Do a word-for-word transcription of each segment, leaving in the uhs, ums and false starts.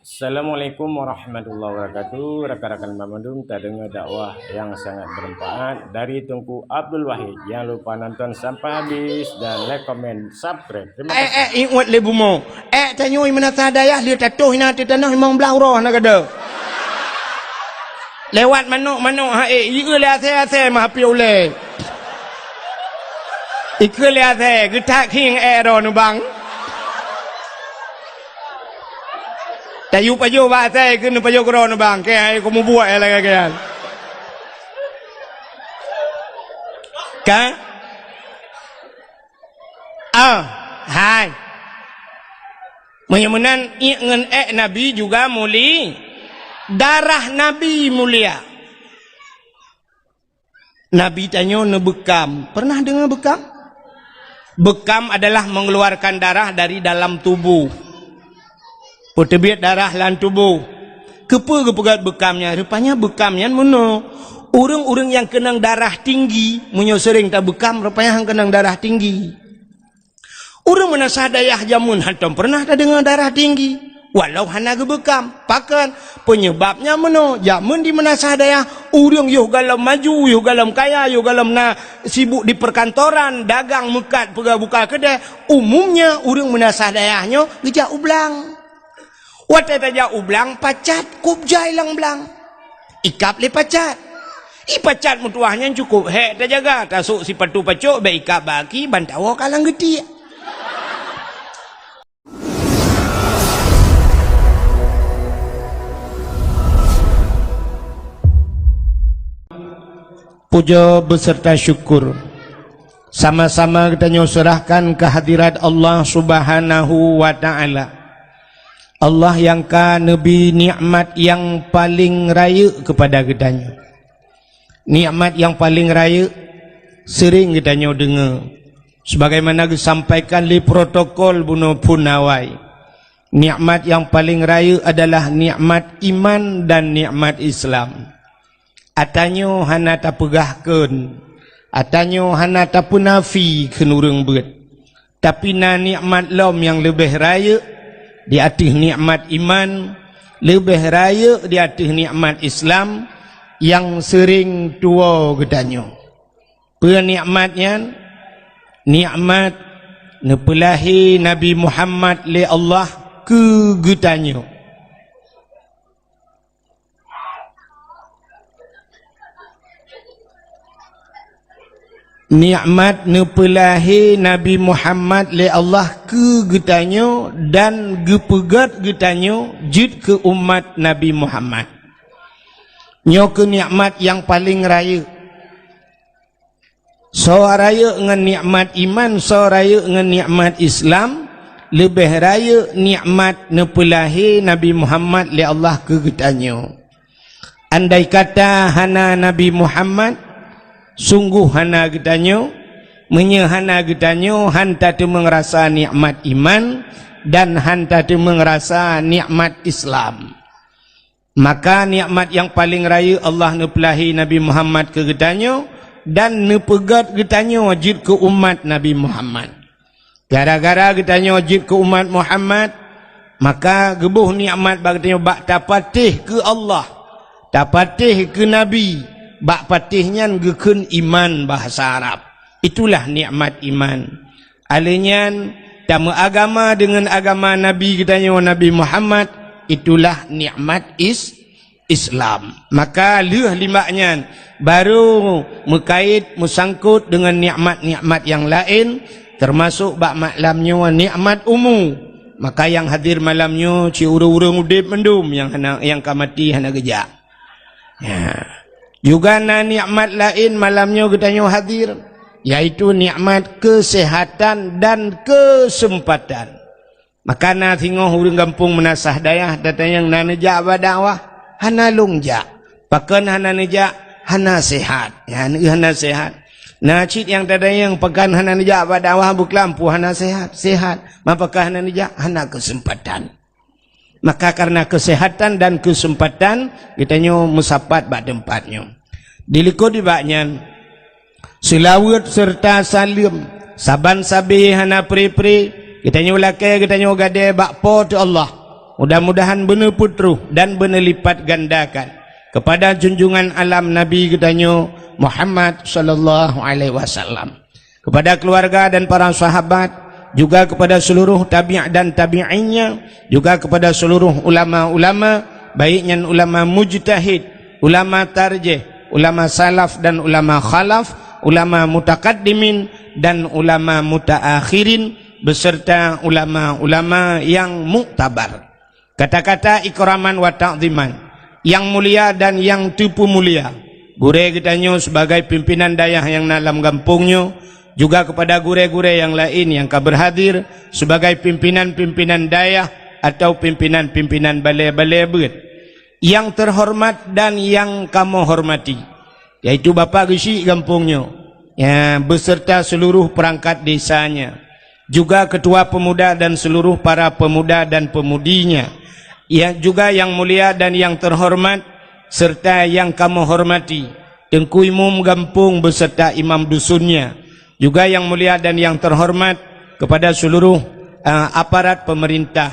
Assalamualaikum warahmatullahi wabarakatuh. Rakan-rakan banmandum, tadeungoe dakwah nyang sangat bermanfaat dari Teungku Abdul Wahid. Jangan lupa nonton sampai habis dan like, komen, subscribe. Terima kasih. Eh, eh, ingat lé bumoe. Eh, tanyoe meunasah dayah lé tatoh hina teuh tanoh limong blaih uroe na gada. Lewat manok-manok ha eh, ieu lé asai-asai mah api ulée. Ikeu lé asai, geutak khieng eh droe neubang. Tayue pajoh bak asai keu neupajoh keudroe neubang, keu hai keu mubuet eh lagée nyan. Ka? Ah, hai. Meunyoe meunan, iek ngon ék Nabi juga muli-, darah Nabi mulia. Nabi tanyoe neubeukam. Pernah deungoe beukam? Beukam adalah mengeluarkan darah dari dalam tubuh. Peuteubiet darah lam tuboh. Keupeue geupeugét beukam nyan? Rupanya beukam nyan meunoe. Ureuëng-ureuëng nyang keunong darah tinggi, meunyoe seuréng tabeukam, rupanya han keunong darah tinggi. Ureuëng meunasah dayah jameun hantom peureunah tadeungoe darah tinggi, walau hana geubeukam. Pakon? Peunyeubab nyan meunoe, jameun di meunasah dayah, ureuëng yoh gohlom maju, yoh gohlom kaya, yoh gohlom na sibuk di perkantoran, dagang meukat, peugah buka keudée, umumnya ureuëng meunasah dayah nyoe geujak u blang. Watée tajak u blang, pacat kub jai lam blang. Ikab lé pacat. I pacat meutuwah nyan cukôp hék tajaga, tasôk sipatu pacok, bék ikab bak aki, ban tawoe ka lam geutiek. Puja beserta syukur sama-sama geutanyoe serahkan kehadirat Allah Subhanahu wa Ta'ala. Allah nyang ka neubi nikmat nyang paleng rayeuk keupada geutanyoe. Nikmat nyang paleng rayeuk seuréng geutanyoe deungoe, sebagaimana geusampaikan lé protokol bunoe phon awai. Nikmat nyang paleng rayeuk adalah nikmat iman dan nikmat Islam. Atanyoe hana tapeugah kheun, atanyoe hana tapeunafi kheun ureuëng beuet. Tapi na nikmat lom nyang leubeh rayeuk di ateueh nikmat iman, leubeh rayeuk di ateueh nikmat Islam nyang seuréng tuwoe geutanyoe. Peue nikmat nyan? Nikmat neupeulahé Nabi Muhammad lé Allah keu geutanyoe. Nikmat neupeulahé Nabi Muhammad lé Allah keu geutanyoe dan geupeugét geutanyoe jeuet keu umat Nabi Muhammad. Nyoe keuh nikmat nyang paleng rayeuk. Soe rayeuk ngon nikmat iman, soe rayeuk ngon nikmat Islam, leubeh rayeuk nikmat neupeulahé Nabi Muhammad lé Allah keu geutanyoe. Andai kata hana Nabi Muhammad, sunggoh hana geutanyoe. Meunyoe hana geutanyoe, han tateumeung rasa nikmat iman dan han tateumeung rasa nikmat Islam. Maka nikmat nyang paleng rayeuk Allah neupeulahé Nabi Muhammad keu geutanyoe dan neupeugét geutanyoe jeuet keu umat Nabi Muhammad. Gara-gara geutanyoe jeuet keu umat Muhammad, maka geuboh nikmat bak geutanyoe bak tapatéh keu Allah, tapatéh keu Nabi. Bak patéh nyan geukheun iman bahasa Arab. Itulah nikmat iman. Alheuh nyan, tameuagama deungon agama Nabi geutanyoe, Nabi Muhammad, itulah nikmat is-, Islam. Maka lheueh limbak nyan, baru meukait, meusangkot deungon nikmat-nikmat nyang laén, teumasok bak malam nyoe nikmat umu. Maka nyang hadir malam nyoe cit ureuëng-ureuëng udeb mandum, nyang hana, nyang ka maté hana geujak. Ya. Juga na nikmat laén malam nyoe geutanyoe hadir, yaitu nikmat keuseuhatan dan keuseumpatan. Maka na singoh ureuëng gampông meunasah dayah tatanyong na neujak bak dakwah, hana lôn jak. Pakon hana neujak? Hana seuhat. Ya, hana seuhat. Na cit nyang tatanyong pakon hana neujak bak dakwah, beuklam peue hana seuhat? Seuhat. Ma pakon hana neujak? Hana keuseumpatan. Maka kareuna keuseuhatan dan keuseumpatan, geutanyoe meusapat bak teumpat nyoe. Dilikot nibak nyan, seulaweuet seureuta saleuem saban sabe hana pre-pre geutanyoe lakée geutanyoe gadée bak Po teu Allah. Mudah-mudahan beuneupeutroh dan beuneulipatgandakan kepada junjungan alam Nabi geutanyoe Muhammad sallallahu alaihi wasallam, kepada keluarga dan para sahabat, juga kepada seluruh tabi' dan tabi'innya, juga kepada seluruh ulama-ulama, baik nyan ulama mujtahid, ulama tarjih, ulama salaf dan ulama khalaf, ulama mutakaddimin dan ulama mutaakhirin, beserta ulama-ulama yang muktabar. Kata-kata ikraman wa ta'ziman, yang mulia dan yang teupeumulia, gurée geutanyoe sebagai pimpinan dayah nyang na lam gampông nyoe, juga kepada gurée-gurée nyang laén nyang ka berhadir sebagai pimpinan-pimpinan dayah atau pimpinan-pimpinan balée-balée beuet. Yang terhormat dan yang kamoe hormati, yaitu Bapak Geuchik gampông nyoe, ya, beserta seluruh perangkat desanya, juga ketua pemuda dan seluruh para pemuda dan pemudinya, ya, juga yang mulia dan yang terhormat serta yang kamoe hormati, Teungku Imum gampông beserta imam dusunnya, juga yang mulia dan yang terhormat kepada seluruh, eh, aparat pemerintah,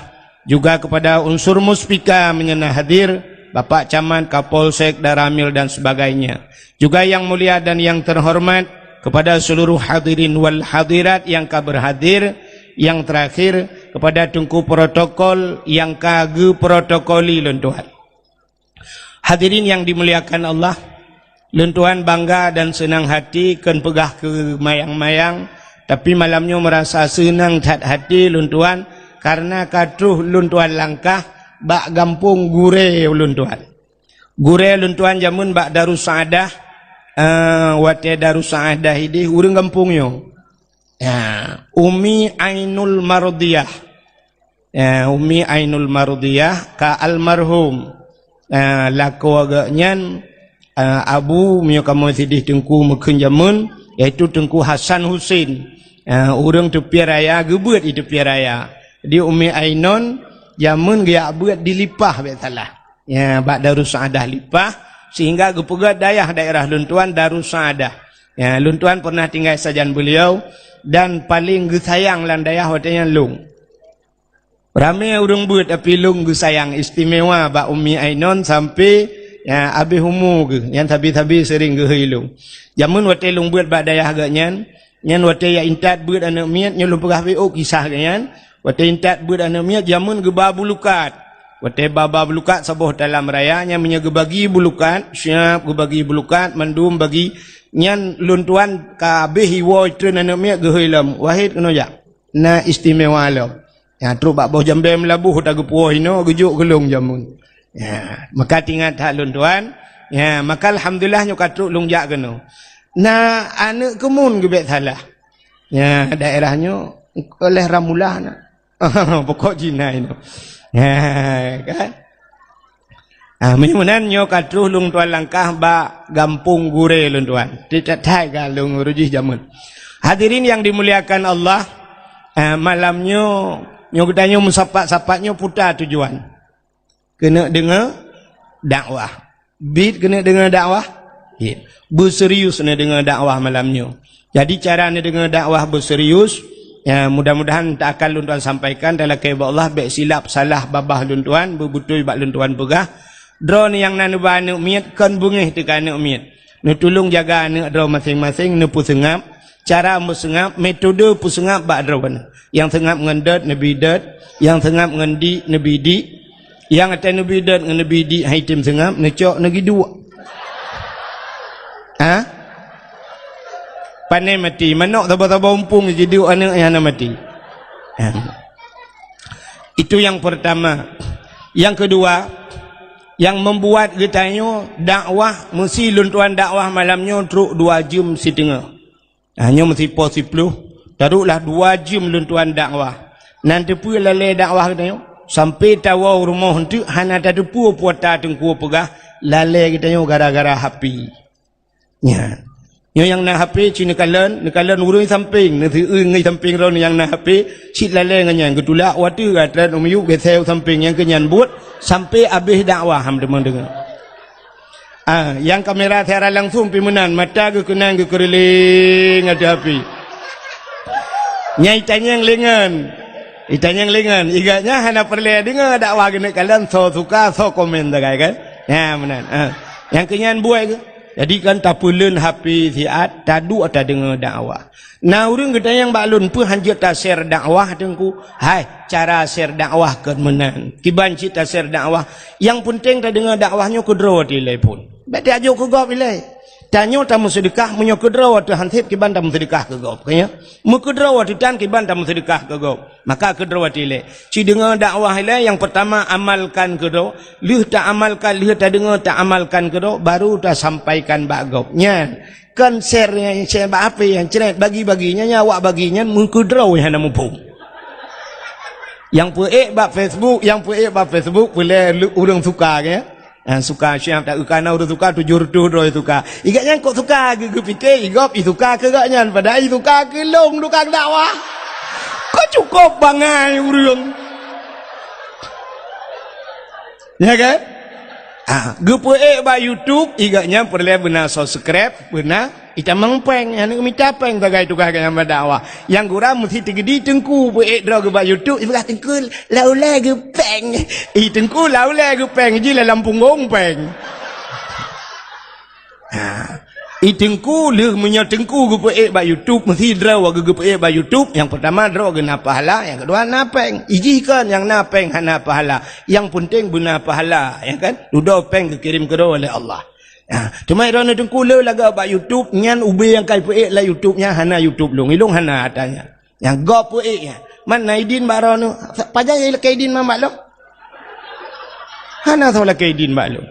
juga kepada unsur muspika meunyoe na hadir, Bapak Camat, Kapolsek, Danramil dan sebagainya. Juga yang mulia dan yang terhormat kepada seluruh hadirin wal hadirat yang ka berhadir, yang terakhir kepada Teungku Protokol yang ka geuprotokoli lôn tuan. Hadirin yang dimuliakan Allah, lôn tuan bangga dan seunang hati, kon peugah keu mayang-mayang, tapi malam nyoe meurasa seunang that hati lôn tuan, kareuna ka troh lôn tuan langkah bak gampông gurée lôn tuan. Gurée lôn tuan jameun bak Darussaadah, eh, watée Darussaadah ideh ureuëng gampông nyoe. Ya, Umi Ainul Mardiyah. Ya, Umi Ainul Mardiyah ka almarhum. Ya, lakoe geuhnyan, ya, abu meunyoe kamoe sideh teungku meukheun jameun, yaitu Teungku Hasan Husin. Ya, ureuëng Teupian Raya, geubeuet di Teupian Raya. Di Umi Ainun jameun geujak beuet di Lipah, bék salah. Ya, bak Darussaadah Lipah, sehingga geupeugah dayah daerah lôn tuan Darussaadah. Ya, lôn tuan pernah tinggai sajan beliau dan paling geusayang lam dayah watée nyan lôn. Ramé ureuëng beuet, tapi lôn geusayang istimewa bak Umi Ainun sampai, ya, habéh umu geuh, nyan sabe-sabe sering geuhôi lôn. Jameun watée lôn beuet bak dayah geuhnyan, nyan watée jak intat beuet aneuëk miet, nyoe lôn peugah bék ôk kisah geuhnyan. Watée intat beuet aneuëk miet, jameun geuba bulukat. Watée ba-ba bulukat saboh talam raya, nyan meunyoe geubagi bulukat, siab geubagi bulukat, mandum bagi, nyan lôn tuan ka habéh iwoe treun aneuëk miet geuhôi lom, "Wahid, keunoe jak. Na istimewa lom." Nyan trok bak boh jambée meulaboh, tageupuwoe inoe, geujok keu lôn jameun. Ya, maka teuingat that lôn tuan. Ya, maka alhamdulillah nyoe ka trok lôn jak keunoe. Na aneuëk keumun geubek salah. Ya, daerah nyoe oleh Ramulah na. Pokok Cina inoe. Ya, kan? Ah, meunyoe meunan nyoe ka troh lôn tuan langkah bak gampông gurée lôn tuan. Titat that ka lôn ureuëng jih jameun. Hadirin yang dimuliakan Allah, ah, malam nyoe, nyoe geutanyoe meusapat-sapat nyoe puta tujuan. Keuneuk deungoe dakwah. Bit keuneuk deungoe dakwah? Bit. Beuserius neudeungoe dakwah malam nyoe. Jadi cara neudeungoe dakwah beuserius, ya, mudah-mudahan tak akan lôn tuan sampaikan, talakée bak Allah bék silap salah babah lôn tuan, beubeutôi bak lôn tuan peugah. Droeneuh nyang na neuba aneuëk miet kon beungéh teuh keu aneuëk miet. Neutulông jaga aneuëk droe maséng-maséng, neupeuseungab, cara meuseungab, metode peuseungab bak droeneuh. Nyang seungab ngon dot neubi dot, nyang seungab ngon dik neubi dik. Nyang até neubi dot ngon neubi dik hai tem seungab, neucok neugi duek. Ha? Pane mati, manok saba-saba umpung jiduek aneuëk nyang hana mati. Ha. Itu yang pertama. Yang kedua, yang membuat geutanyoe dakwah, meusi lôn tuan dakwah malam nyoe trok dua jeuem siteungoh. Ha, nyoe meusipo siploh, taroklah dua jeuem lôn tuan dakwah. Nan teupeue lalée dakwah geutanyoe? Sampai tawoe rumoh eunteuk hana tateupeue peue ata teungku peugah, lalée geutanyoe gara-gara H P. Nyan. Nyoe nyang na H P cit neukalon, neukalon ureuëng sampéng, neuseueu ngon sampéng droeneuh nyang na H P, cit lalée ngon nyan, geutulak u ateueh, gata u miyueb, geusée u sampéng nyang keu nyan buet, sampai habéh dakwah han teuma deungoe. Ah, nyang kamera siaran langsung pih meunan, mata geukeunong geukeureuléng ateueh H P. Nyang tanyong lé ngon. Itanyong lé ngon, igat nyan hana peureulée deungoe dakwah geuneuk kalon, soe suka, soe komen sagai kan? Nyan meunan. Ha. Nyang keu nyan buet keuh. Jadi kan tapeuleuen H P siat, taduek tadeungoe dakwah. Na ureuëng geutanyong bak lôn, "Peue hanjeuet ta-share dakwah, Teungku?" Hai, cara share dakwah kon meunan. Kiban cit ta-share dakwah. Nyang peunteng tadeungoe dakwah nyoe keudroe teuh ilée phon. Bék tajok keu gob ilée. Tanyoe tameuseudeukah, meunyoe keudroe teuh han sép kiban tameuseudeukah keu gob. Ka nyo? Meukeudroe teuh tan kiban tameuseudeukah keu gob. Maka keudroe teuh ilée. Ci deungoe dakwah ilée, nyang peurtama amalkan keudroe. Lheueh taamalkan, lheueh tadeungoe taamalkan keudroe, baru tasampaikan bak gob. Nyan. Kon share nyang share bak H P nyang cret bagi-bagi nyan, nyan awak bagi nyan meukeudroe hana muphom. Nyang peuék bak Facebook, nyang peuék bak Facebook peureulée ureuëng suka ke? Ha, suka siap tak kana ureuëng suka tujoh reutôh droe suka. Igat nyan kok suka geu-, geupike igob isuka keu gobnyan padahai isuka keu lôn tukang dakwah. Kok cukop bangai ureuëng. Ya kan? Ah, geupeuék bak YouTube, igat nyan peureulée beuna subscribe, beuna itamong péng, hana mita péng sagai tugaih gobnyan bak dakwah. Nyang gura meusti teugeudi teungku peuék droe geuh bak YouTube, ipeugah teungku laulée geupéng. Ih teungku laulée geupéng ji lam punggong péng. Ha. I teungku lheueh meunyoe teungku geupeuék bak YouTube, meusti droe geuh geupeuék bak YouTube, nyang peurtama droe geuh na pahala, nyang keudua na péng. Ijih kon nyang na péng hana pahala, nyang peunteng beuna pahala, ya kan? Dudoe péng geukirém keudroe lé Allah. Ha. Teuma droeneuh teungku le lagak bak YouTube, nyan ubé nyang ka ipeuék lam YouTube nyan hana YouTube lôn, ilôn hana ata nyan. Nyang gob peuék nyan. Man na idin bak droeneuh, pajan lakée idin man bak lôn? Hana soe lakée idin bak lôn.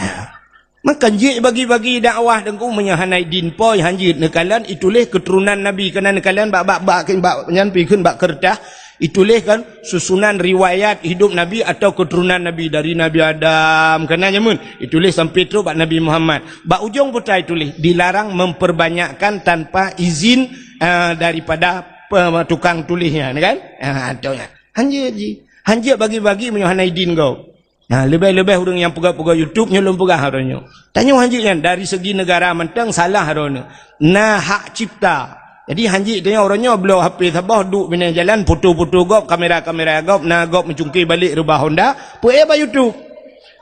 Ha. Maka jeuet bagi-bagi dakwah teungku meunyoe hana idin po hanjeuet neukalon ituléh keuturonan Nabi keunan neukalon bak, bak, bak, bak nyan pi kheun bak keureutah ituléh kan susunan riwayat hidup Nabi atau keuturonan Nabi dari Nabi Adam keunan nyamun ituléh sampai trok bak Nabi Muhammad. Bak ujong buta ituléh dilarang memperbanyakkan tanpa izin, ah, daripada pe-, tukang tuléh nyan kan? Ah, tu nyan. Hanjeuet ji. Hanjeuet bagi-bagi meunyoe hana idin gob. Nah, leubeh-leubeh ureuëng nyang peugah-peugah YouTube nyoe lôn peugah uroe nyoe. Tanyoe hanjeuet nyan dari segi negara mantong salah uroe nyoe. Na hak cipta. Jadi hanjeuet tanyoe uroe nyoe bloe H P saboh duek binéh jalan foto-foto gob, kamera-kamera gob, na gob meucungké balek reubah Honda, peuék bak YouTube.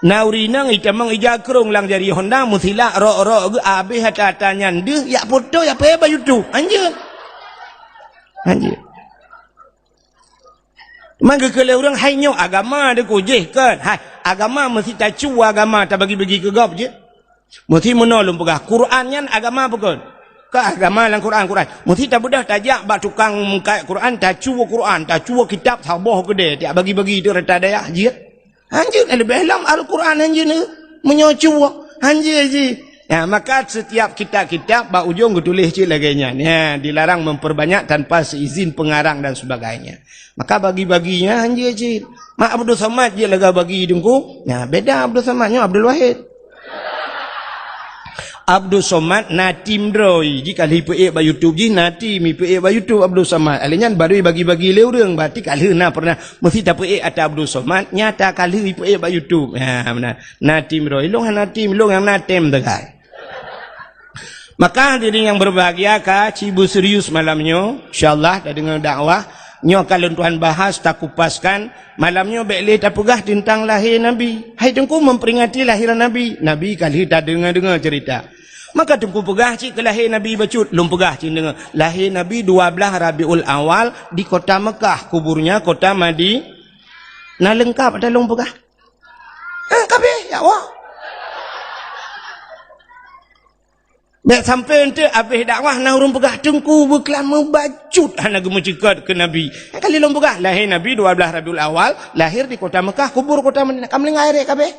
Na ureuëng inong itamong ija krong lam jari Honda meusilak rok-rok geuh abéh ata-ata nyan deuh yak foto yak peuék bak YouTube. Hanjeuet. Hanjeuet. Man geukheun lé ureuëng hai nyoe agama deukujih kon. Hai, agama meusti tacuwa agama tabagi-bagi keu gob jih. Meusti meunoe lôn peugah Quran nyan agama peue kon? Ka agama lam Quran, Quran. Meusti tabeudôh tajak bak tukang meukat Quran, tacuwa Quran, tacuwa kitab saboh keudée tiak bagi-bagi tu rata dayah jih. Hanjeuet leubeh lom Al-Quran hanjeuet ni. Meunyoe cuba, hanjeuet ji. Ya, maka setiap kitab-kitab bak ujong geutuléh cit lagée nyan. Ya, dilarang memperbanyak tanpa seizin pengarang dan sebagainya. Maka bagi-bagi nyan hanjeuet cit. Mak Abdul Samad jeuet lagée bagi teungku. Ya, beda Abdul Samad nyoe Abdul Wahid. Abdul Somad na tim droe, jih ka lheueh peuék bak YouTube jih, na tim peuék bak YouTube Abdul Somad. Alèh nyan baru bagi-bagi lé ureueng, berarti ka lheueh na pernah meusti tapeuék ata Abdul Somad, nyata ka lheueh peuék bak YouTube. Ha, meunan. Na tim droe, ilong hana tim, ilong nyang na tem sagai. Maka hadirin yang berbahagia, ka ci beuserius malam nyoe, insyaallah tadeungoe dakwah nyoe ka lôn tuan bahas, takupaskan. Malam nyoe bék lé tapeugah teuntang lahé Nabi. Hai Teungku memperingati lahiran Nabi. Nabi ka lheueh tadeungoe-deungoe cerita. Maka Teungku peugah cit keu lahé Nabi bacut, lôn peugah cit deungoe. Lahé Nabi dua belas Rabiul Awal di kota Mekah, kuburnya kota Madi-, na leungkap ata lôn peugah? Ha, ka abéh, ya Allah. Bék sampai eunteuk abéh dakwah na ureueng peugah Teungku beuklam meubacut hana geumeuceukat keu Nabi. Nyang kali lôn peugah, lahé Nabi dua belas Rabiul Awal, lahir di kota Mekah, kubur kota Madinah. Ka meuninggai rek ka abéh.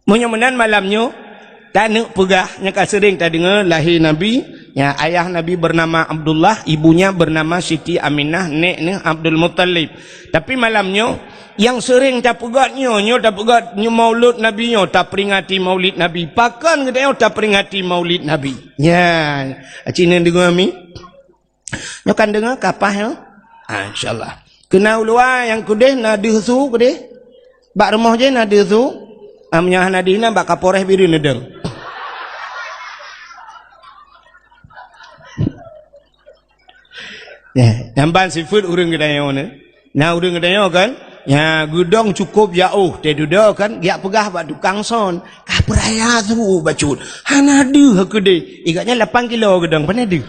Meunyoe meunan malam nyoe, taneuk peugah nyang ka seuring tadeungoe lahé Nabi, ya, ayah Nabi bernama Abdullah, ibunya bernama Siti Aminah, nek neuh Abdul Muttalib. Tapi malam nyoe, nyang seuring tapeugét nyoe, nyoe tapeugét nyoe Maulud Nabi nyoe, taperingati Maulid Nabi. Pakon geutanyoe taperingati Maulid Nabi? Nyan, aci neudeungoe mi? Nyoe kan deungoe kapah nyoe? Ah, insyaallah. Keu na u luwa nyang keudeh na deuh su keudeh? Bak rumoh jih na deuh su? Ah, meunyoe hana deuh na bak Kapolres Bireuen neudong. Eh, nyang ban sifeuet ureuëng geutanyoe nyoe. Nah, ureuëng geutanyoe kan, nya geudong cukôp jaôh, teududoe kan, geujak peugah bak tukang son, "Ka peuraya su bacut, hana deuh keudeh." Ikat nyan lapan kilo geudong, pane deuh.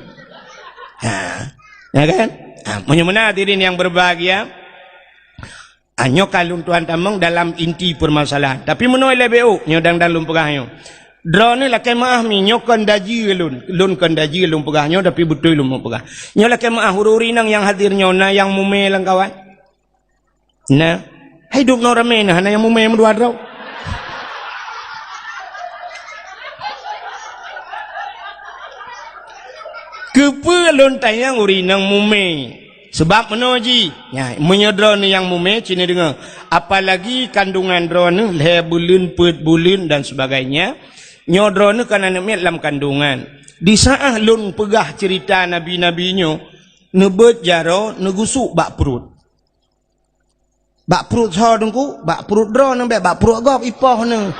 Ha, ya kan? Ha, meunyoe meunan hadirin yang berbahagia, ah, nyoe ka lôn tuan tamong dalam inti permasalahan. Tapi meunoe lé B O, nyoe dang-dang lôn peugah nyoe. Droeneuh lakée meuáh mi, nyoe kon daji lôn. Lôn kon daji lôn peugah nyoe, tapi beutôi lôn peugah. Nyoe lakée meuáh ureuëng-ureuëng inong nyang hadir nyoe, na nyang mumé lam kawan? Na. Hai dum noe ramé na, hana nyang mumé meudua droe. Keupeue lôn tanyong ureuëng inong mumé? Sabab meunoe jih, nya, meunyoe droeneuh nyang mumé, ci neudeungoe, apalagi kandungan droeneuh lhée buleuen, peuet buleuen dan sebagainya, nyoe droeneuh kan aneuëk miet lam kandungan. Di saát lôn peugah ceurita nabi-nabi nyoe, neubeuet jaroe neugusuk bak pruet. Bak pruet soe Teungku? Bak pruet droeneuh bék, bak pruet gob ipoh neuh.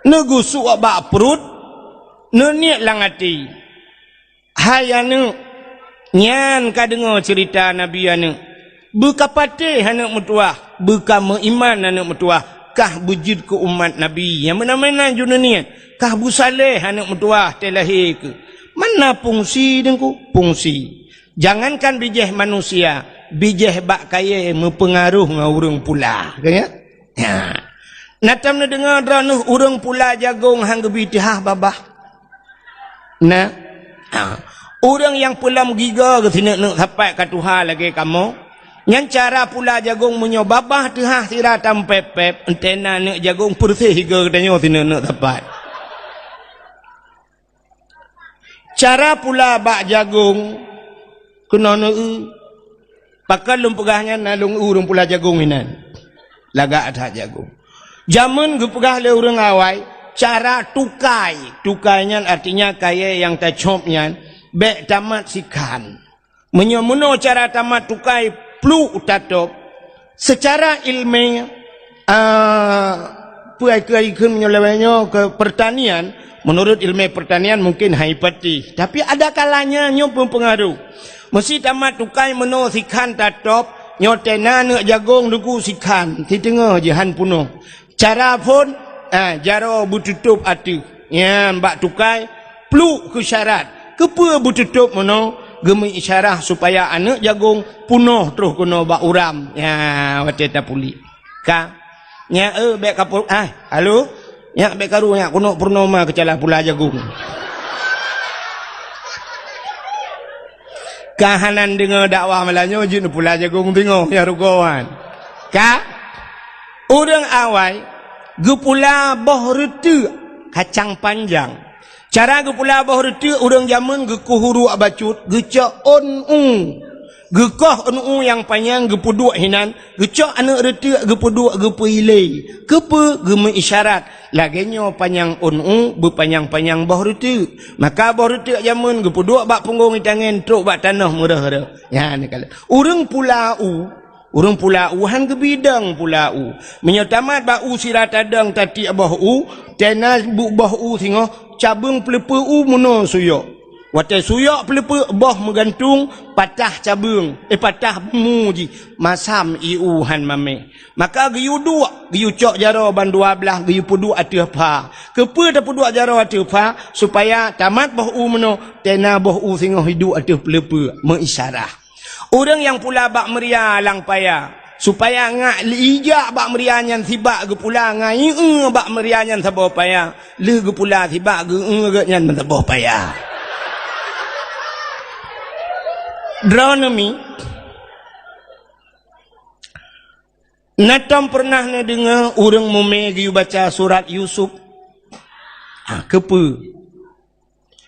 Neugusuk bak pruet, neuniet lam até, "Hai aneuëk, nyan ka deungoe ceurita nabi aneuëk. Beukapatéh aneuëk meutuwah, beukameuiman aneuëk meutuwah, kah beujeuet keu umat nabi." Nyang meunan-meunan ju neuniet, "Kah beusaléh aneuëk meutuwah, teuh lahé keuh." Mana fungsi Teungku? Fungsi. Jangankan bijéh manusia, bijéh bak kayée meupeungaroh ngon ureuëng pula. Ka nyan? Nya. Na tom neudeungoe droeneuh ureuëng pula jagong han geubi teuhah babah? Na. Ha. Ureuëng nyang peulom gigoe geuh sineuk-neuk sapat ka tuha lagée kamoe. Nyan cara pula jagong meunyoe babah teuhah sira tam pép-pép, entena neuk jagong peureuseh gigoe geutanyoe sineuk-neuk sapat. Cara pula bak jagong keunoe neu-eu. Pakon lôn peugah nyan, na lôn eu ureuëng pula jagong inan. Lagak that jagong. Jameun geupeugah lé ureuëng awai, cara tukai. Tukai nyan artinya kayée nyang tacôb nyan bék tamat sikhan. Meunyoe meunoe cara tamat tukai pluek tatôb, seucara iéleumé, ah, peue ai keu, ai keu meunyoe lawét nyoe keu pertanian, menurut iéleumé pertanian mungkin hai patéh, tapi ada kalanya nyoe meupeungaroh. Meusi tamat tukai meunoe sikhan tatôb, nyoe tena neuk jagong Teungku sikhan, siteungoh jih han peunoh. Cara phon, ah, jaroe beututôb ateueh. Nyan bak tukai, pluek keu syarat. Keupeue beututôb meunoe? Geumeuisyarah supaya aneuëk jagong peunoh troh keunoe bak uram. Nya, watée tapuléh. Ka. Nya, eh, bék ka pu-, ah, halo? Nya, bék karu, nya, keunoe purnoma keucalah pula jagong. Ka hana deungoe dakwah malam nyoe, jeuet pula jagong teungoh, ya rugoe wan. Ka? Ureuëng awai geupula boh reuteuek kacang panjang. Cara geupula boh reuteuek ureuëng jameun geukoh uruek bacut, geucok ôn u. Geukoh ôn u nyang panyang geupeuduek hinan, geucok aneuëk reuteuek geupeuduek geupeuilée. Keupeue? Geumeuisyarat. Lagée nyoe panyang ôn u beupanyang-panyang boh reuteuek. Maka boh reuteuek jameun geupeuduek bak punggong itangen trok bak tanoh meureuh-reuh. Nyan ka lheueh. Ureuëng pula u, Ureuëng pula u han geubidong pula u. Meunyoe tamat bak u sira tadong tatiek boh u, tena bu-, boh u singoh, cabeueng peuleupeue u meunoe suyok. Watée suyok peuleupeue boh meugantung, patah cabeueng, eh, patah mu jih, masam ié u han mamèh. Maka geuyue duek, geuyue cok jaroe ban dua blaih, geuyue peuduek ateueh pha. Keupeue tapeuduek jaroe ateueh pha? Supaya tamat boh u meunoe, tena boh u singoh iduek ateueh peuleupeue, meuisyarah. Ureuëng nyang pula bak meuria lam paya, supaya ngak ijak bak meuria nyan sibak geupula ngon ié bak meuria nyan saboh paya, lheueh geupula sibak geu-eu geuh nyan meusaboh paya. Droeneuh mi, na tom peureunah neudeungoe ureuëng mumè geuyue baca surat Yusuf? Ha, keupeue?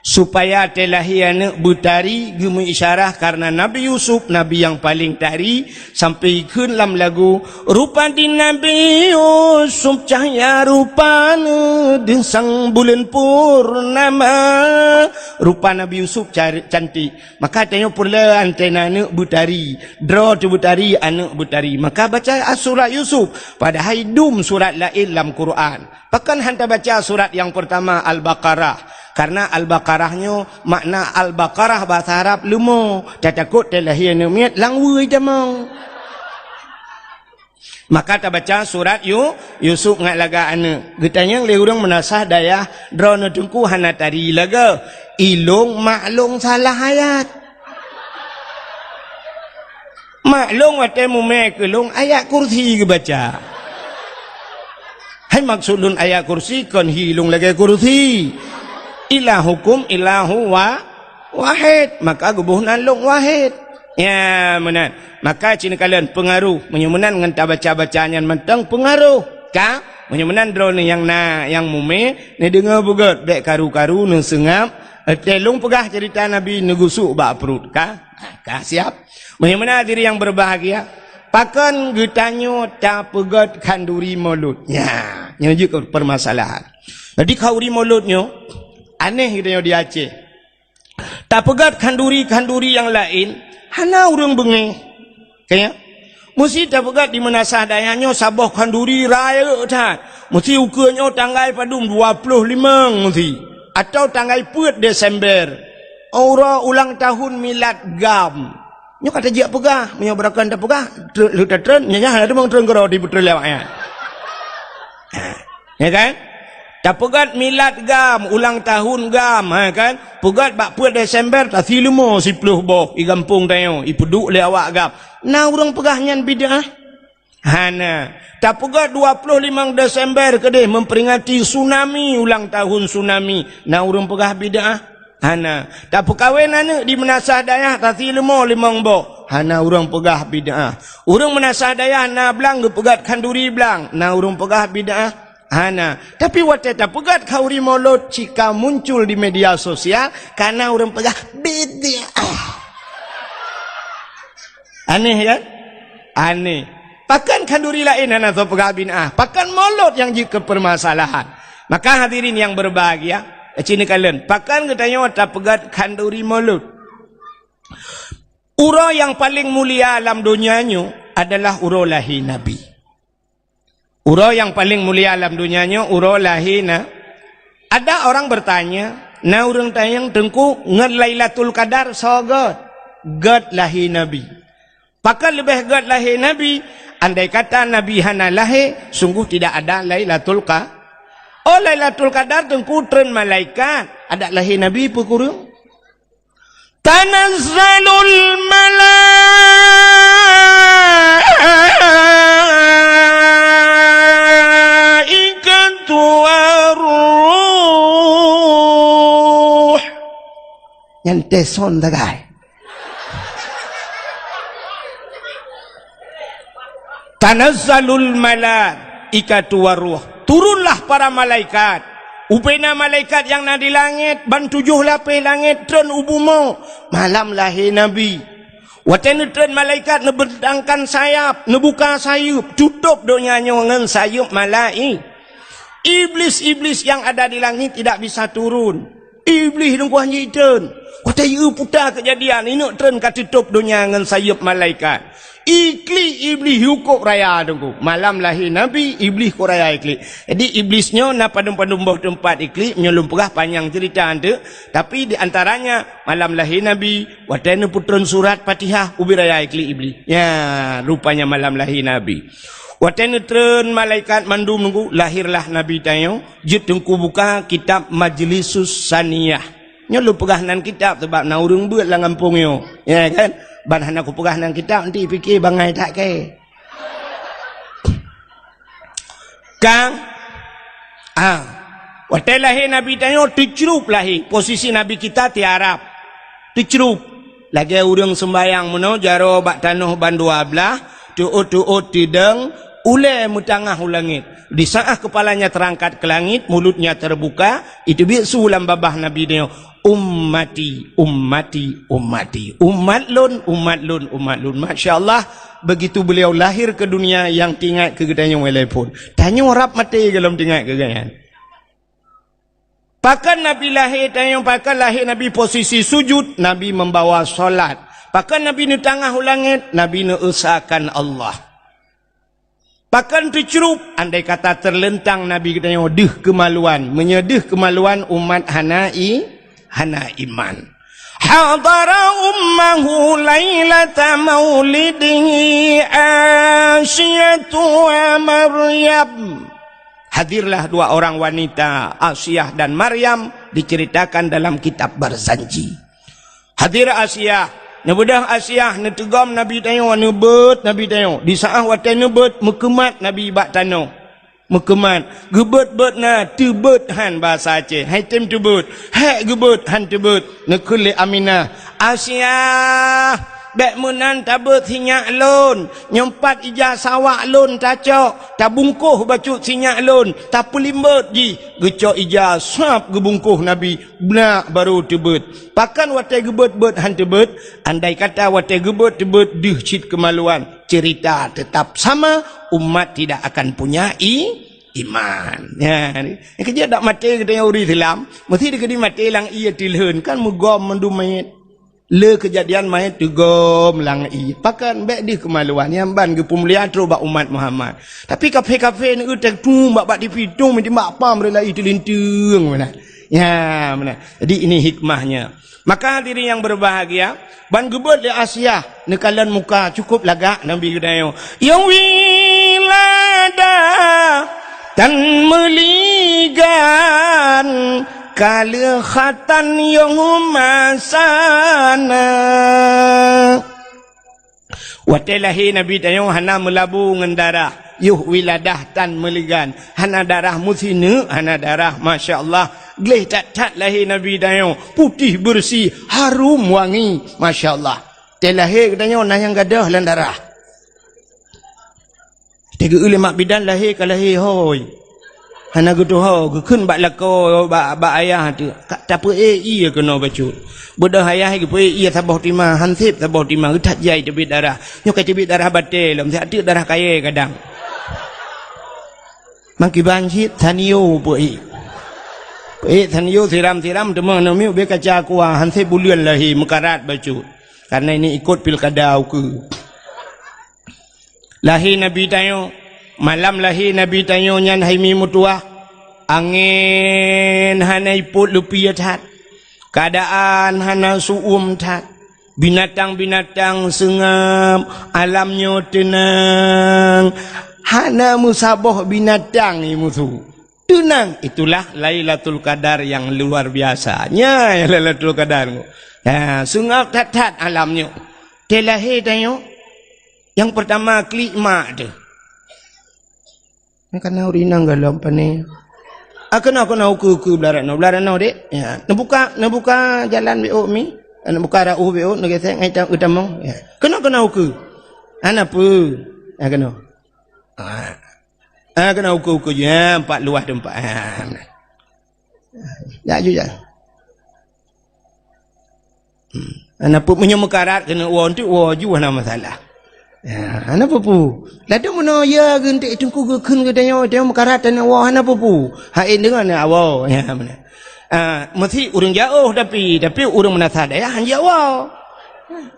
Supaya teulahé aneuëk beutari geumeuisyarah kareuna Nabi Yusuf, nabi nyang paleng tari, sampai ikheun lam lagu, "Rupa di Nabi Yusuf cahya rupana, deusang buleuen purnama." Rupa Nabi Yusuf car-, cantik. Maka tanyoe peureulée antena aneuëk beutari, droe teuh beutari, aneuëk beutari. Maka baca surat Yusuf, padahai dum surat laén lam Quran. Pakon han tabaca surat nyang peurtama Al-Baqarah? Karena Al-Baqarah nyoe, makna Al-Baqarah bahasa Arab leumo, tatakot talahé aneuëk miet lam weueh tamong. Maka tabaca surat Yu-, Yusuf ngat lagak aneuëk. Geutanyong lé ureuëng meunasah dayah, "Droeneuh Teungku hana tari lagak, ilong mak long salah ayat." Mak long watée mumé keu long ayat kursi geubaca. Hai maksud lôn ayat kursi kon hi long lagée kursi. Ilahukum ilahu wa-, wahid. Maka geuboh nan long wahid. Ya, meunan. Maka cit neukalon peungaruh. Meunyoe meunan ngon tabaca-baca nyan mantong peungaruh. Ka? Meunyoe meunan droeneuh nyang na, nyang mumé, neudeungoe beugét, bék karu-karu, neuseungab. Éh, teuh lôn peugah ceurita Nabi neugusuk bak pruet. Ka? Ka siap. Meunyoe meunan hadirin yang berbahagia, pakon geutanyoe tapeugét khanduri Maulud? Nya, nyoe jeuet keu permasalahan. Jadi khanduri Maulud nyoe aneh geutanyoe di Aceh. Tapeugét khanduri-khanduri nyang laén, hana ureuëng beungéh. Kaya? Meusti tapeugét di meunasah dayah nyoe saboh khanduri rayeuk that. Meusti ukeue nyoe tanggai padum, dua ploh limong meusti. Atau tanggai peuet Desember. Uroe ulang tahun milad GAM. Nyoe ka tajak peugah, meunyoe beurakan tapeugah, tre-, lheueh tatreun, nyan hana teumong treun keudroe di peutrön lewat nyan. Ya kan? Tapeugét milad GAM, ulang tahun GAM, ha kan? Peugét bak peuet Desember, tasi leumo siploh boh, i gampông tanyoe, ipeuduek lé awak GAM. Na ureuëng peugah nyan bid'ah? Hana. Tapeugét dua ploh limong Desember keudeh memperingati tsunami, ulang tahun tsunami. Na ureuëng peugah bid'ah? Hana. Tapeukawen aneuëk di meunasah dayah, tasi leumo limong boh. Hana ureuëng peugah bid'ah. Ureuëng meunasah dayah na blang geupeugét khanduri blang. Na ureuëng peugah bid'ah? Hana. Tapi watée tapeugét khanduri Maulud, cit ka muncul di media sosial, ka na ureuëng peugah bid'ah. Aneh kan? Aneh. Pakon khanduri laén hana soe peugah bid'ah? Pakon Maulud nyang jeuet keu permasalahan? Maka hadirin yang berbahagia, cit neukalon, pakon geutanyoe tapeugét khanduri Maulud? Uroe nyang paleng mulia lam donya nyoe adalah uroe lahé Nabi. Uroe nyang paleng mulia lam donya nyoe uroe lahé na. Ada orang bertanya, na ureuëng tanyong, "Teungku, ngon Lailatul Qadar soe gét?" Gét lahé Nabi. Pakon leubeh gét lahé Nabi? Andai kata Nabi hana lahé, sungguh tidak ada Lailatul Qa-, oh, Lailatul Qadar Teungku treun malaikat, adak lahé Nabi peue kureueng? Tanazzalul malaikatu warruh. Nyan teson tagai. Tanazzalul malaikatu warruh. Turunlah para malaikat. Ubena malaikat nyang na di langét, ban tujoh lapéh langét treun u bumoe. Malam lahé Nabi. Watée neutreun malaikat neubentangkan sayap, neubuka sayeuep, tutôb donya nyoe ngon sayeuep malai-, Iblis-iblis yang ada di langit tidak bisa turun. Iblih dungkuah jitreun. Watée yue puta keujadian, ineuk treun ka teutôb donya ngon sayeuep malaikat. Iklik Iblih yukôb raya dungku. Malam lahé Nabi, Iblih kôb raya iklik. Jadi Iblis nyoe na padum-padum boh teumpat iklik, meunyoe lôn peugah panyang ceurita anteuk. Tapi di antaranya malam lahé Nabi, watée neupeutreun surat Fatihah, ubit raya iklik Iblih. Ya, rupanya malam lahé Nabi. Watée neutreun malaikat mandum dungku, lahirlah Nabi tanyoe. Jeuet teungku buka kitab Majlisus Saniyah. Nyoe lôn peugah nan kitab sabab na ureuëng beuet lam gampông nyoe. Ya kan? Ban hana kupeugah nan kitab, nanti pike bangai that kée. Kang, ah, watée lahé Nabi tanyoe teucrup lahé, posisi Nabi kita tiarap. Teucrup. Lagée ureuëng seumbayang meunoe jaroe bak tanoh bandua blaih, teuôt-teuôt teudong, ulée meutangah u langét. Di saát kepalanya terangkat ke langit, mulutnya terbuka, iteubiet su lam babah Nabi nyoe, "Ummati, ummati, ummati. Umat lôn, umat lôn, umat lôn." Masya Allah, begitu beliau lahir ke dunia, nyang teuingat keu geutanyoe lé phon. Tanyoe rab maté gohlom teuingat keu geuhnyan. Pakon Nabi lahé, tanyoe pakon lahé Nabi posisi sujud, Nabi membawa salat. Pakon Nabi neutangah u langét, Nabi neuesakan Allah. Pakon teucrup, andai kata teuleuntang Nabi geutanyoe deuh keumaluan. Meunyoe deuh keumaluan, umat hana i-, hana iman. Hadara ummahu lailata maulidihi Asiyatu wa Maryam. Hadirlah dua orang wanita, Asiah dan Maryam, diceritakan dalam kitab Barzanji. Hadir Asiah, neubeudôh Asiah, neuteugom Nabi tanyoe, neubeuet Nabi tanyoe. Di saát watée neubeuet, meukeumat Nabi bak tanoh. Meukeumat, geubeuet-beuet na, teubeuet han bahasa Aceh. Hai tem teubeuet, hék geubeuet han teubeuet. Neukheun lé Aminah, "Asiah, bék meunan tabeuet sinyak lôn. Nyoe pat ija sawak lôn tacok, tabungkôh bacut sinyak lôn, tapeulimbeuet jih." Geucok ija sab geubungkôh Nabi, beunak barô teubeuet. Pakon watée geubeuet-beuet han teubeuet? Andai kata watée geubeuet-beuet deuh cit keumaluan, ceurita teutap sama, umat tidak akan punya i-, iman. Nyan, keujeuet dak maté geutanyoe ureuëng Islam, meusti dikeudi maté lam ié teulheun, kan meugom mandum manyét. Le keujadian manyét teugom lam ié. Pakon bék deuh keumaluan, nyan ban geupeumulia trok bak umat Muhammad. Tapi kafé-kafé neueu teutung bak, bak tipi tung, meuti bak pam rela ié teulinteung meunan. Ya, meunan. Jadi ini hikmahnya. Maka hadirin yang berbahagia, ban geubeuet lé Asiah neukalon muka cukup lagak Nabi geutanyoe. Ya wilada tan meuligan kaleuh khatan yong masana. Watée lahé Nabi tanyoe hana meulabu ngon darah, yoh wiladah tan meuligan, hana darah meusineuk, hana darah, masya Allah. Gleh that-that lahé Nabi tanyoe, putéh beureusi, harum wangi, masya Allah. Tée lahé geutanyoe na nyang gadôh lam darah. Teugeue lé mak bidan lahé ka lahé hôi. Hana geutuho, geukheun bak lakoe, bak, bak ayah teuh. Ka tapeuék ié keunoe bacut. Beudôh ayah geupeuék ié saboh tima, hanseb saboh tima, geuthat jai teubiet darah. Nyoe ka teubiet darah batée lom, siat teuk darah kayée kadang. Mangkiban cit, tanio peuék. Peuék tanio siram-siram, teuma namiet ubé kaca kuah, hanseb buleuen lahé, meukarat bacut. Karena ini ikot pilkada ukeue. Lahé Nabi tanyoe, malam lahé Nabi tanyoe nyan hai mi meutuwah, angén hana ipot leupie that, keuadaan hana su'uem that, binatang-binatang seungab, alam nyoe teunang, hana meusaboh binatang i musu. Teunang, itulah Lailatul Qadar yang luar biasa. Nya Lailatul Qadar. Ha, seungab that-that alam nyoe. Tée lahé tanyoe, nyang peurtama klik mak teuh. Nyan kana ureuëng inong gohlom pané. Ah, keunoe, keunoe, ukeue, ukeue, blah rot noe, blah rot noe, Dek. Ya, neubuka, neubuka jalan beuôk mi. Neubuka rot ueh beuôk, neugesek ngon ita-, utamong. Ya. Keunoe, keunoe, ukeue. Hana peue. Ya, keunoe. Ah. Ah, keunoe ukeue-ukeue jih, ha, empat luah teumpat. Ha, nah. Jak ju jak. Hmm. Hana peue, meunyoe meukarat keuneuk woe, enteuk woe ju hana masalah. Ya, hana peue-peue. Ladôm meunoe ya geuntèk teungku geukheun geutanyoe, tanyoe meukarat taneuk woe, hana peue-peue. Hai deungon ya woe. Ya, meunan. Ah, meusi ureuëng jaoh tapi, tapi ureuëng meunasah dayah han jeuet woe.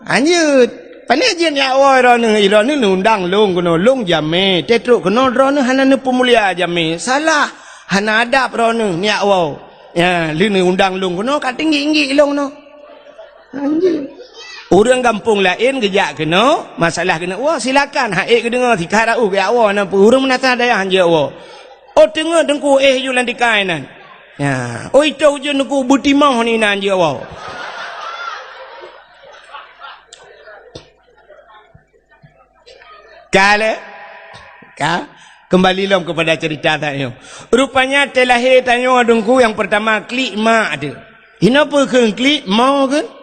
Anjeut, pane jeuet jak woe droeneuh, droeneuh neuundang lôn keunoe, lôn jamé, teutrok keunoe droeneuh hana neupeumulia jamé. Salah, hana adab droeneuh neujak woe. Ya, lheueh neuundang lôn keunoe, ka teunggik-nggik lôn keunoe. Anjeut. Ureuëng gampông laén geujak keunoe, masalah keuneuk woe, silakan, han ék geudeungoe, sikara uh geujak woe, na peue ureuëng meunasah dayah han jeuet woe. Oh, teungoh teungku éh ju lam tikai nan. Ya, oi toh ujeuen teungku beutimoh ni nan jeuet woe. Ka lé? Ka? Kembali lom kepada cerita tanyoe. Rupanya tée lahé tanyoe teungku nyang peurtama klik mak teuh. Hinoe peue kheun klik, mo kheun?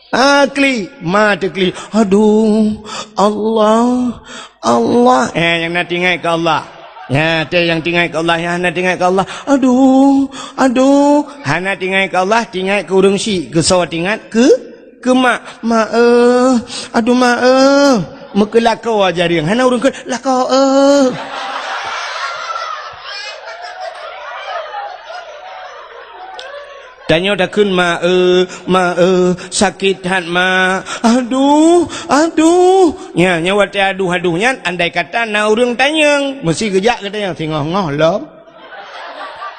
Ah, klik, ma teuklik. Aduh, Allah, Allah. Eh, nyang na teuingat keu Allah. Ya, tée nyang teuingat keu Allah, nyang hana teuingat keu Allah. Aduh, aduh. Hana teuingat keu Allah, teuingat keu ureuëng syik. Keu soe teuingat? Keu, keu mak. Mak, eh. Aduh, mak, eh. Meukeulakoe jareung. Hana ureuëng kheun, lakoe, eh. Tanyoe takheun, "Ma, eh, ma, eh, sakét that, ma. Aduh, aduh." Nya, nya watée aduh-aduh nyan, andai kata na ureuëng tanyong, meusti geujak keu tanyong, "Singoh-ngoh lom?"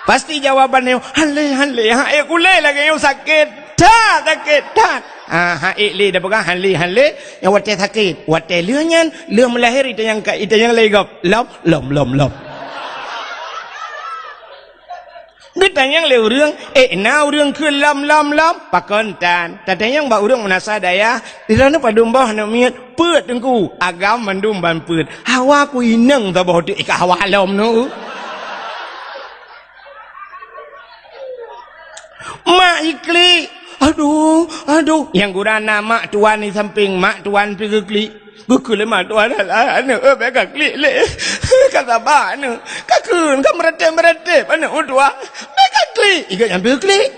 Pasti jawaban nyoe, "Hale, hale, ha ék ulée lagée nyoe sakét that, sakét that." Ah, ha ék lé da peugah hale, hale, nyang watée sakét. Watée lheueh nyan, lheueh meulahé itanyong ka, itanyong lé gob, "Lom, lom, lom, lom." Geutanyong lé ureuëng, "Eh, na ureuëng kheun lom, lom, lom?" Pakon tan? Tatanyong bak ureuëng meunasah dayah, "Di droeneuh padum boh aneuk miet?" "Peuet, Teungku." "Agam mandum ban peuet." "Hawa ku inong saboh teuk ka hawa lom nyoe." Mak jiklik. "Aduh, aduh." Nyang gura na mak tuan di sampéng, mak tuan pi geuklik. Geukheun lé mak tuan, "Alah, aneuk, eh, bék kaklik lé. Ka saba aneuk. Kakheun, ka meuratéb-meuratéb aneuk meutuah. Bék kaklik." Iga nyang pi geuklik.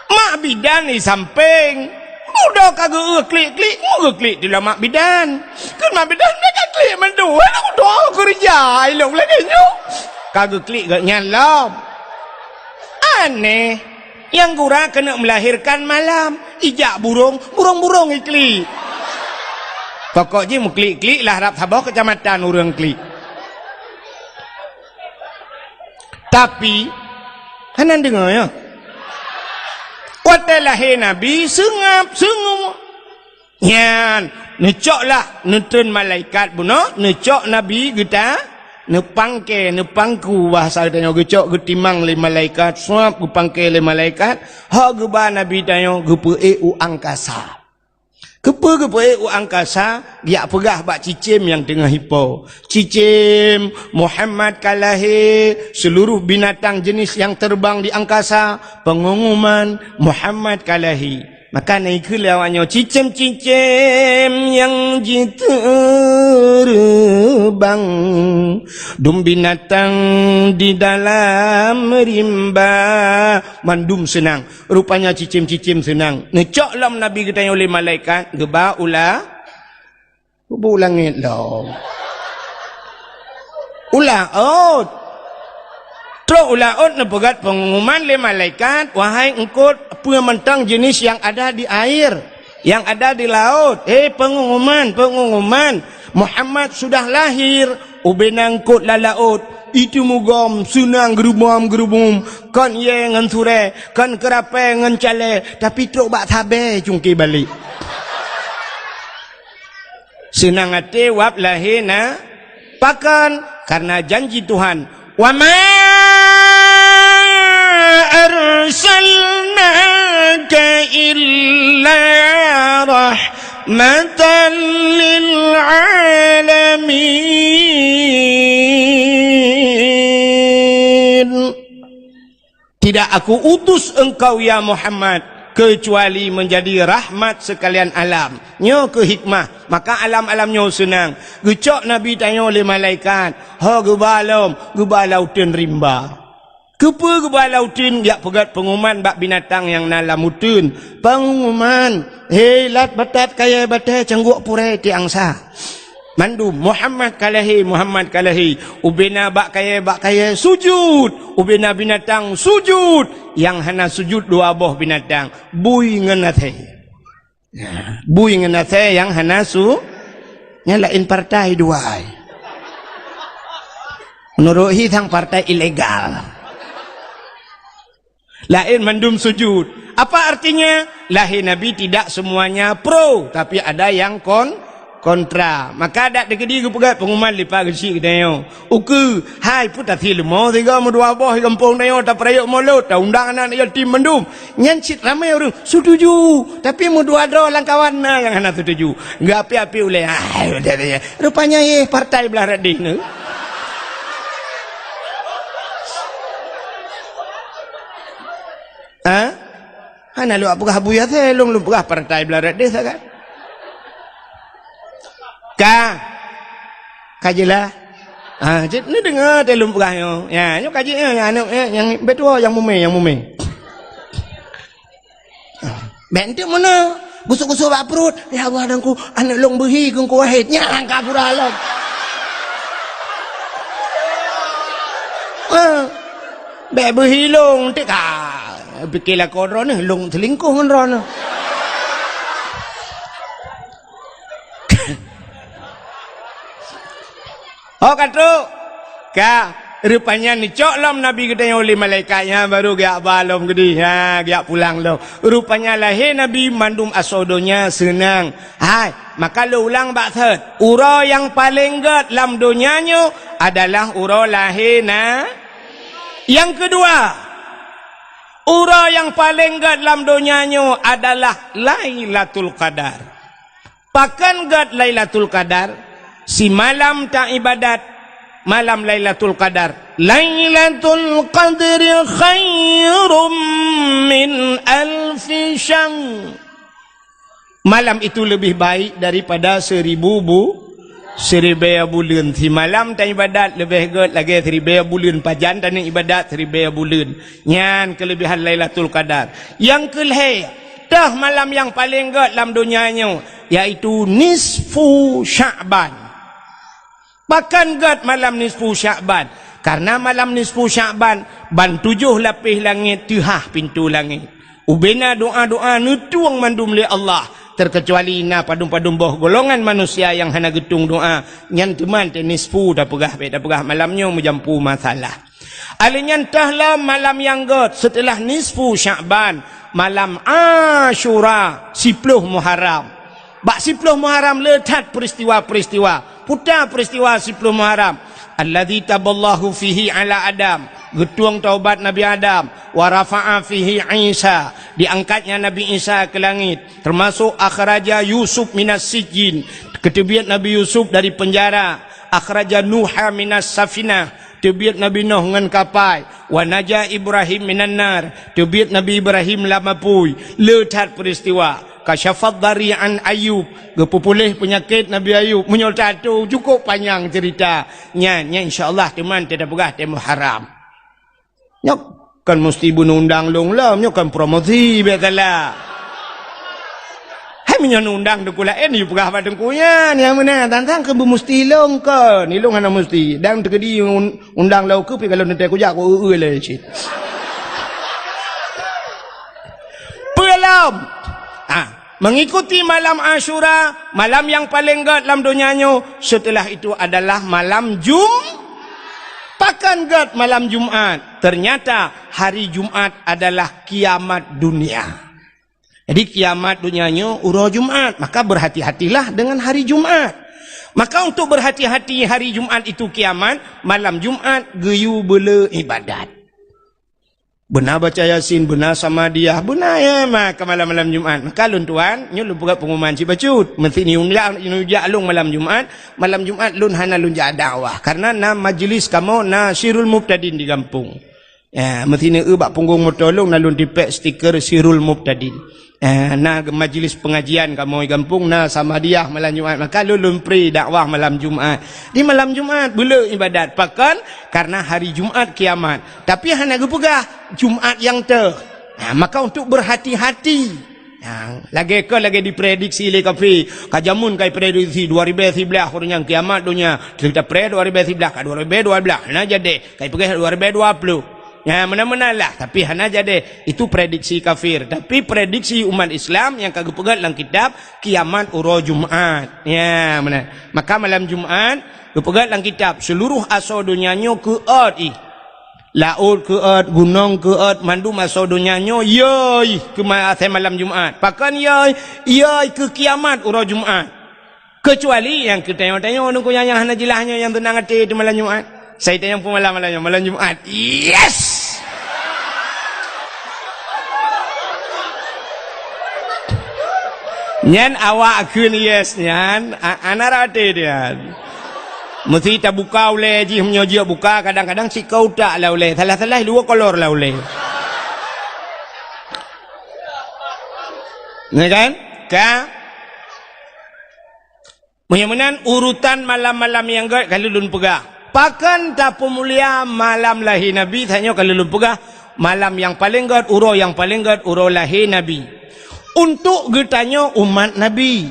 Mak bidan di sampéng. Udah ka geu-, geuklik-klik, mu geuklik di lam mak bidan. Kheun mak bidan, "Bék kaklik mandum, aneuk meutuah keureuja ilong lagée nyoe." Ka geuklik gobnyan lom. Aneh. Nyang gura keuneuk meulahérkan malam, ijak burông, burông-burông iklik. Pokok jih meuklik-klik lah rab saboh keucamatan ureuëng klik. Tapi, hana deungoe, ya? Watée lahé Nabi, seungab, seungab. Nyan, neucok lah, neutreun malaikat bunoe, neucok Nabi geuta, neupangke, neupangku, bahasa geutanyoe geucok geutimang lé malaikat, suab geupangke lé malaikat, ho geuba Nabi tanyoe geupeuék u angkasa. Keupeue geupeuék u angkasa? Geujak peugah bak cicém nyang teungoh ipo, "Cicém, Muhammad ka lahé, seuluruh binatang jeuneuh nyang teubang di angkasa, peungumuman, Muhammad ka lahé." Maka na ikheun lé awaknyoe, "Cicém-cicém nyang jiteubang, dum binatang di dalam rimba." Mandum seunang. Rupanya cicém-cicém seunang. Neucok lom Nabi geutanyoe lé malaikat, geuba u la-, geuba u langét lom. U laôt. Trok u laôt neupeugét peungumuman lé malaikat, "Wahai eungkôt, peue mantong jeuneuh nyang ada di air, nyang ada di laôt, hé peungumuman, peungumuman, Muhammad sudah lahir." Ubena eungkôt lam laôt, iteumugom seunang geurubom-geurubom, kon yé ngon surée, kon keurapée ngon calée, tapi trok bak sabée cungké balek. Seunang até wab lahé na, pakon? Kareuna janji Tuhan, "Wa ma arsalnaka illa rahmatan lil alamin." Tidak Aku utus engkau, ya Muhammad, kecuali menjadi rahmat sekalian alam. Nyoe keuh hikmah, maka alam-alam nyoe seunang. Geucok Nabi tanyoe lé malaikat, ho geuba lom, geuba lam uteuen rimba. Keupeue geuba lam uteuen? Geujak peugét peungumuman bak binatang nyang na lam uteuen. Peungumuman, "Hé lat batat kayée batée cangguek purée tiang sa." Mandum, "Muhammad ka lahé, Muhammad ka lahé." Ubena bak kayée, bak kayée sujut, ubena binatang sujut. Nyang hana sujut dua boh binatang, bui ngon asée. Bui ngon asée nyang hana su-, nyan laén partai dua ai. Meunurot hi sang partai ilegal. Laén mandum sujud. Apa artinya? Lahé Nabi tidak semuanya pro, tapi ada yang kon-, kontra. Maka adak teukeudi geupeugah peungumuman lipat geuchik geutanyoe. Ukeue, hai peue tasie leumo sigoe meudua boh di gampông tanyoe tapeurayeuk molot, taundang aneuk yatim mandum. Nyan cit ramé ureuëng setuju, tapi meudua droe lam kawan na nyang hana setuju. Geuapi-api ulée, ah, rupanya yeh partai blah radeh nyoe. Ha? Hana lôn peugah Abu Yasir, lôn, lôn peugah partai blah radeh sagai. Ka. Ka jeulaih. Ha, cit neudeungoe teuh lôn peugah nyoe. Ya, nyoe ka jeuet nyoe, nyang aneuk, eh, nyang beutôi nyang mumé, nyang mumé. Bék enteuk meunoe, gusok-gusok bak pruet. "Ya Allah, Teungku, aneuk lôn beuhi Teungku Wahid." Nyan ka pura lom. Ha. Bèk beuhi lôn, teuka. Pike lakoe droeneuh, lôn seulingkoh ngon droeneuh. Oh, ka trok. Ka, rupanya neucok lom Nabi geutanyoe lé malaikat nyan, baru geujak ba lom keudeh, ha, geujak pulang lom. Rupanya lahé Nabi mandum asoe donya seunang. Hai, maka lôn ulang bak thot. Uroe nyang paleng gèt lam donya nyoe adalah uroe lahé na. Nyang keudua, uroe nyang paleng gèt lam donya nyoe adalah Lailatul Qadar. Pakon gèt Lailatul Qadar? Simalam taibadat malam Lailatul Qadar. Lailatul Qadri khairum min alfi syahr. Malam itu lebih baik daripada seribu bu-, siribèe buleuen. Simalam taibadat leubeh gèt lagèe siribèe buleuen. Pajan taneuk ibadat siribèe buleuen. Nyan keuleubehan Lailatul Qadar. Nyang keulhèe, toh malam nyang paleng gèt lam donya nyoe, yaitu nisfu Sya'ban. Pakon gèt malam nisfu Sya'ban? Karena malam nisfu Sya'ban ban tujoh lapéh langét teuhah pintoe langét. Ubena doa-doa neutueng mandum lé Allah, terkecuali na padum-padum boh golongan manusia nyang hana geutueng doa, nyan teuma teuh nisfu tapeugah, bèk tapeugah malam nyoe meujampu masalah. Alèh nyan toh lom malam nyang gèt seuteulah nisfu Sya'ban, malam Asyura, siploh Muharram. Bak siploh Muharram le that peuristiwa-peuristiwa. Peue ta peuristiwa siploh Muharram? Alladzi taballahu fihi ala Adam, geutueng taubat Nabi Adam, wa rafa'a fihi Isa, diangkatnya Nabi Isa keu langét, teumasok akhraja Yusuf minas sijjin, geuteubiet Nabi Yusuf dari peunjara, akhraja Nuha minas safinah, teubiet Nabi Nuh ngon kapai, wa naja Ibrahim minan nar, teubiet Nabi Ibrahim lam apui. Le that peuristiwa. Kasyafad dari an Ayub, geupeupuléh peunyakét Nabi Ayub. Meunyoe tatu cukôp panyang ceurita. Nyan, nyan insya Allah teuma tapeugah teuh Muharram. Nyoe kan musti beuneundang lôn lom, nyoe kan promosi biasalah. Hai meunyoe neundang teungku laén, yue peugah bak teungku nyan, nyang meunan, tantang keu beumusti lôn kon, ilôn hana musti. Dan teukeudi un-, undang lôn keu pi kalau neutée kujak ku eu-eu lé cit. Peue lom? Ah, mengikuti malam Asyura, malam nyang paleng gèt lam donya nyoe, setelah itu adalah malam Jum-, pakon gèt malam Jumat? Ternyata hari Jumat adalah kiamat dunia. Jadi kiamat donya nyoe uroe Jumat, maka berhati-hatilah dengan hari Jumat. Maka untuk berhati-hati hari Jumat itu kiamat, malam Jumat geuyue beule ibadat. Beuna baca Yasin, beuna Samadiyah, beuna, ya, maka malam-malam Jumat. Maka lôn tuan, nyoe lôn peugah pengumuman cit bacut. Meusti ni undang, undang lôn malam Jumat, malam Jumat lôn hana lôn jak dakwah. Karena na majlis kamoe, na Sirul Mubtadin di gampông. Ya, meusti neueu bak punggong moto lôn na lôn tipék stiker Sirul Mubtadin. Eh, na majlis pengajian kamoe gampông, na Samadiyah malam Jumat. Maka lôn, lôn pri dakwah malam Jumat. Di malam Jumat beule ibadat. Pakon? Karena hari Jumat kiamat. Tapi hana geupeugah Jumat nyang teuh. Ha, maka untuk berhati-hati. Ha, lagèe kon lagèe diprediksi lé kafé. Ka jameun ka iprediksi dua ribèe siblaih uroe nyan kiamat donya. Kita pre dua ribèe siblaih ka dua ribèe dua blaih. Hana jadi. Ka ipeugah dua ribèe dua ploh. Ya, meunan-meunan lah, tapi hana jadi. Itu prediksi kafir. Tapi prediksi umat Islam nyang ka geupeugah lam kitab kiamat uroe Jumat. Ya, meunan. Maka malam Jumat geupeugah lam kitab, seluruh asoe donya nyoe keuôt ih. Laôt keuôt, gunong keuôt, mandum asoe donya nyoe yoi keu ma-, asai malam Jumat. Pakon yoi? Yoi keu kiamat uroe Jumat. Keucuali nyang keu tanyoe-tanyoe nungku nyang, nyang hana jeulaih nyoe nyang teunang até teuh malam Jumat. Sai tanyong peumalam malam nyoe, malam Jumat. Yes! Nyan awak kheun yes nyan, a-, hana rate nyan. Meusti tabuka ulèe jih, meunyoe jeuet buka, kadang-kadang sikau tak lah ulèe. Salah-salah dua kolor lah ulèe. Ya kan? Ka? Meunyoe meunan urutan malam-malam nyang gèt ka lôn peugah. Pakon tapeumulia malam lahé Nabi, tanyoe ka lôn peugah, malam nyang paleng gèt, uroe nyang paleng gèt, uroe lahé Nabi. Untuk geutanyoe umat Nabi.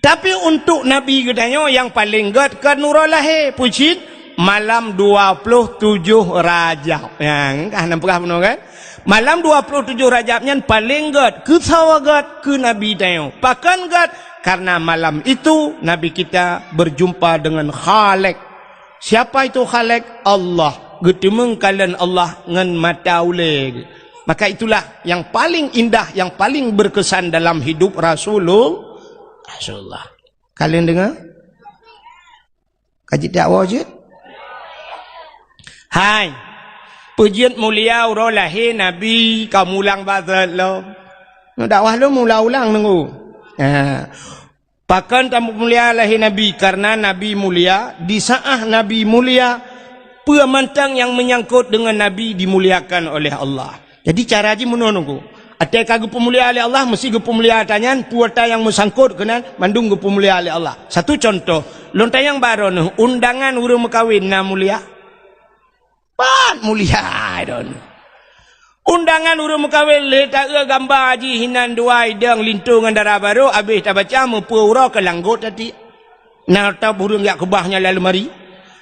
Tapi untuk Nabi geutanyoe nyang paleng gèt kon uroe lahé, peue cit? Malam dua ploh tujoh Rajab. Ya, kan? Nampak bunoe, kan? Malam dua ploh tujoh Rajab nyan paleng gét. Keu soe gét? Keu Nabi tanyoe. Pakon gét? Karena malam itu Nabi kita berjumpa dengan Khalik. Siapa itu Khalik? Allah. Geuteumeung kalon Allah ngon mata ulée. Maka itulah yang paling indah, yang paling berkesan dalam hidup Rasulul-, Rasulullah. Kalian dengar? Ka jeuet jak woe jeuet? Hai. Peue jeuet mulia uroe lahé Nabi, ka mulang bak zat lom. Nyoe dakwah lôn mulang-ulang nunggu. Ha. Pakon tamulia lahé Nabi? Karena Nabi mulia, di saat Nabi mulia, peue mantong nyang menyangkut dengan Nabi dimuliakan oleh Allah. Jadi cara jih meunoe nunggu. Até ka geupeumulia lé Allah, meusti geupeumulia ata nyan, peue ata nyang meusangkot keunan, mandum geupeumulia lé Allah. Satu contoh, lôn tanyong bak droeneuh, undangan ureuëng meukawen na mulia? Pat mulia droeneuh. Undangan ureuëng meukawen lé taeu gamba jih hinan dua idong linto ngon dara barô, habéh tabaca meupeu uroe keu langgot tati. Na teuh ureuëng jak keubah nyan lam leumari?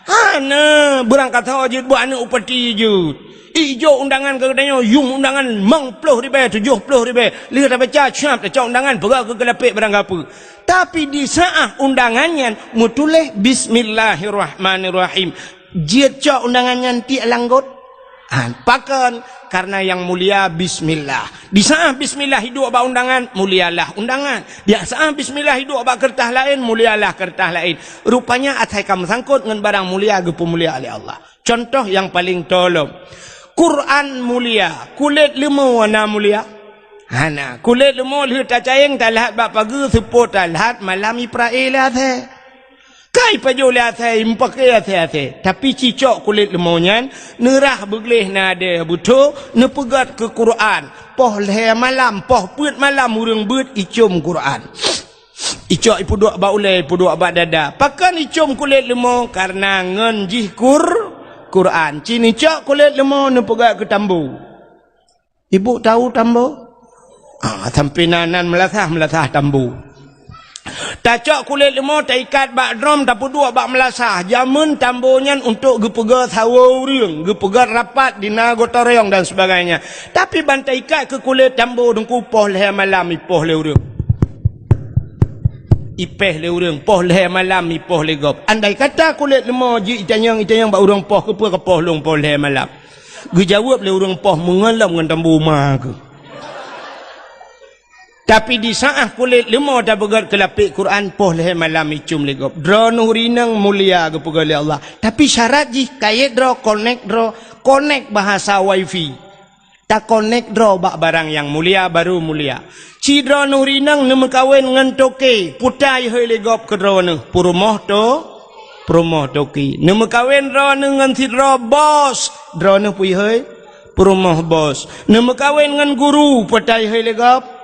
Hana, beurangkasoe jeuet buet aneuëk upati jeuet. Ijok undangan keu geutanyoe, yum undangan limong ploh ribée, tujoh ploh ribée. Lheueh tabaca, siap tacok undangan, peugah keu keulapék barang gapeue. Tapi di saat undangan nyan meutuléh bismillahirrahmanirrahim. Jeuet cok undangan nyan tiek langgot. Ha, pakon? Karena yang mulia bismillah. Di saat bismillah iduek bak undangan, mulialah undangan. Di saat bismillah iduek bak keureutah laén, mulialah keureutah laén. Rupanya asai ka meusangkot ngon barang mulia geupeumulia lé Allah. Contoh nyang paleng tolom. Quran mulia, kulét leumô na mulia? Hana. Kulét leumô lheueh tacayeng talhat bak pageue, seupôt talhat malam iprae lé asée. Kai pajoh lé asée, meupaké asée-asée. Tapi cicok kulét leumô nyan, neurah beugleh nadée beutho, neupeugét keu Quran. Poh lhée malam, poh peuet malam ureuëng beuet icom Quran. Icok ipeuduek bak ulée, ipeuduek bak dada. Pakon icom kulét leumô? Karena ngon jih Qur-, Quran. Ci neucok kulét leumô neupeugét keu tambo. Ibu tahu tambo? Ah, sampai nan, nan meulasah, meulasah tambo. Tacok kulét leumô, taikat bak drom, tapeuduek bak meulasah. Jameun tambo nyan untuk geupeugét sawoe ureuëng, geupeugét rapat di na gotong royong dan sebagainya. Tapi ban taikat keu kulét tambo teungku poh lhée malam ipoh lé ureuëng. Ipéh lé ureuëng, poh lhée malam ipoh lé gob. Andai kata kulét leumô jeuet itanyong, itanyong bak ureuëng poh, keupeue ka poh lôn poh lhée malam? Geujaweueb lé ureuëng poh meungon lom ngon tambo ma keuh. Tapi di saat kulét leumô tapeugét keu lapék Quran poh lhée malam icom lé gob. Droeneuh rineueng mulia geupeugét lé Allah. Tapi syarat jih kayét droe, konek droe, konek bahasa wifi. Takonek droe bak barang nyang mulia, baru mulia. Ci droeneuh rineueng neumeukawen ngon toke, peue ta ihôi lé gob keu droeneuh? Peurumoh to-, peurumoh toke. Neumeukawen droeneuh ngon sidroe bos, droeneuh peue ihôi? Peurumoh bos. Neumeukawen ngon guru, peue ta ihôi lé gob?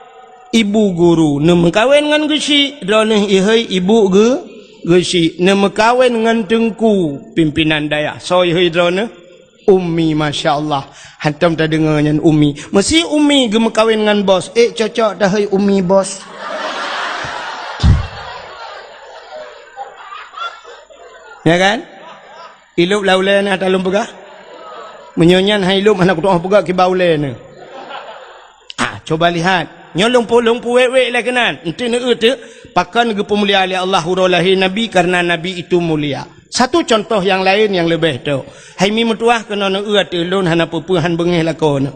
Ibu guru. Neumeukawen ngon geuchik, droeneuh ihôi ibu geu-, geuchik. Neumeukawen ngon teungku, pimpinan dayah, soe ihôi droeneuh? Ummi, masya Allah. Hantom tadeungoe nyan ummi. Meusi ummi geumeukawen ngon bos. Eh, cocok dah, hei ummi bos. Ya kan? Ilop lam ulée na talom peugah. Meunyoe nyan hai ilop hana kutu'oh peugah kiban ulée na. Ah, coba lihat. Nyoe lôn pu-, lôn puwék-wék lé keunan. Enti neueu teuk, pakon geupeumulia lé Allah uroe lahé Nabi, karena Nabi itu mulia. Satu contoh yang lain yang leubeh tok. Hai mi meutuwah keunoe neueu ateueh lôn hana peue-peue han beungéh lakoe nyoe.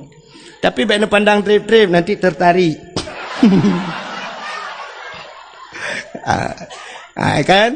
Tapi bék neupandang treb-treb, nanti tertarik. Ah, ah, kan?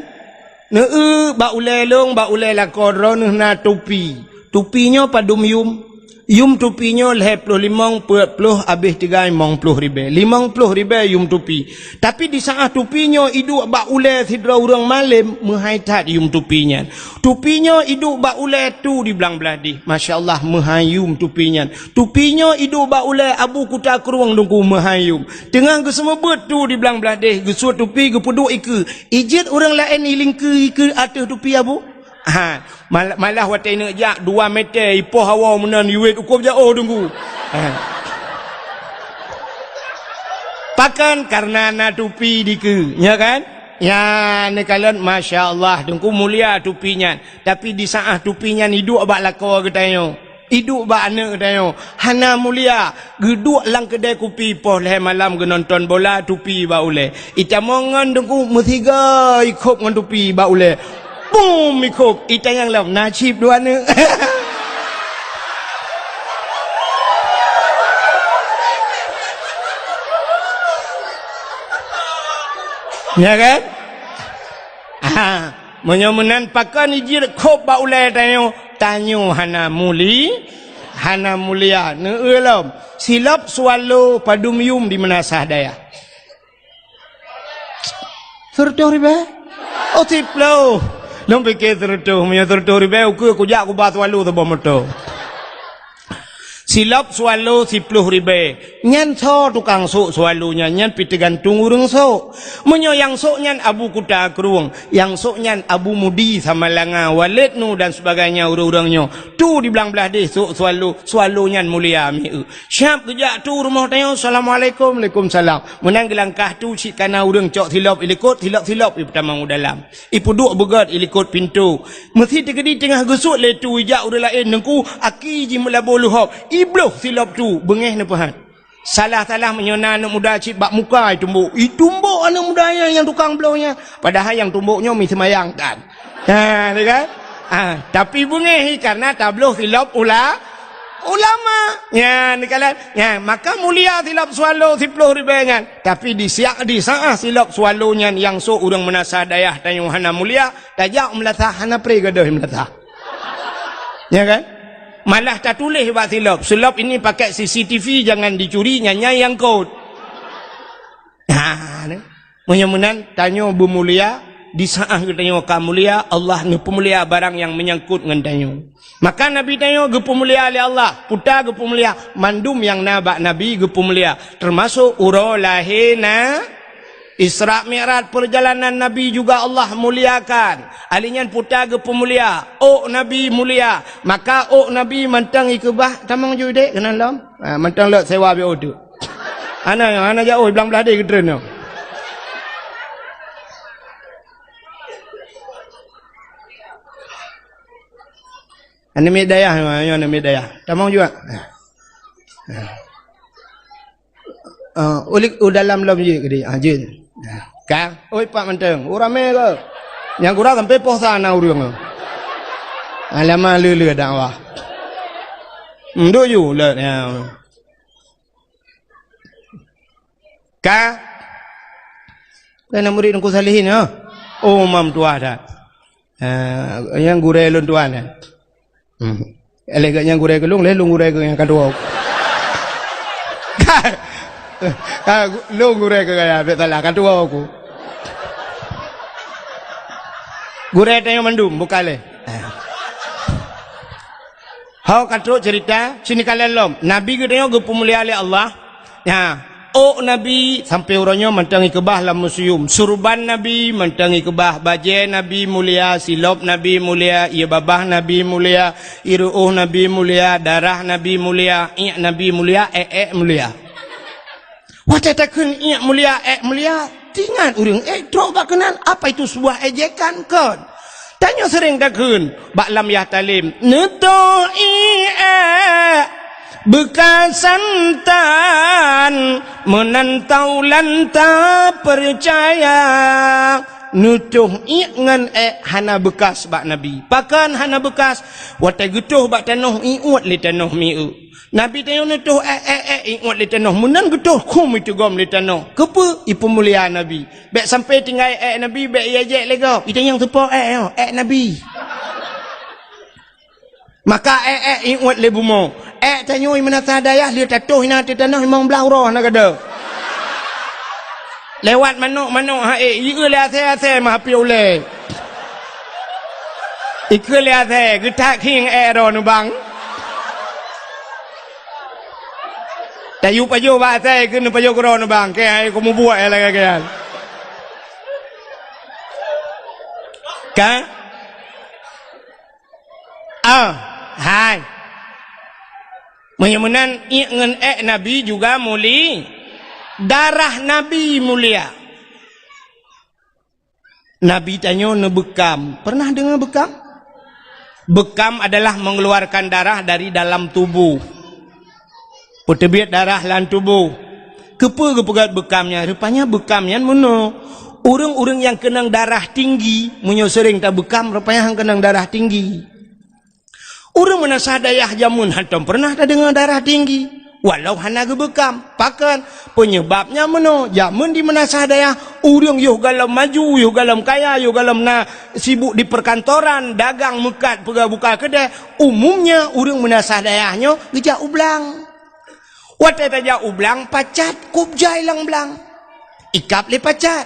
Neueu bak ulée lôn, bak ulée lakoe droeneuh na tupi. Tupi nyoe padum yum? Yum tupi nyoe lhée ploh limong, peuet ploh, abéh tigai limong ploh ribée. Limong ploh ribée yum tupi. Tapi di saat tupi nyoe iduek bak ulée sidroe ureuëng malém, meuhai that yum tupi nyan. Tupi nyoe iduek bak ulée tu di blang blaih deh. Masya Allah, meuhai yum tupi nyan. Tupi nyoe iduek bak ulée Abu Kuta Krueng Teungku, meuhai yum. Teungoh geuseumeubeuet tu di blang blaih deh, geusuet tupi geupeuduek ikeue. Ijeuet ureuëng laén ilingkeue ikeue ateueh tupi Abu? Ha, mal-, malah watée neuk jak dua meter ipoh hawa meunan iwet ukob jaoh Teungku. Ha. Pakon? Karena na tupi dikeue, nya kan? Nyan neukalon, masya Allah, Teungku, mulia tupi nyan. Tapi di saat tupi nyan iduek bak lakoe geutanyoe, iduek bak aneuk geutanyoe, hana mulia. Geuduek lam keudè kupi, poh lhèe malam geunonton bola, tupi bak ulèe. Itamong ngon Teungku, meusiga ikhop ngon tupi bak ulèe. Bum, ikhop, itanyong lom, na chip dua aneuk. Ya kan? Ha, meunyoe meunan pakon ijeuet khop bak ulèe tanyoe, tanyoe hana muli, hana mulia. Neueu lom, silop swallow padum yum di meunasah dayah. Seureutôh ribèe? Oh, siploh. Lôn pike seureutôh, meunyoe seureutôh ribèe, ukeue kujak kuba swallow saboh moto. Silop swallow siploh ribèe. Nyan soe tukang sôk swallow nyan, nyan pih teugantung ureueng sôk. Meunyoe nyang sôk nyan Abu Kuta Krueng, nyang sôk nyan Abu Mudi Samalanga, Walid Nu dan sebagainya ureueng-ureueng nyoe, tu di blang blaih deh sôk swallow, swallow nyan mulia mieu. Siap geujak tu rumoh tanyoe, "Assalamualaikum." "Waalaikumsalam." Meunan geulangkah tu cit kana ureueng cok silop ilikot, silop-silop ipeutamong u dalam. Ipeuduek beugöt ilikot pintoe. Meusi teukeudi teungoh geusuet lé tu ijak ureueng laén, Teungku, aki jih meulaboh leuhob. Ibloh silop tu, beungéh neupeuhat. Salah-salah meunyoe na aneuk muda cit bak muka itumbok. Itumbok aneuk muda nyan nyang tukang bloh nyan. Padahai nyang tumbok nyoe mi seumayang tan. Ha, ni kan? Ha, tapi beungéh karena tabloh silop ula-, ulama. Nyan, ni kan? Nyan, maka mulia silop swallow siploh ribèe nyan. Tapi di siak, di saat silop swallow nyan nyang sôk ureueng meunasah dayah tanyoe hana mulia, tajak meunasah hana pré gadôh meunasah. Ya kan? Malah tatuléh bak silop, "Silop ini pakai C C T V, jangan dicuri, nyan nyang kot." Ha, ni. Meunyoe meunan, tanyoe beumulia, di saat geutanyoe ka mulia, Allah neupeumulia barang nyang meunyangkot ngon tanyoe. Maka Nabi tanyoe geupeumulia lé Allah, peue ta geupeumulia, mandum nyang na bak Nabi geupeumulia, teumasok uroe lahé na Isra Mi'raj, perjalanan Nabi juga Allah muliakan. Ali nyan peue ta geupeumulia, ôk Nabi mulia. Maka ôk Nabi mantong ikeubah, tamong ju dek keunan lom. Ha, mantong lok sewa B O tu. Hana, hana jauh, blang blaih deh geutreun nyoe. Aneuk miet dayah, nyoe aneuk miet dayah. Tamong juga. Ha. Ha. Ah, ulik u dalam lom jeuet keudeh. Ah, jeuet. Ah, ka? Oi, pat mantong. Oh, ramé ke? Nyang gura sampai poh sa na ureueng. Alamah lé-lé dakwah. Nduk ju, le, ya. Ka? Kan murid Teungku Salihin, ya? Oh, mam tuah dah. Ah, nyang gurèe lôn tuan, ya? Hmm. Lé geuh nyang gurèe keu lôn, lé lôn gurèe keu nyang ka tuwoe. Ka, ka, lôn gurèe keu gaya, bèk salah, ka tuwoe ku. Gurèe tanyoe mandum, bukan lé. Ho ka trok cerita, sini kalian lom. Nabi geutanyoe geupeumulia lé Allah. Nyan, ôk Nabi sampoe uroe nyoe mantong ikeubah lam museum. Surban Nabi mantong ikeubah, bajèe Nabi mulia, silop Nabi mulia, ié babah Nabi mulia, ié ru'ôh Nabi mulia, darah Nabi mulia, iék Nabi mulia, èk-èk mulia. Watèe takheun iék mulia, èk mulia, teuingat ureueng èk trok bak keunan, apa itu sebuah ejekan kon? Tanyoe seuréng takheun bak lam yah talem, "Neutoh iék èk beukasan tan, meunan taulan tapeucaya." Neutoh iék ngon èk hana beukas bak Nabi. Pakon hana beukas? Watèe geutoh bak tanoh, iuet lé tanoh mieu. Nabi tanyoe neutoh èk, èk, èk, iuet lé tanoh. Meunan geutoh, khum iteugom lé tanoh. Keupeue? Ipeumulia Nabi. Bèk sampoe tinggai èk Nabi, bèk iajek lé gob. Itanyong soe po èk nyoe, èk Nabi. Maka èk, èk, iuet lé bumoe. Èk tanyoe meunasah dayah, lheueh tatoh inan ateueh tanoh limong blah uroe hana gadôh. Lewat manok-manok ha ék, ieu lé asèe-asèe meuhapé ulèe. Ikeu lé asèe, geutak khieng èk droeneuh bang. Tayue pajoh bak asèe, ikeu neupajoh keu droeneuh bang. Keu hai kumubuet lagèe nyan. Ka? Ah, hai. Meunyoe meunan, iék ngon èk Nabi juga muli-, darah Nabi mulia. Nabi tanyoe neubeukam. Pernah deungoe beukam? Beukam adalah mengeluarkan darah dari dalam tubuh. Peuteubiet darah lam tuboh. Keupeue geupeugét beukam nyan? Rupanya beukam nyan meunoe. Ureuëng-ureuëng nyang keunong darah tinggi, meunyoe seuréng tabeukam, rupanya han keunong darah tinggi. Ureuëng meunasah dayah jameun hantom pernah tadeungoe darah tinggi, walau hana geubeukam. Pakon? Peunyeubab nyan meunoe, jameun di meunasah dayah, ureuëng yoh gohlom maju, yoh gohlom kaya, yoh gohlom na sibuk di perkantoran, dagang meukat, peugah buka keudè, umumnya ureuëng meunasah dayah nyoe geujak u blang. Watée tajak u blang, pacat kôb jai lam blang. Ikab lé pacat.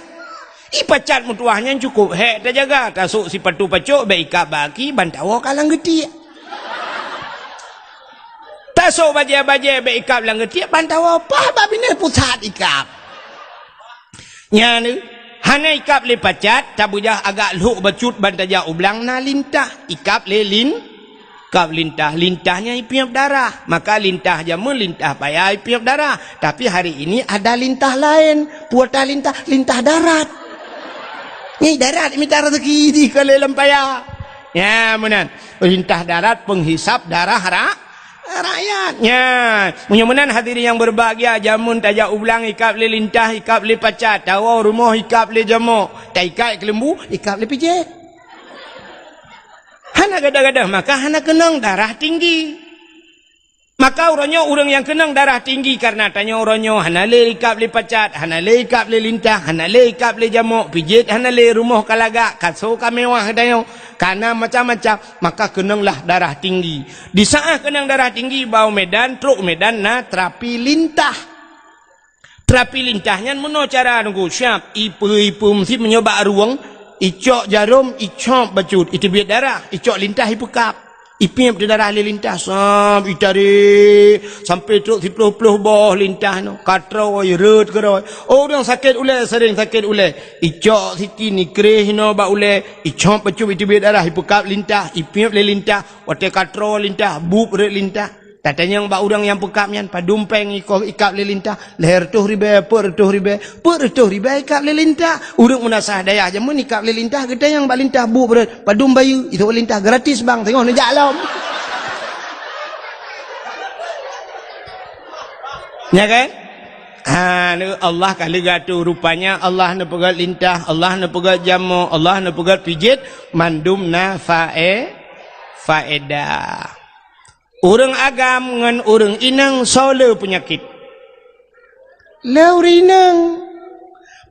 I pacat meutuwah nyan cukôb hék tajaga, tasôk sipatu pacok bék ikab bak aki, ban tawoe ka lam geutiek. Tasôk bajée-bajée bék ikab lam geutiek, ban tawoe paih bak binéh pusat ikab. Nyan, hana ikab lé pacat, tabeujah agak lhok bacut ban tajak u blang na lintah, ikab lé lin, kab lintah. Lintah nyan ipiep darah. Maka lintah jameun lintah paya ipiep darah. Tapi hari ini ada lintah laén. Peue ata lintah? Lintah darat. Nyan darat mita rezeki di keu lé lam paya. Nyan meunan. Lintah darat penghisab darah ra-, rakyat. Nyan. Meunyoe meunan hadirin yang berbahagia, jameun tajak u blang ikab lé lintah, ikab lé pacat, tawoe rumoh ikab lé jamok, taikat keuleumbu, ikab lé pijet. Hana gadoh-gadoh, maka hana keunong darah tinggi. Maka uroe nyoe ureuëng nyang keunong darah tinggi kareuna tanyoe uroe nyoe hana lé ikab lé pacat, hana lé ikab lé lintah, hana lé ikab lé jamok, pijet hana lé, rumoh ka lagak, kaso ka mewah tanyoe, ka na macam-macam, maka keunonglah darah tinggi. Di saát keunong darah tinggi, bak u Medan, trok u Medan na terapi lintah. Terapi lintah nyan meunoe cara nunggu siab, ipe-ipe meusi meunyoe bak rueng, icok jarom, icop bacut, iteubiet darah, icok lintah ipeukab. Ipiep di darah lé lintah, sam itarek sampai trok siploh-ploh boh lintah nyoe. Ka troe rhot keudroe. Oh, ureuëng sakét ulée, sering sakét ulée. Icok siti nikréh inoe bak ulée, icop bacut iteubiet darah, ipeukab lintah, ipiep lé lintah, watée ka troe lintah, bueb rhot lintah. Tatanyong bak ureuëng nyang peukab nyan, padum péng ikoh ikab lé lintah, lhée reutôh ribée, peuet reutôh ribée, peuet reutôh ribée ikab lé lintah. Ureuëng meunasah dayah jameun ikab lé lintah, geutanyong bak lintah bueb rhot, padum bayeue, itu lintah gratis bang, teungoh neujak lom. Nya kan? Ha, Allah ka lheueh geuatoe, rupanya Allah neupeugét lintah, Allah neupeugét jamok, Allah neupeugét pijet, mandum na fae-, faedah. Ureuëng agam ngon ureuëng inong soe le peunyakét? Le ureuëng inong.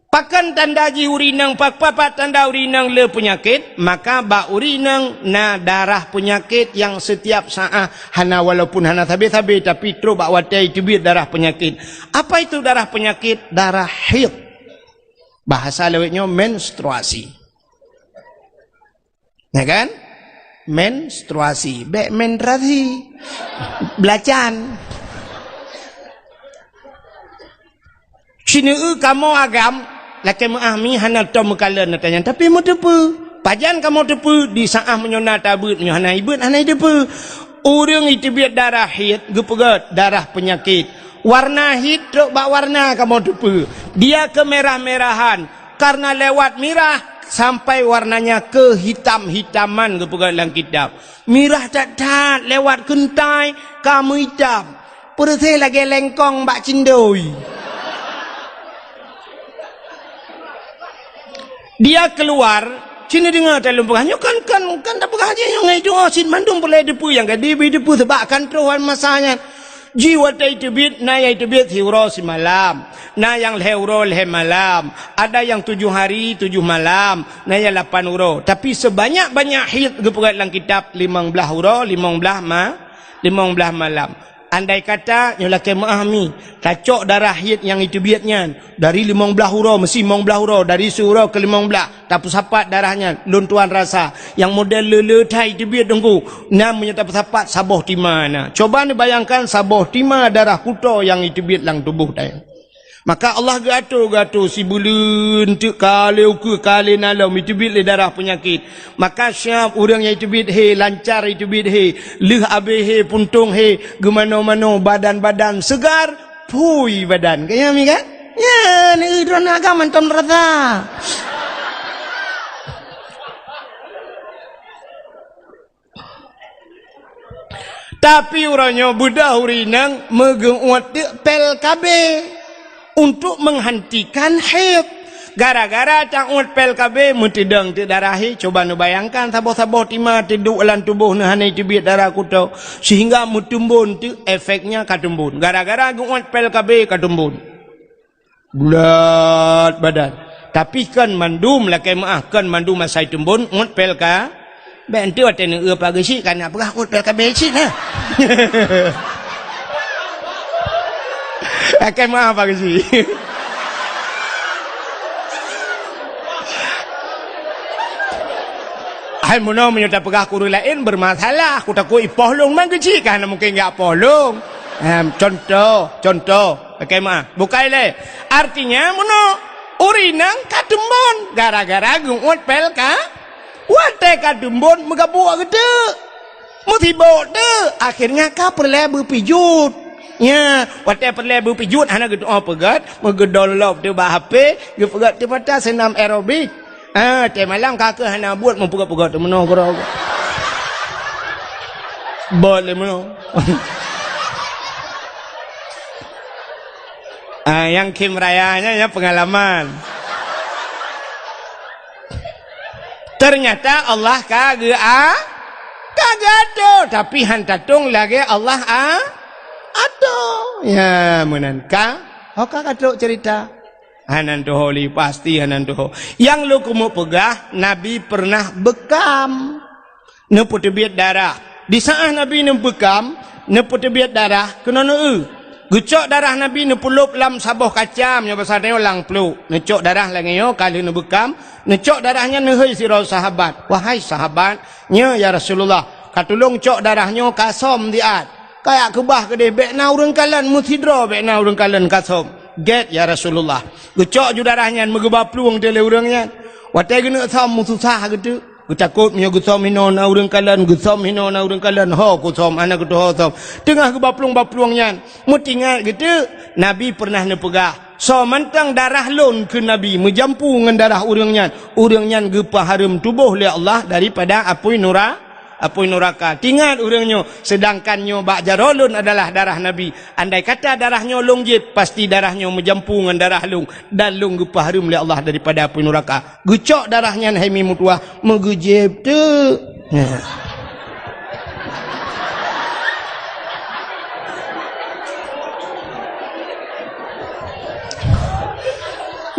Pakon tanda jih ureuëng inong, pa-, papat tanda ureuëng inong le peunyakét? Maka bak ureuëng inong na darah peunyakét nyang setiap saát hana, walaupun hana sabe-sabe, tapi trok bak watée iteubiet darah peunyakét. Apa itu darah peunyakét? Darah haid. Bahasa lawét nyoe menstruasi. Ya kan? Menstruasi. Bék menstruasi. Belacan. Sineue kamoe agam, lakée meuah mi hana tom meukalon tanyong, tapi meuteupeue. Pajan kamoe teupeue? Di saát meunyoe na tabeuet, meunyoe hana ibeuet, hana iteupeue. Ureuëng iteubiet darah haid, geupeugét darah peunyakét. Warna haid trok bak warna kamoe teupeue. Dia kemerah-merahan. Karena lewat mirah sampai warnanya kehitam-hitaman, geupeugah lam kitab. Mirah that-that lewat keuntai ka meuitam. Peureuséh lagée lengkong bak cindoi. Dia keluar, sini deungoe taleueng peugah, nyoe kan, kan, kan tapeugah jih nyoe ngai tuha cit mandum peureulée teupeue nyang ka dibi teupeue seubab kan troh masa nyan. Jih watée iteubiet, na nyang iteubiet siuroe simalam, na nyang lhée uroe lhée malam, ada nyang tujoh hari tujoh malam, na nyang lapan uroe. Tapi seubanyak-banyak haid geupeugét lam kitab limong blaih uroe, limong blaih ma-, limong blaih malam. Andai kata nyoe lakée meuah mi, tacok darah haid nyang iteubiet nyan, dari limong blaih uroe, meusi limong blaih uroe, dari siuroe keu limong blaih, tapeusapat darah nyan, lôn tuan rasa, nyang model le-le that iteubiet teungku, na meunyoe tapeusapat saboh tima na. Coba neubayangkan saboh tima darah kuto nyang iteubiet lam tuboh tanyoe. Maka Allah geuatoe, geuatoe sibuleuen teuk ka lhée ukeue ka lhée na lom iteubiet lé darah peunyakét. Maka siab ureuëng nyang iteubiet he, lancar iteubiet he, lheueh abéh he, puntông he, geumanoe-manoe, badan-badan seugar, phui badan. Ka nyan mi kan? Nyan, eh, droeneuh agam mantong rasa. Tapi uroe nyoe beudôh ureueng inong meugeuuet teuk pil K B untuk menghentikan haid. Gara-gara tauet pil K B meuteudong teuk darah, hi, cuba neubayangkan saboh-saboh tima teuduek lam tuboh neuh hana teubiet darah kuto, sehingga meutumbon teuk efeknya ka tumbon. Gara-gara geuuet pil K B ka tumbon. Bulat badan. Tapi kon mandum lakée meuáh, kon mandum asai tumbon uet pil K B. Bèk enteuk watée neueu pageue cit ka na peugah uet pil K B cit na. Lakée meuáh pageue cit. Hai meunoe meunyoe tapeugah keu ureueng laén bermasalah, kutakot ipoh lôn man keuchik ka hana mungken jak poh lôn. Em, contoh, contoh. Lakée meuáh. Bukai lé. Artinya meunoe, ureueng inong ka tumbon gara-gara geuuet pil K B. Watée ka tumbon meugabuk geuteuk. Meusibok teuk, akhirnya ka peureulée beupijuet. Nya, watée peureulée beupijuet hana geutu'oh peugét, meugeudong lop teuk bak H P, geupeugét teuk mata seunam aerobik. Ah, teuh malam ka keuh hana buet meupeugét-peugét teuk meunoe keudroe. Bot lé meunoe. Ah, nyang khém raya nyan, nyan peungalaman. Ternyata Allah ka geu-, a-, ka geuatur, tapi han tatong lagée Allah a-, atur. Ya, meunan ka. Ho ka ka trok cerita. Hana tuho lé, pasti hana tuho. Nyang lôn keumeung peugah, Nabi pernah beukam. Neupeuteubiet darah. Di saát Nabi neubeukam, neupeuteubiet darah, keunoe neueu. Geucok darah Nabi neupeulop lam saboh kacam, nyoe basa tanyoe lam pluek. Neucok darah lagée nyoe ka lheueh neubeukam, neucok darah nyan neuhôi sidroe sahabat. "Wahai sahabat, nyoe ya Rasulullah, ka tulông cok darah nyoe ka som siat. Kajak keubah keudeh, bèk na ureueng kalon, meusidroe bèk na ureueng kalon ka som." "Gét ya Rasulullah." Geucok ju darah nyan meugeuba plueng teuk lé ureueng nyan. Watée geuneuk som meususah geuteuk. Geutakot meunyoe geusom hinoe na ureueng kalon, geusom hinoe na ureueng kalon, ho kusom, hana geutuho som. Teungoh geuba plueng-ba plueng nyan, meutingat geuteuk, Nabi pernah neupeugah, "Soe mantong darah lôn," kheun Nabi, "meujampu ngon darah ureueng nyan, ureueng nyan geupeuhareuem tuboh lé Allah daripada apui nura-, apui nuraka." Tingat ureueng nyoe, seudangkan nyoe bak jaroe lôn adalah darah Nabi. Andai kata darah nyoe lôn jieb, pasti darah nyoe meujampu ngon darah lôn, dan lôn geupeuhareuem lé Allah daripada apui nuraka. Geucok darah nyan hai mi meutuwah, meugeujieb teuk.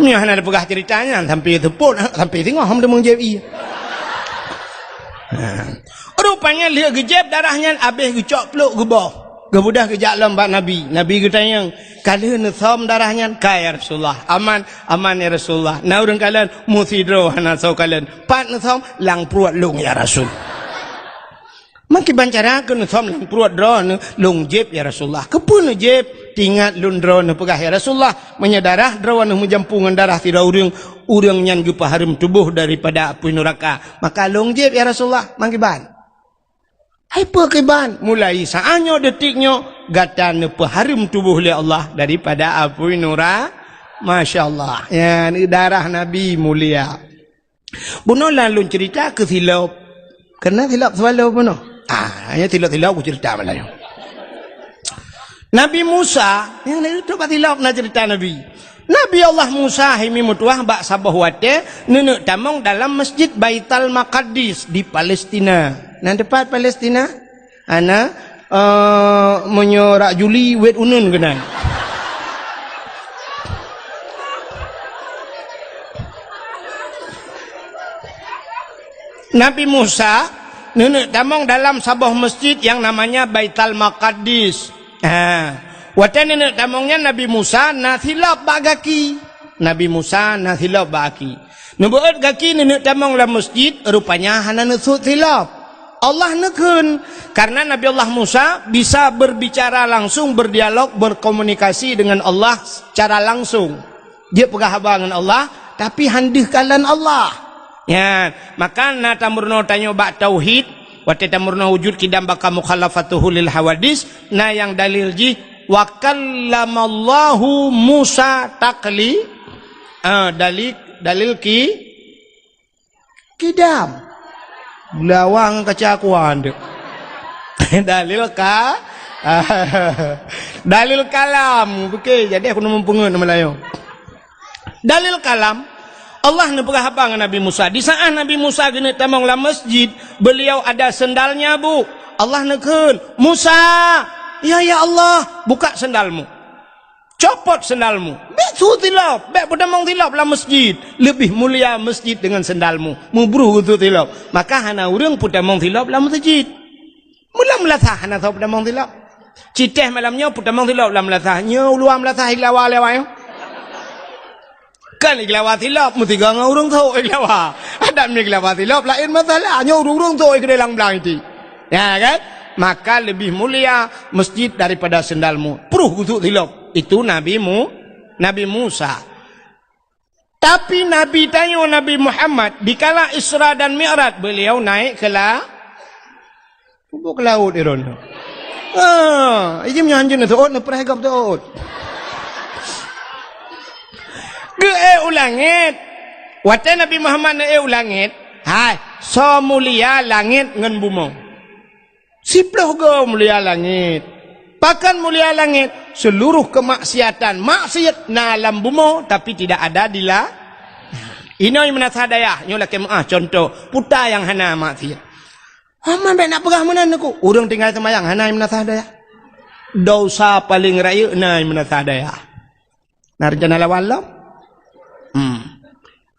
Nyoe hana tapeugah cerita nyan, sampai seupôt, sampai singoh hom teumeung jieb ie. Rupanya lheueh geujieb darah nyan abéh geucok pluek geuboh. Geubeudôh geujak lom bak Nabi. Nabi geutanyong, "Ka lheueh neusom darah nyan?" "Ka, ya Rasulullah." "Aman?" "Aman, ya Rasulullah." "Na ureueng kalon?" "Meusidroe hana soe kalon." "Pat neusom?" "Lam pruet lôn, ya Rasul." "Meukiban cara keu neusom lam pruet droeneuh?" "Lôn jieb, ya Rasulullah." "Keupeue neujieb?" "Tingat lôn droeneuh peugah, ya Rasulullah, meunyoe darah droeneuh meujampu ngon darah sidroe ureueng, ureueng nyan geupeuhareuem tuboh daripada apui nuraka. Maka lôn jieb, ya Rasulullah." "Meukiban?" "Hai peue kiban?" "Mulai saát nyoe, detik nyoe, gata neupeuhareuem tuboh lé Allah daripada apui nura-," Masya Allah. Nyan darah Nabi mulia. Bunoe lôn cerita keu silop. Keureuna silop selalu bunoe. Ah, hanya silop-silop kucerita malam nyoe. Nabi Musa, nyang na itu bak silop na cerita Nabi. Nabi Allah Musa hai mi meutuwah bak saboh watée neuneuk tamong dalam Masjid Baital Maqaddis di Palestina. Na teupat Palestina? Hana, eh, meunyoe rak Juli wet uneun keunan. Nabi Musa neuneuk tamong dalam saboh masjid nyang namanya Baital Maqaddis. Ha. Watée neuneuk tamong nyan Nabi Musa na silop bak gaki. Nabi Musa na silop bak gaki. Neubeuet gaki neuneuk tamong lam masjid, rupanya hana neusut silop. Allah neukheun, karena Nabi Allah Musa bisa berbicara langsung, berdialog, berkomunikasi dengan Allah secara langsung. Jeuet peugah haba ngon Allah, tapi han deuh kalon Allah. Nyan, maka na tameurunoe tanyoe bak tauhid, watée tameurunoe wujud qidam baqa mukhalafatuhu lil hawadis, na nyang dalil jih, "Wa kallamallahu Musa takli-," ah, dalil, dalil ki-, Qidam. Lawang kaca kuan tu. Dalil ka-, dalil kalam. Oke, jadi aku neumeupeungeut nama layu. Dalil kalam, Allah neupeugah haba ngon Nabi Musa. Di saat Nabi Musa geuneuk tamong lam masjid, beliau ada sendalnya, Bu. Allah neukheun, "Musa, ya, ya Allah, buka sendalmu." Copot sendalmu. Bèk su silop, bèk peutamong silop lam masjid. Leubeh mulia masjid deungon sendalmu. Meubruh geusu silop. Maka hana ureueng peutamong silop lam masjid. Mula meulasah hana soe peutamong silop. Citeh malam nyoe peutamong silop lam meulasah. Nyoe u luwa meulasah iglawa lewat nyoe. Kan iglawa silop, meusigoe ngon ureueng sôk iglawa. Adak mi iglawa silop laén masalah. Nyoe ureueng-ureueng sôk keudéh lam blang iti. Ya kan? Maka lebih mulia masjid daripada sendalmu. Pruh gusuk silop. Itu Nabi Mu-, Nabi Musa. Tapi Nabi tanyoe, Nabi Muhammad, dikala Isra dan Mi'raj, beliau naik ke la-, pubok laut iron. Ah, ijim nyan hanjeut na teuôt, na preh gop teuôt. Geuék u langét. Watée Nabi Muhammad na ék u langét, hai, soe mulia langét ngon bumoe. Siploh goe mulia langét. Pakon mulia langét? Seluruh kemaksiatan, maksiat na lam bumoe, tapi tidak ada di la-, inoe meunasah dayah, nyoe lakée meuáh contoh, puta nyang hana maksiat. Aman bèk nak peugah meunan aku. Ureueng tinggai seumayang hana meunasah dayah. Dosa paleng rayeuk na meunasah dayah. Na rencana lawan lom? Hmm.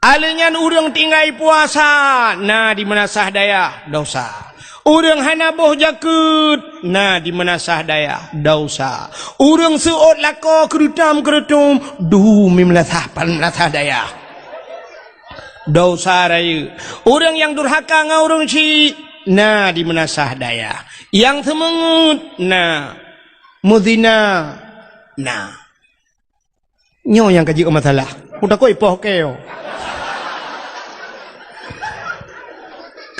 Alèh nyan ureueng tinggai puasa, na di meunasah dayah, dosa. Ureueng hana boh jakeuet, na di meunasah dayah, dosa. Ureueng seuôt lakoe keureutam-keureutom, dum di meunasah pan meunasah dayah, dosa rayeuk. Ureueng nyang durhaka ngon ureueng chik, na di meunasah dayah. Nyang seumeungeut, na. Meuzina, na. Nyoe nyang ka jeuet masalah. Kutakot ipoh keu.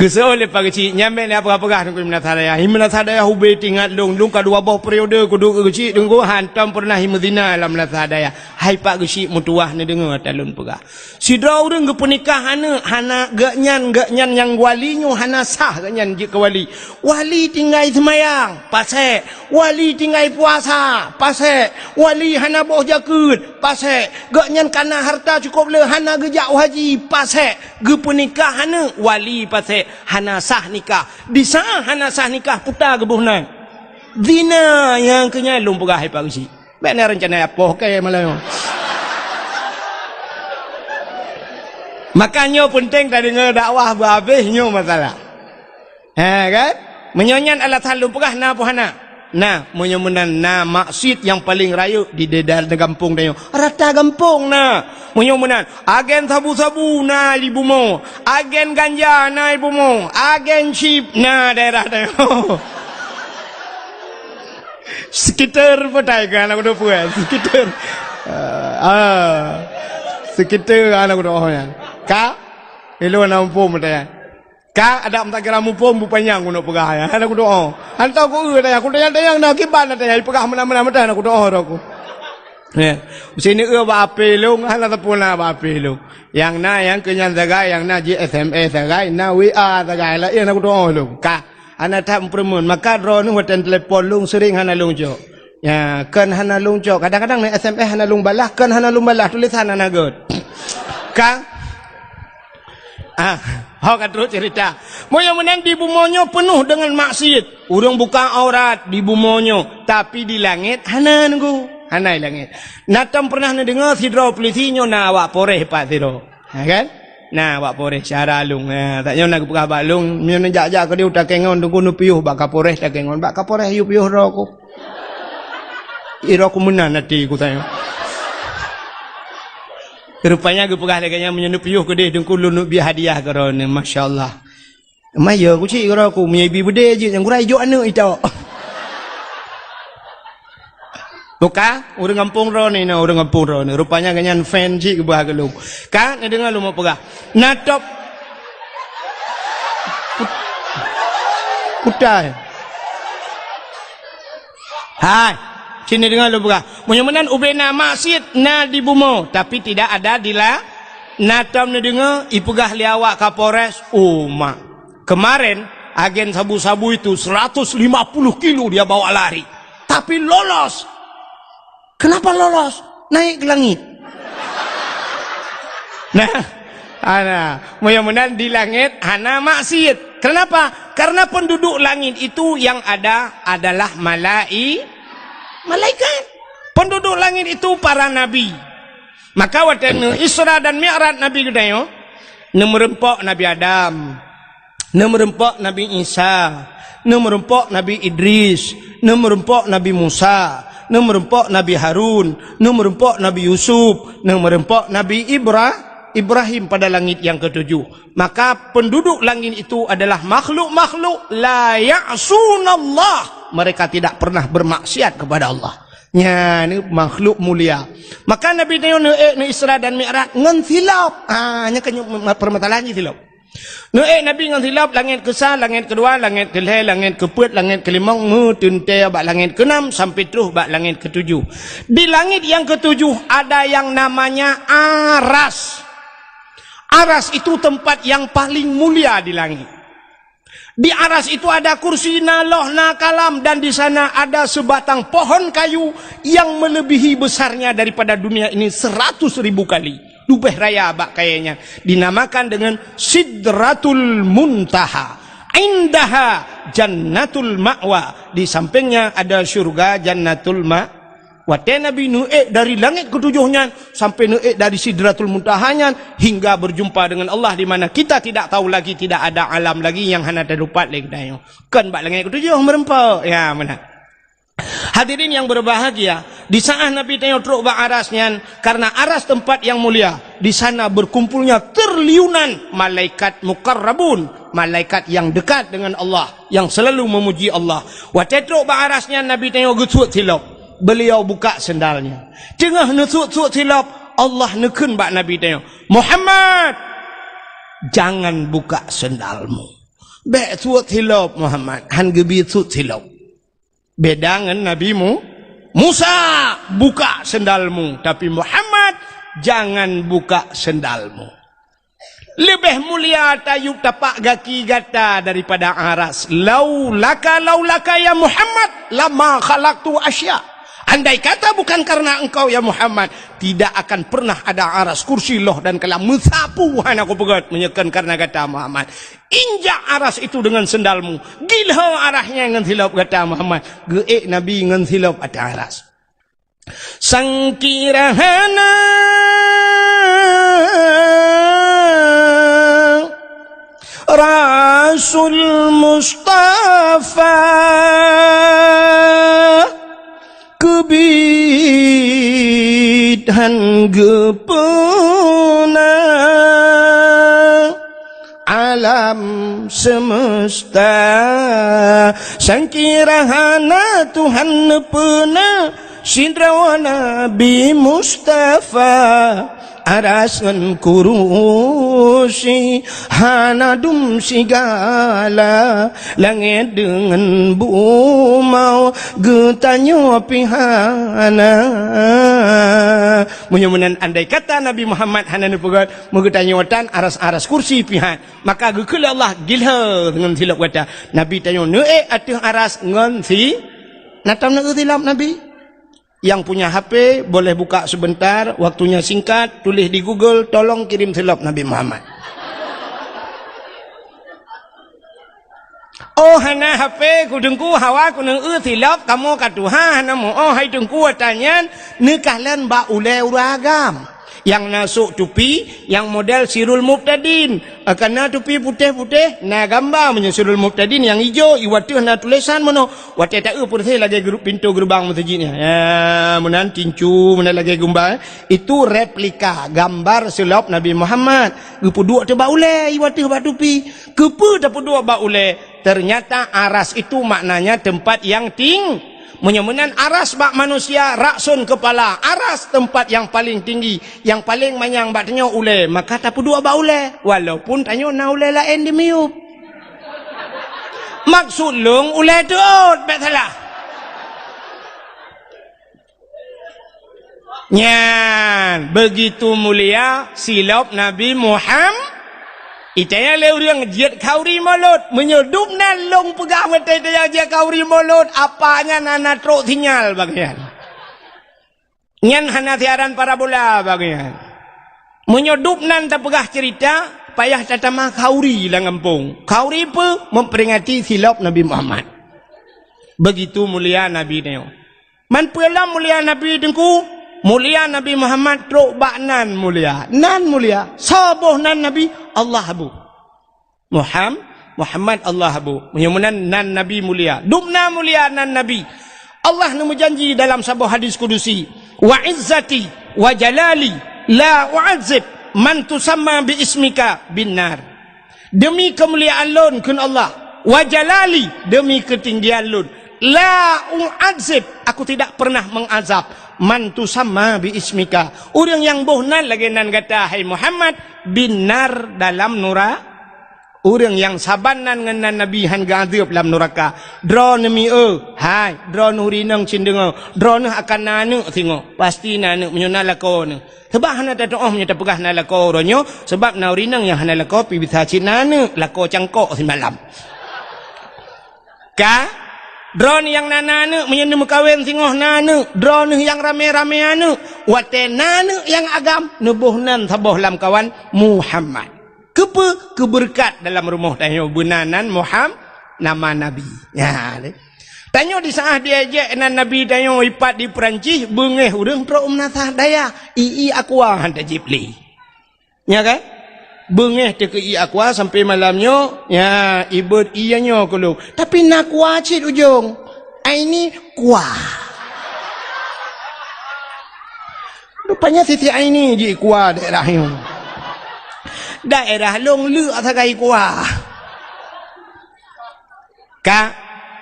Keusoe lé Pak Geuchik, nyan bèk lé peugah-peugah Teungku di meunasah dayah. Di meunasah dayah ubé teuingat lôn, lôn ka dua boh periode kuduek keu Geuchik Teungku, hantom peureunah meuzina lam meunasah dayah. Hai Pak Geuchik meutuwah neudeungoe ata lôn peugah. Sidroe ureueng geupeunikah aneuk, hana geuhnyan, geuhnyan nyang wali nyoe hana sah geuhnyan jeuet keu wali. Wali tinggai seumayang, pasék. Wali tinggai puasa, pasék. Wali hana boh jakeuet, pasék. Geuhnyan kana hareuta cukôp le hana geujak u haji, pasék. Geupeunikah aneuk, wali pasék. Hana sah nikah. Di saát hana sah nikah, puta geuboh nan. Zina nyang keu nyan lôn peugah hai Pak Geuchik. Bèk na rencana ipoh keu malam nyoe. Maka nyoe peunteng tadeungoe dakwah beuhabéh nyoe masalah. Ha kan? Meunyoe nyan alasan lôn peugah na peue hana? Na, meunyoe meunan na maksiet nyang paleng rayeuk di daerah gampông tanyoe. Rata gampông na. Meunyoe meunan, agen sabu-sabu na di bumoe, agen ganja na di bumoe, agen chip na daerah tanyoe. Sekitar petai ka aneuk kudo peue? Sekitar. Ah, ah. Sekitar aneuk kudo nyan. Ka? Ilôn na muphom petai. Ka adak meutakira muphom bupanyang keuneuk peugah nyan. Hana kudoa. Hantom ku eu tayang, ku tayang-tayang na kiban na tayang ipeugah meunan-meunan meutan hana kudoa roh ku. Ya. Sini eu bak ape lôn, hana teupeu na bak ape lôn. Nyang na nyang keu nyan sagai, nyang na ji S M S sagai, na W A sagai, laén hana kudoa lôn. Ka hana that meupeureumeun, maka droeneuh watèe telepon lôn sering hana lôn cok. Ya, kon hana lôn cok. Kadang-kadang na S M S hana lôn balah, kon hana lôn balah, tulisan hana göt. Ka Ah, ho ka trok cerita. Meunyoe meunan di bumoe nyoe peunoh deungon maksiet. Ureueng buka aurat di bumoe nyoe, tapi di langét hana nunggu. Hana di langét. Na tom pernah neudeungoe sidroe polisi nyoe na awak Polres pat sidroe. Ha kan? Na awak Polres syara lôn. Ha, tak nyoe na geupeugah bak lôn, meunyoe neujak-jak keudeh u Takengon, Teungku neupiôh bak Kapolres Takengon. Bak Kapolres yue piôh droe ku. Ira ku meunan até ku tanyong. Rupanya geupeugah lagèe nyan, meunyoe neupiôh keudeh Teungku lôn neuk bri hadiah keu droeneuh, masya Allah. Maya ku cit keu droe ku, meunyoe ibi beudé jeuet nyang gura ijok aneuk itok. Buka, ureueng gampông droeneuh, na ureueng gampông droeneuh. Rupanya gobnyan fan cit geuba keu lôn. Ka, neudeungoe lôn peugah. Na top. Put-, putai. Hai, sini deungoe lôn peugah. Meunyoe meunan ubé na maksiet na di bumoe, tapi tidak ada di la-, na tom neudeungoe ipeugah lé awak Kapolres, oh mak. Kemarin, Agen sabu-sabu itu seratus lima puluh kilo dia bawa lari. Tapi lolos. Kenapa lolos? Naik ke langit. Nah, ana, mudah-mudahan di langit hana maksiat. Kenapa? Karena penduduk langit itu yang ada adalah malai-, malaikat. Penduduk langit itu para nabi. Maka watèe neu Isra dan Mi'raj Nabi geutanyoe, neumeureumpok Nabi Adam, neumeureumpok Nabi Isa, neumeureumpok Nabi Idris, neumeureumpok Nabi Musa, neumeureumpok Nabi Harun, neumeureumpok Nabi Yusuf, neumeureumpok Nabi Ibra-, Ibrahim pada langit yang ketujuh. Maka penduduk langit itu adalah makhluk-makhluk la ya'sunallah. Mereka tidak pernah bermaksiat kepada Allah. Nyan makhluk mulia. Maka Nabi tanyoe neuék neu Isra dan Mi'raj ngon silop. Ha, nyan kan permasalahan jih silop. Neuék Nabi ngon silop, langét keusa, langét keudua, langét keulhée, langét keupeuet, langét keulimong, meuteuntée bak langét keunam sampai troh bak langét keutujoh. Di langét nyang keutujoh ada nyang namanya Aras. Aras itu tempat yang paling mulia di langit. Di Aras itu ada kursi, na loh, na kalam, dan di sana ada sebatang pohon kayu yang melebihi besarnya daripada dunia ini seratus ribu kali. Leubeh raya bak kayée nyan, dinamakan dengan Sidratul Muntaha. Indaha Jannatul Ma'wa. Di sampingnya ada syurga Jannatul Ma-, Watée Nabi neuék dari langét keutujoh nyan sampai neuék dari Sidratul Muntaha nyan hingga berjumpa dengan Allah, di mana kita tidak tahu lagi, tidak ada alam lagi nyang hana teudapat lé geutanyoe. Kon bak langét keutujoh meureumpok. Ya, meunan. Hadirin yang berbahagia, di saat Nabi tanyoe trok bak Aras nyan, karena Aras tempat yang mulia, di sana berkumpulnya triliunan malaikat muqarrabun, malaikat yang dekat dengan Allah, yang selalu memuji Allah. Watée trok bak Aras nyan, Nabi tanyoe geusuet silop. Beliau buka sendalnya. Teungoh neusuet-suet silop, Allah neukheun bak Nabi tanyoe, "Muhammad, jangan buka sendalmu." Bék suet silop, Muhammad, han geubri suet silop. Beda ngon Nabi Mu-, Musa, "Buka sendalmu." Tapi Muhammad, "Jangan buka sendalmu." Leubeh mulia tayue tapak gaki gata daripada Aras. Laulaka, laulaka ya Muhammad, lama khalaqtu asya. Andai kata bukan karena engkau ya Muhammad, tidak akan pernah ada Aras, kursi, loh dan kalam. Meusapeue hana kupeugét meunyoe kon karena gata Muhammad. Injak Aras itu dengan sendalmu. Gilho Aras nyan ngon silop gata Muhammad. Geuék Nabi ngon silop ateueh Aras. Sangkira hana Rasul Mustafa keubiet han geupeuna alam semesta. Sangkira hana Tuhan neupeuna sidroe Nabi Mustafa, Aras ngon kurusi hana dum sigala, langét deungon bumoe geutanyoe pih hana. Meunyoe meunan andai kata Nabi Muhammad hana neupeugét, meugeutanyoe tan Aras-aras kursi pih han. Maka geukheun lé Allah, "Gilho ngon silop gata." Nabi tanyoe neuék ateueh Aras ngon si-, na tom neuék silop Nabi. Yang punya H P boleh buka sebentar, waktunya singkat, tulis di Google, "Tolong kirim silop Nabi Muhammad." Oh, hana H P ku Teungku, hawa ku neueu silop, kamoe ka tuha hana muoh hai Teungku, ata nyan neukalon bak ulée ureuëng agam. Nyang na sôk tupi, nyang model Sirul Mubtadin. Ah, ka na tupi putéh-putéh, na gamba meunyoe Sirul Mubtadin nyang ijo, i ateueh na tulésan meunoe. Watée taeu peureséh lagée gru-, pintoe geureubang meuseujid nyan. Ya, meunan tincu, meunan lagée gumba, eh. Itu replika gambar silop Nabi Muhammad. Geupeuduek teuh bak ulée, i ateueh bak tupi. Keupeue tapeuduek bak ulée? Ternyata Aras itu maknanya tempat yang ting-, meunyoe meunan Aras bak manusia, Rakson kepala, Aras tempat yang paling tinggi, yang paling manyang bak tanyoe ulée, maka tapeuduek bak ulée, walaupun tanyoe na ulée laén di miyueb. Maksud lôn ulée teuôt, bék salah. Nyan, begitu mulia silop Nabi Muham-, Itanyong lé ureuëng jeuet khauri mulod. Meunyoe dum nan lôn peugah meutai tanyong jeuet khauri mulod, apa nyan hana trok sinyal bak nyan. Nyan hana siaran parabola bak nyan. Meunyoe dum nan tapeugah ceurita, payah tatamah khauri lam gampông. Khauri peue? Memperingati silop Nabi Muhammad. Begitu mulia Nabi nyoe. Man peue lom mulia Nabi Teungku? Mulia Nabi Muhammad trok bak nan mulia. Nan mulia. Soe boh nan Nabi? Allah boh. Muham-, Muhammad Allah boh. Meunyoe meunan nan Nabi mulia. Dum nan mulia nan Nabi. Allah neumeujanji dalam saboh hadis kudusi, "Wa izzati wa jalali la u'adzib man tusamma bi ismika bin nar." Demi keumuliaan lôn, kheun Allah, wa jalali, demi keutinggian lôn, la u'adzib, aku tidak pernah mengazab, man tusamma bi ismika, ureuëng nyang boh nan lagée nan gata, hai Muhammad, bin nar, dalam nura-, ureuëng nyang saban nan ngon nan Nabi hán geuazeueb lam nuraka. Droeneuh mieu, hai, droeneuh ureuëng inong cit deungoe, droeneuh akan na aneuëk singoh, pasti na aneuëk meunyoe na lakoe neuh. Sabab hana tatuoh meunyoe tapeugah na lakoe uroe nyoe, sabab na ureuëng inong nyang hana lakoe pih bisa cit na aneuëk, lakoe cangkok simalam. Ka? Droeneuh nyang na, na aneuëk, meunyoe neumeukawen singoh na aneuëk, droeneuh nyang ramé-ramé aneuëk, watée na aneuëk nyang agam, neuboh nan saboh lamkawan Muhammad. Keupeue? Keubeureukat dalam rumoh tanyoe beuna nan Muham-, nama Nabi. Nyan. Tanyoe di saát diejek nan Nabi tanyoe ipat di Peurancih, beungéh ureuëng trok u meunasah dayah, ié aqua hán tajieb lé. Nya kan? Beungéh teuh keu ié aqua sampai malam nyoe, nya, ibeuet ié nyoe keu lôn. Tapi na aqua cit ujong. Aini kuah. Rupanya Siti Aini jih kuah daerah nyoe. Daerah lôn leuk sagai kuah. Ka,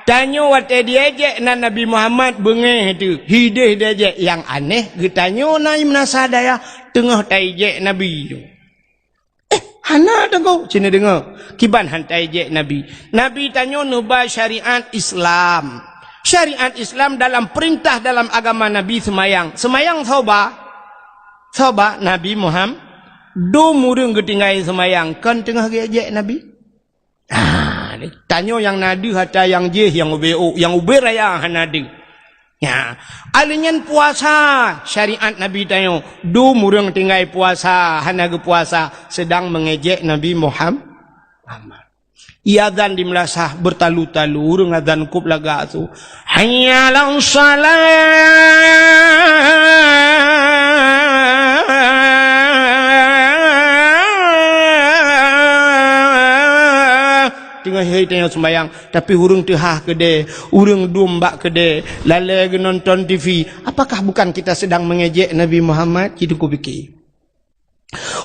tanyoe watée diejek nan Nabi Muhammad beungéh teuh, hideh diejek nyang aneh, geutanyoe na meunasah dayah teungoh taijek Nabi nyoe. Eh, hana deungoe, cit neudeungoe. Kiban hán taijek Nabi. Nabi tanyoe neuba syariat Islam. Syariat Islam dalam peurintah dalam agama Nabi seumayang. Seumayang soe ba? Soe ba? Nabi Muham-, dum ureuëng geutinggai seumayang, kon teungoh geuejek Nabi? Ah, ni, tanyoe nyang na deuh atra nyang jih nyang ubé ôk, nyang ubé raya hana deuh. Nya, alheuh nyan puasa, syariat Nabi tanyoe, dum ureuëng tinggai puasa, hana geupuasa, seudang meungejek Nabi Muham-, Muhammad. Ié azan di meulasah beurtalu-talu, ureuëng azan kôb lagak su, "Hayya 'alas shalah!" Teungoh hai tanyoe seumayang, tapi ureuëng teuhah keudée, ureuëng dum bak keudée, lalée geunonton T V. Apakah bukan kita sedang mengejek Nabi Muhammad? Cit Teungku pike.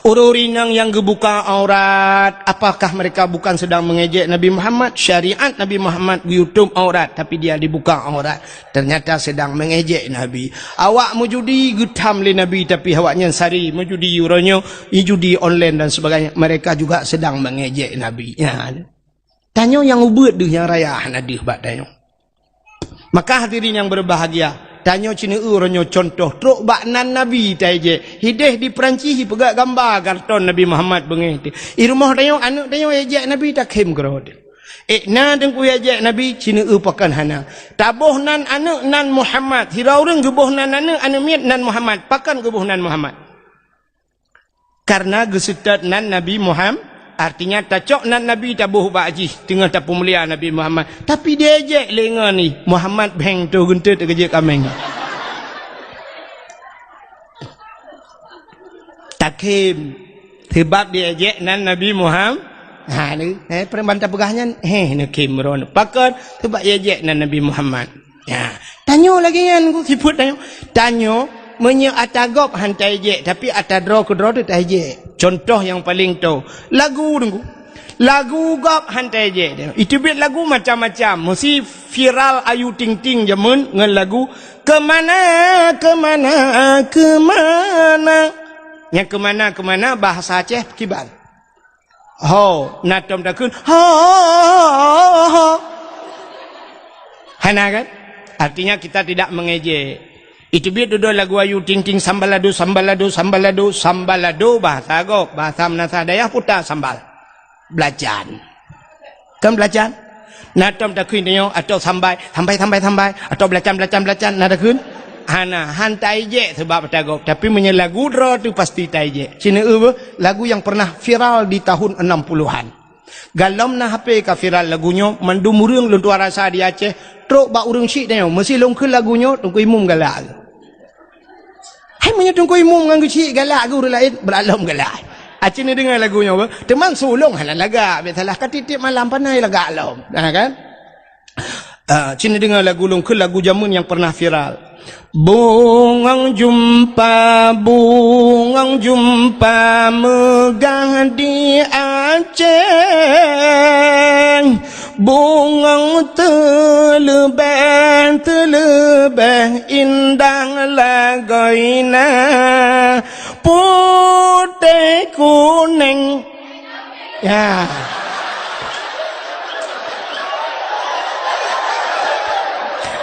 Ureuëng inong nyang geubuka aurat, apakah mereka bukan sedang mengejek Nabi Muhammad? Syariat Nabi Muhammad geuyutob aurat, tapi dia dibuka aurat. Ternyata sedang mengejek Nabi. Awak meujudi geutham lé Nabi, tapi awaknyan sari meujudi uroe nyoe, judi online dan sebagainya. Mereka juga sedang mengejek Nabi. Ya. Tanyoe nyang ubeuet deuh nyang raya hana deuh bak tanyoe. Maka hadirin yang berbahagia, tanyoe cit neueu uroe nyoe contoh trok bak nan Nabi taijek. Hideh di Peurancih ipeugah gamba karton Nabi Muhammad beungéh teuh. I rumoh tanyoe aneuëk tanyoe ijek Nabi takhém keudroe teuh. Eh, na Teungku ijek Nabi cit neueu pakon hana. Taboh nan aneuëk nan Muhammad. Sidroe ureuëng geuboh nan aneuëk, aneuëk miet nan Muhammad. Pakon geuboh nan Muhammad? Karena geuseutôt nan Nabi Muham-, artinya tacok nan Nabi taboh bak jih teungoh tapeumulia Nabi Muhammad. Tapi diejek lé ngon ih, Muhammad bheng toh geunteut keujeuet kaméng. Takhém. Sebab diejek nan Nabi Muham-, ha, ni, eh, peureuman tapeugah nyan, heh, neukhém ron. Pakon? Sebab diejek nan Nabi Muhammad. Ya. Tanyoe lagée nyan, ku sifeuet tanyoe. Tanyoe, meunyoe ata gob hán taijek, tapi ata droe keudroe teuh taijek. Contoh nyang paleng toh, lagu deungoe. Lagu gob hán taijek. Iteubiet lagu macam-macam. Meusi viral Ayu Ting Ting jameun ngon lagu Keumana, Keumana, Keumana. Nyang keumana-keumana bahasa Aceh kiban? Ho, na tom takheun, ho, ho, ho, ho. Hana kan? Artinya kita tidak mengejek. Iteubiet dudoe lagu Ayu Ting Ting, sambalado, sambalado, sambalado, sambalado bahasa gob, bahasa meunasah dayah puta sambal. Belacan. Kan belacan? Na tom takheun tanyoe, atau sambai, sambai, sambai, sambai, atau belacan, belacan, belacan, na takheun? Hana, han taijek sabab ata gob. Tapi meunyoe lagu droe tu pasti taijek. Ci neueu beuh, lagu nyang pernah viral di tahun enam puluhan. Galom na H P ka viral lagu nyoe, mandum ureuëng lôn tuan rasa di Aceh, trok bak ureuëng syiek tanyoe, meusi lôn kheun lagu nyoe, Teungku Imum galak. Hai meunyoe Teungku Imum ngon geuchik galak geuh ureuëng laén, beulalom galak. Aci neudeungoe lagu nyoe beuh. Teuma sulong hana lagak, biasalah ka tiep-tiep malam panai lagak lom. Ha kan? Ah, ci neudeungoe lagu lôn kheun, lagu jameun nyang pernah viral. Bungong jumpa, bungong jumpa meugah di Aceh. Bungong teuleubeh, teuleubeh indah lagoina, putéh kuneng. Ya.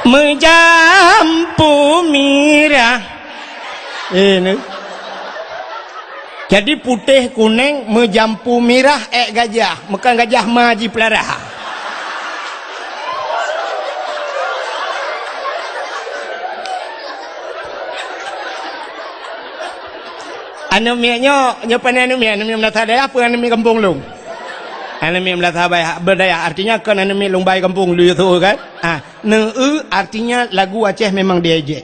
Meujampu mirah. Eh, ni. Jadi putéh kuneng meujampu mirah ék gajah, meukan gajah ma jipeulara. Aneuk miet nyoe, nyoe pane aneuk miet, aneuk miet meunasah dayah, peue aneuk miet gampông lôn? Aneuk miet meunasah baya-, beudayah, artinya kon aneuk miet lôn bai gampông lôn yue tho kan? Ah, neueu artinya lagu Aceh memang diejek.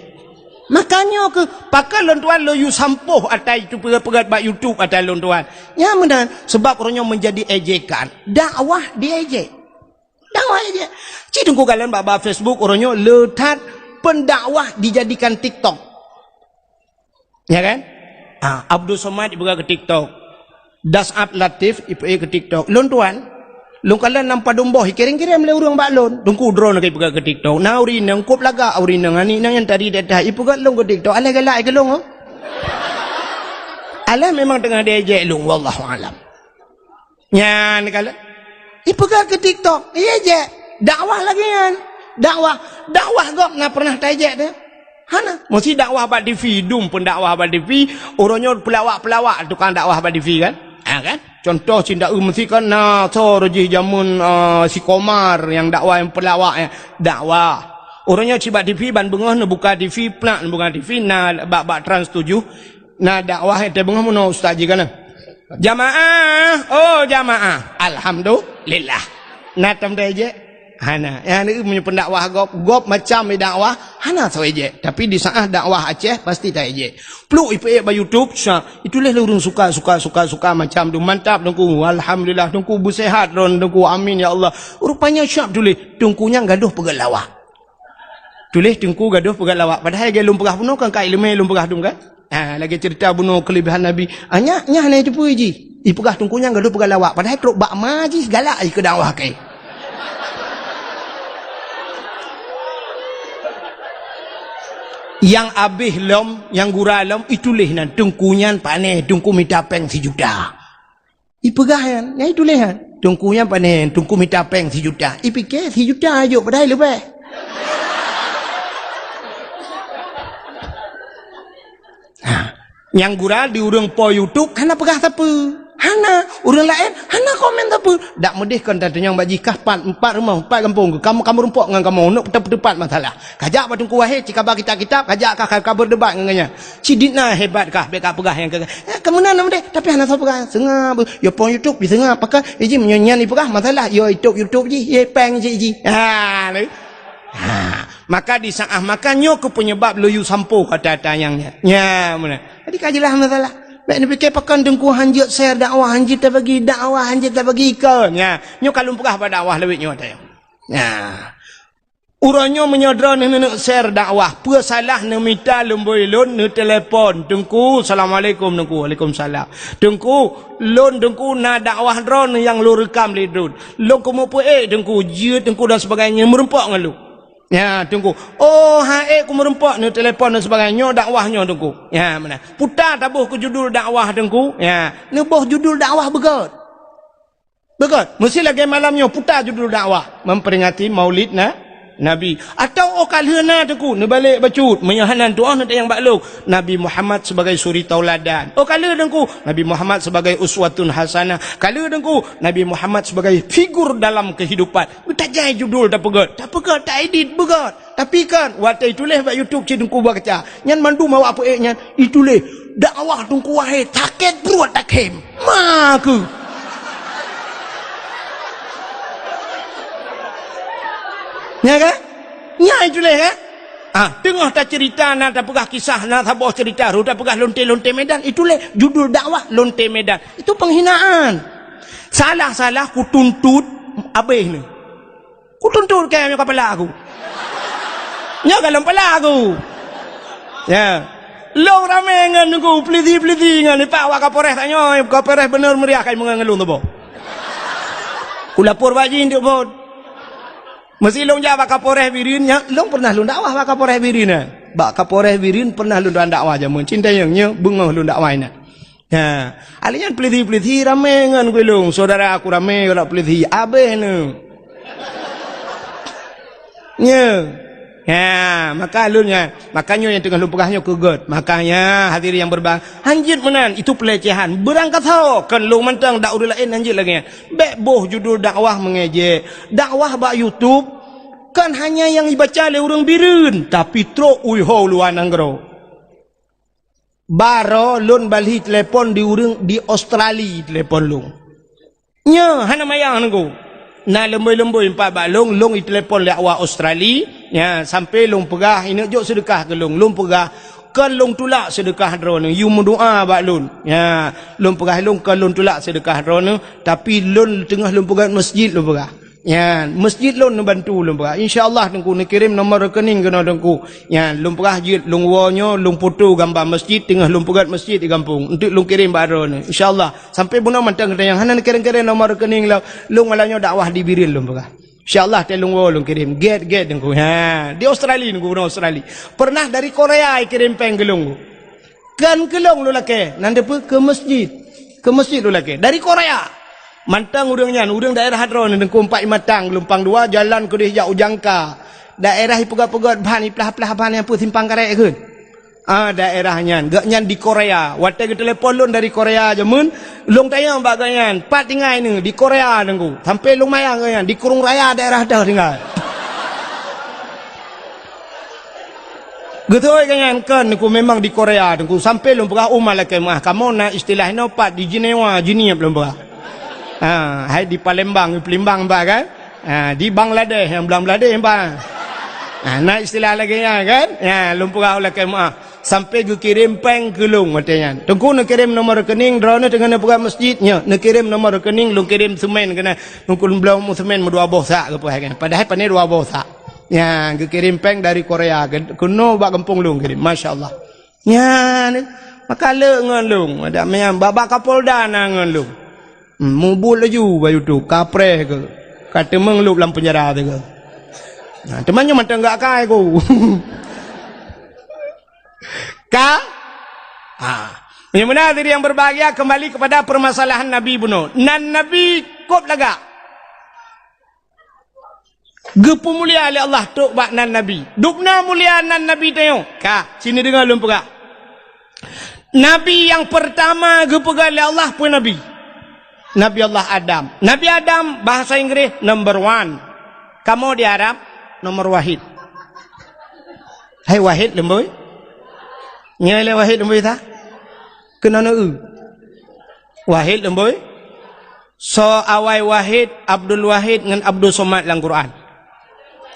Makanya keuh, pakon lôn tuan lôn yue sampôh ata itu peugét-peugét bak YouTube ata lôn tuan. Nyan meunan, sebab uroe nyoe meunjadi ejekan. Dakwah diejek. Dakwah ejek. Ci Teungku kalon bak-bak Facebook uroe nyoe le that pendakwah dijadikan TikTok. Ya kan? Ah, Abdul Somad ipeugah keu TikTok. Das'at Latif ipeugah keu TikTok. Lôn tuan, lôn kalon lam padum boh, ikirém-kirém lé ureuëng bak lôn. Teungku droeneuh ka ipeugah keu TikTok. Na ureuëng inong, kop lagak ureuëng inong, aneuk inong nyang tari dak-dak, ipeugah lôn keu TikTok. Alah galak keu lôn, oh. Alah memang teungoh diejek lôn, wallahu alam. Nyan kalon. Ipeugah keu TikTok, iya je. Dakwah lagée nyan. Dakwah, dakwah gob na pernah taijek teuh? Hana. Meusi dakwah bak T V, dum pun dakwah bak T V, uroe nyoe peulawak-peulawak tukang dakwah bak T V kan? Ha kan? Contoh cinta eu meusi kan na soe jih jameun, eh, si Komar nyang dakwah nyang peulawak nyan. Dakwah. Uroe nyoe cit bak T V ban beungoh neubuka T V, plak neubuka T V, na bak, bak Trans tujuh. Na dakwah nyang teubeungoh meunoe ustaz jih kana. Jamaah, oh jamaah. Alhamdulillah. Na tom taijek? Hana. Nyang neueu meunyoe pendakwah gob, gob macam dakwah, hana soe ijek. Tapi di saat dakwah Aceh pasti taijek. Pluk ipeuék bak YouTube, sa, itulah ureuëng suka, suka, suka, suka macam tu. Mantap Teungku. Alhamdulillah Teungku beusehat droen Teungku. Amin ya Allah. Rupanya siap tuléh Teungku nyang gadoh peugét lawak. Tuléh Teungku gadoh peugét lawak. Padahai lagée lôn peugah bunoe kan ka iéleumé lôn peugah dum kan? Ha, lagée ceurita bunoe keuleubehan Nabi. Ah, nyak, nyak hana jiteupeue jih. Ipeugah Teungku nyan gadoh peugét lawak. Padahai trok bak ma jih galak jih keu dakwah keu. Nyang abéh lom, nyang gura lom, ituléh nan Teungku nyan pané, Teungku mita péng sijuta. Ipeugah nyan, nyan ituléh nyan. Teungku nyan pané, Teungku mita péng sijuta. Ipike sijuta jok padahai leubeh. Ha. Nyang gura di ureuëng po YouTube hana peugah sapeue. Hana, ureuëng laén hana komen sapeue. Dak meudeh kon tatanyong bak jih kah pat, empat rumoh, empat gampông, kamoe, kamoe rumpok ngon kamoe, neuk teupat masalah. Kajak bak Teungku Wahé, cikaba kitab-kitab, kajak ka, ka, ka berdebat ngon gobnyan. Ci dit na hebat kah, bék ka peugah nyang keu, eh, keu meunan na meudeh, tapi hana soe peugah. Seungab, yo pon YouTube, seungab, pakon, eh, ji meunyoe nyan ipeugah, masalah, yo YouTube, YouTube jih, ye péng cit jih. Ha, lé. Ha, maka di saat maka nyoe keuh penyebab lôn yue sampôh kata-kata nyang nyan. Nya, meunan. Jadi ka jeulaih masalah. Bék neupike pakon Teungku hanjeuet share dakwah, hanjeuet tabagi dakwah, hanjeuet tabagi ikon. Nya, nyoe ka lôn peugah bak dakwah lawét nyoe teuh. Nya. Uroe nyoe meunyoe droeneuh neuneuk share dakwah, peue salah neumita lumbôi lôn, neutelepon, "Teungku, assalamualaikum, Teungku." "Waalaikumsalam." "Teungku, lôn, Teungku, na dakwah droeneuh nyang lôn reukam lé droeneuh. Lôn keumeupeuék, Teungku, jeuet, Teungku, dan sebagainya, meureumpok ngon lôn." Ya, Teungku. "Oh, han ék keumeureumpok," neutelepon dan sebagainya, "nyoe dakwah nyoe, Teungku." Ya, meunan. "Puta taboh keu judul dakwah, Teungku." Ya, neuboh judul dakwah beugét. Beugét, meusti lagée malam nyoe puta judul dakwah, memperingati Maulid Na-, Nabi. Atawa oh ka lheueh na Teungku, neubalek bacut, meunyoe hana tuoh neutanyong bak lôn. Nabi Muhammad sebagai suri tauladan. Oh ka lheueh Teungku, Nabi Muhammad sebagai uswatun hasanah. Ka lheueh Teungku, Nabi Muhammad sebagai figur dalam kehidupan. Tajai judul tapeugét, tapeugét, taedit beugét. Tapi kan, watée tuléh bak YouTube cit Teungku baca, nyan mandum awak peuék nyan ituléh, dakwah Teungku Wahid, sakét pruet takhém. Maku. Nya kan? Nya ituléh kan? Ah, teungoh tacerita na tapeugah kisah na saboh cerita ru tapeugah lonte-lonte Medan, ituléh judul dakwah lonte Medan. Itu penghinaan. Salah-salah kutuntut abéh ni. Kutuntut kayém nyoe ka pala aku. Nyoe ka lom pala aku. Ya. Lôn ramé ngon Teungku, peulisi-peulisi ngon ipak wak Kapolres tanyoe, Kapolres beuneu meuriah kai meungon ngon lôn tuboh. Kulapor bak jih untuk bot. Meusi lôn jak bak Kapolres Bireuen nyan, lôn pernah lôn dakwah bak Kapolres Bireuen nyan. Bak Kapolres Bireuen pernah lôn dakwah jameun. Cinta nyang nyoe beungoh lôn dakwah inan. Ha, alèh nyan peulisi-peulisi ramé ngon gulong, saudara aku ramé galak peulisi, abéh neu. Nyoe. Ha, maka lôn nyan, maka nyoe nyang teungoh lôn peugah nyoe keu gét. Makanya hadirin yang berbahagia, hanjeuet meunan, itu pelecehan. Beurangkasoe kon lôn mantong dak ureueng laén hanjeuet lagèe nyan. Bèk boh judul dakwah meungejek. Dakwah bak YouTube kon hanya nyang ibaca lé ureueng Bireuen, tapi trok u luwa nanggroe. Baroe lôn balhi telepon di ureueng di Australia telepon lôn. Nyoe hana manyang Teungku. Na leumbôi-leumbôi pat bak lôn, lôn itelepon lé awak Australia, nya sampai lôn peugah, ineuk jok seudeukah keu lôn. Lôn peugah, kon lôn tulak seudeukah droeneuh, yue meudoa bak lôn. Nya, lôn peugah lôn kon lôn tulak seudeukah droeneuh, tapi lôn teungoh lôn peugah masjid lôn peugah. Nyan, masjid lôn neubantu lôn peugah. Insya Allah Teungku neukirém nomor rekening keunoe Teungku. Nyan, lôn peugah jeuet lôn woe nyoe, lôn foto gamba masjid, teungoh lôn peugét masjid di gampông. Enteuk lôn kirém bak droeneuh. Insya Allah. Sampai bunoe mantong geutanyoe hana neukirém-kirém nomor rekening lôn. Lôn malam nyoe dakwah di Bireuen lôn peugah. Insya Allah, watèe lôn woe lôn kirém. Gét-gét Teungku. Ha, di Australia Teungku, bunoe Australia. Pernah dari Korea ikirém péng keu lôn. Kon keu lôn lôn lakèe, nan deuh peue keu masjid. Keu masjid lôn lakèe. Dari Korea. Mantong ureueng nyan, ureueng daerah droeneuh Teungku Empat Imatang, Geulumpang Dua, jalan keudéh jak u Jangka. Daerah ipeugöt-peugöt ban, iplah-plah ban nyang peue simpang karet kheun. Ah, daerah nyan. Gobnyan di Korea. Watèe geutelepon lôn dari Korea jameun, lôn tanyong bak gobnyan, "Pat tinggai neuh?" "Di Korea, Teungku." Sampai lôn manyang gobnyan, "Di Krueng Raya daerah deuh tinggai." Geutôi gobnyan kon Teungku memang di Korea Teungku, sampai lôn peugah u malaikat meuah, kamoe na istilah inoe pat di Jenewa, Jeunieb lôn peugah. Ha, hai di Palembang, Palembang bah kan? Ha, di Bangladesh, nyang Bangladesh bah. Ha, na istilah lagèe nyan kan? Ha, lôn peugah u malaikat meuah. Sampai geukirém péng keu lôn watèe nyan. Teungku neukirém nomor rekening, droeneuh teungoh neupeugah masjid nyoe, neukirém nomor rekening, lôn kirém seumén keunan. Teungku lôn bloe seumén meudua boh sak geupeugah kan. Padahai pané dua boh sak. Nyan, geukirém péng dari Korea, ke-, keunoe bak gampông lôn kirém. Masya Allah. Nyan, maka le ngon lôn. Ada meunan, bak-bak Kapolda na ngon lôn. Hmm, mubuet laju bak YouTube, kapreh keu. Ka teumeung lôb lam penjara teuh keu. Nah, teuma nyoe mantong gak kai ku. Ka? Ha. Yang benar diri yang berbahagia, kembali kepada permasalahan Nabi bunoe. Nan Nabi kôb lagak. Geupeumulia lé Allah trok bak nan Nabi. Dubna mulia nan Nabi tanyoe. Ka, sini deungoe lôn peugah. Nabi nyang peurtama geupeugah lé Allah peue Nabi? Nabi Allah Adam. Nabi Adam, bahasa Inggris, number one. Kamoe di Arab, nomor wahid. Hai wahid leumbôi. Nyoe lé wahid leumbôi ta? Keunoe neu-eu. Wahid leumbôi. Soe awai Wahid, Abdul Wahid ngon Abdul Somad lam Quran?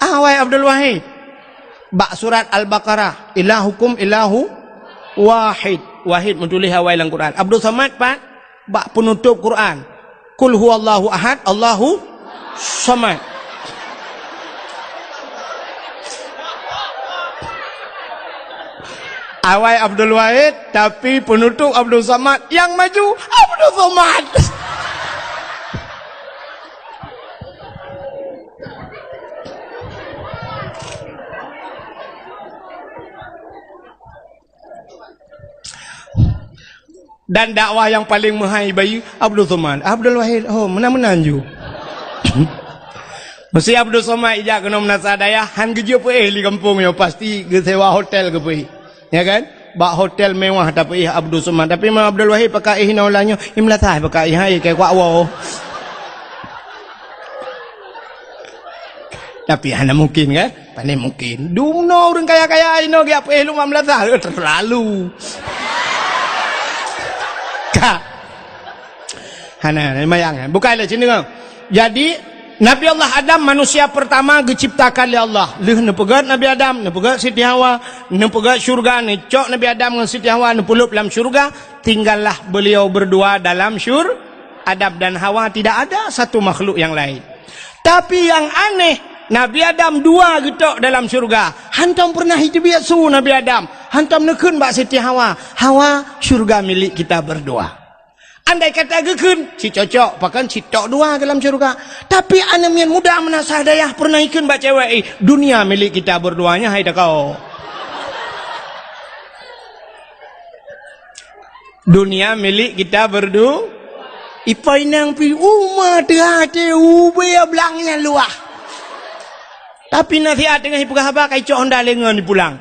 Awai Abdul Wahid. Bak surat Al-Baqarah, "Ilahukum ilahu wahid." Wahid meutuléh awai lam Quran. Abdul Somad pat? Bak peunutôb Quran. "Qul huwallahu ahad, Allahu somad." Awai Abdul Wahid, tapi peunutôb Abdul Somad, nyang maju Abdul Somad. Dan dakwah nyang paleng meuhai bayeue Abdul Somad. Abdul Wahid, oh, meunan-meunan ju. Meusé Abdul Somad ijak keunoe meunasah dayah, han geujeuet peuéh di gampông nyoe, pasti geusewa hotel geupeuéh. Ya kan? Bak hotel mewah tapeuéh Abdul Somad. Tapi Imam Abdul Wahid pakak éh inoe ulah nyoe, i meunasah pakak éh, hai, keu kuak woe. Tapi hana mungkin kan? Pane mungkin. Dumnoe ureuëng kaya-kaya inoe geujak peuéh lumak meunasah, eh, terlalu. Ka. Hana, hana mayang, eh. Bukai lé sini, kan? Jadi, Nabi Allah Adam manusia pertama geuciptakan lé Allah. Lheueh neupeugét Nabi Adam, neupeugét Siti Hawa, neupeugét syurga, neucok Nabi Adam ngon Siti Hawa, neupeuleub lam syurga, tinggallah beliau berdua dalam syur-, Adam dan Hawa, tidak ada satu makhluk yang lain. Tapi yang aneh, Nabi Adam dua geutok dalam syurga. Hantom pernah iteubiet su Nabi Adam. Hantom neukheun bak Siti Hawa, "Hawa, syurga milik kita berdua." Andai kata geukheun, cit cocok, pakon cit tok dua dalam syurga. Tapi aneuk miet muda meunasah dayah pernah ikheun bak cewek, "Eh, dunia milik kita berdua nyan, hai takau." Dunia milik kita berdua. Ipai nang pi uma teuhati ubé blang nyang luah. Tapi nasihat teungoh ipeugah haba kai cok honda lengon dipulang.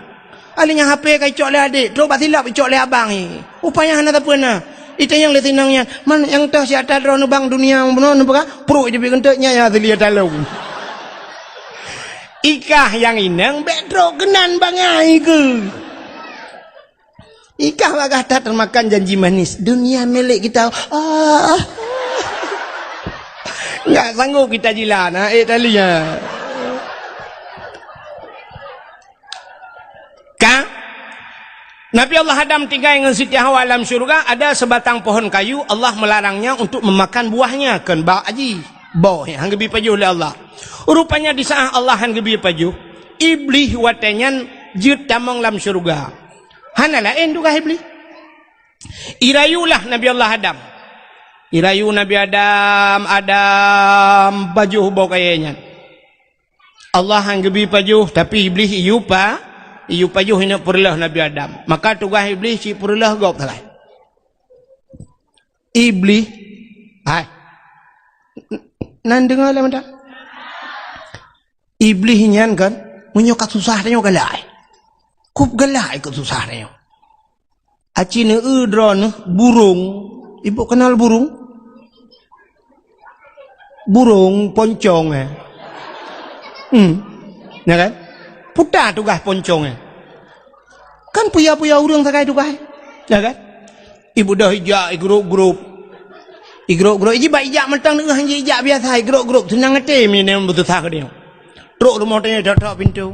Alèh nyan H P kai cok lé adék, trok bak silop icok lé abang i. Upaya hana sapeue na. Itanyong lé sinong nyan, "Man nyang toh siat droeneuh bang dunia bunoe neupeugah?" Pruek jeuet bit keuneuk nyan ya asli talong. Ikah nyang inong bèk trok keunan bangai keu. Ikah bagah that termakan janji manis. Dunia milik kita. Ah. Enggak sanggup kita jila, na, eh, tali, ya. Ka? Nabi Allah Adam tinggai ngon Siti Hawa lam syurga, ada sebatang pohon kayu, Allah melarangnya untuk memakan buahnya, kon bak aji. Boh, han geubi pajoh lé Allah. Rupanya di saat Allah han geubi pajoh, Iblih watèe nyan jeuet tamong lam syurga. Hana laén tugaih Iblih. Irayulah Nabi Allah Adam. Irayu Nabi Adam, Adam, pajoh boh kayèe nyan. Allah han geubi pajoh, tapi Iblih iyue pa-, iyue pajoh ineuk peureulèe Nabi Adam. Maka tugaih Iblih cit peureulèe gob sagai. Iblih, hai. Nan deungoe lé mantong. Iblih nyan kan, meunyoe ka susah tanyoe galak. Kup galak ikot susah tanyoe. Aci neueu droeneuh burông, ibu kenal burông? Burông poncong, eh. Hmm. Ya kan? Puta tugaih poncong, eh. Kan puya-puya ureuëng sagai tugaih. Ya kan? Ibeudôh ijak, igrôp-grôp. Igrôp-grôp, iji bak ijak mantong neueu han ijak biasa, igrôp-grôp, seunang até meunyoe beususah keu tanyoe. Trok rumoh tanyoe, tok-tok pintoe.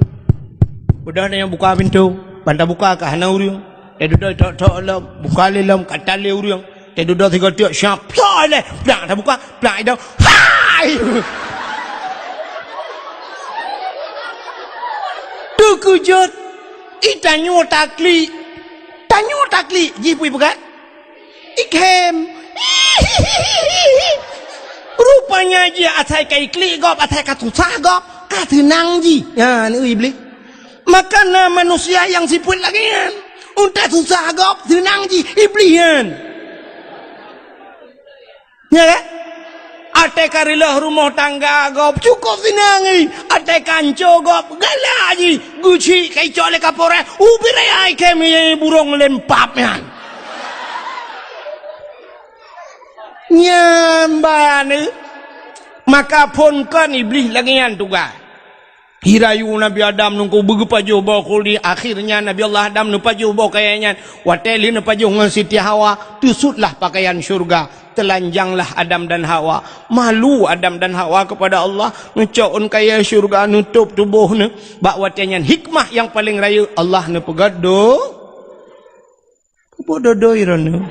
Beudôh tanyoe buka pintoe, ban tabuka ka hana ureuëng. Teududoe tok-tok lom, buka lé lom, ka tan lé ureuëng. Teududoe sigoe tiek, siap, plak lé, plak tabuka, plak idong. Hai! Teukeujot, i tanyoe taklik. Tanyoe taklik, jih peue ipeugah? Ikhem. Rupanya jih asai ka iklik gob, asai ka susah gob, ka seunang jih. Nyan, eu Iblih. Maka na manusia nyang sifeuet lagèe nyan. Untée susah gob, seunang jih, Iblih nyan. Ya kan? Watée ka reuloh rumoh tangga gob, cukôp seunang jih. Watée ka hanco gob, galak jih. Geuchik ka icok lé Kapolres, ubit raya ikhem burông lempap nyan. Nyan ban, eh. Maka phon kon Iblih lagèe nyan tugaih. Irayu Nabi Adam nungku beugeupajoh boh khuldi, akhirnya Nabi Allah Adam neupajoh boh kayèe nyan. Watée lheueh neupajoh ngon Siti Hawa, teusutlah pakaian syurga. Teulanjanglah Adam dan Hawa. Malu Adam dan Hawa kepada Allah, neucok ôn kayèe syurga, neutôb tuboh neuh. Bak watée nyan hikmah nyang paleng rayeuk, Allah neupeugét do-, Peue dodoi droeneuh?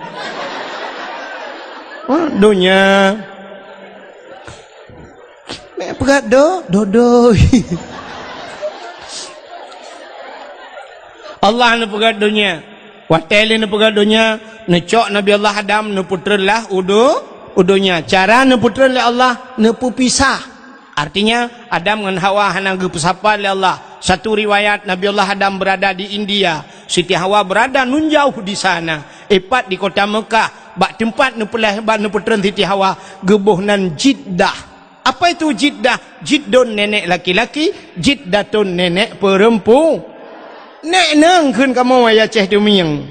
Ha, donya. Meupeugét do-, dodoi. Allah neupeugét donya. Watée lé neupeugét donya, neucok Nabi Allah Adam, neupeutreun lah u do-, u donya. Cara neupeutreun lé Allah, neupeupisah. Artinya, Adam ngon Hawa hana geupeusapa lé Allah. Satu riwayat, Nabi Allah Adam berada di India, Siti Hawa berada nun jauh di sana. Ipat di kota Mekah, bak teumpat neupeulahé, bak neupeutreun Siti Hawa, geuboh nan Jiddah. Apa itu jiddah? Jiddun nenek laki-laki, jiddatun nenek perempu-, Nek nang kheun kamoe, ya Aceh Tumieng.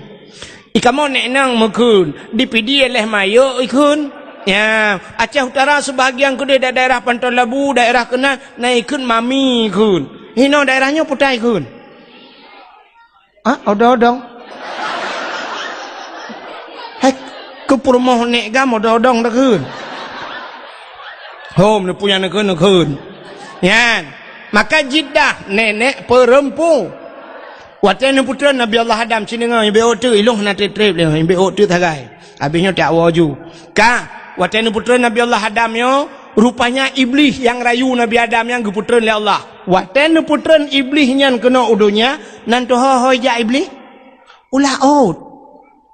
I kamoe nek nang meukheun, di Pidie leh mayok ikheun. Ya, Aceh Utara sebahagian keudeh da-, daerah Panton Labu, daerah keunan, na ikheun mami kheun. Hinoe daerah nyoe putai kheun. Ah, odong-odong. Hai, keu peurumoh nek gam odong-odong dah kheun. Hom, neupue nyang neukheun, neukheun. Nyan. Maka jiddah nenek perempu-, Watée neupeutreun Nabi Allah Adam, ci deungoe, ibe ôk teuk, ilong hana treb-treb lé, ibe ôk teuk sagai. Habéh nyoe tak woe ju. Ka, watée neupeutreun Nabi Allah Adam nyoe, rupanya Iblih nyang rayu Nabi Adam nyan geupeutreun lé Allah. Watée neupeutreun Iblih nyan keunoe u donya, nan teuho-ho ijak Iblih? U laôt.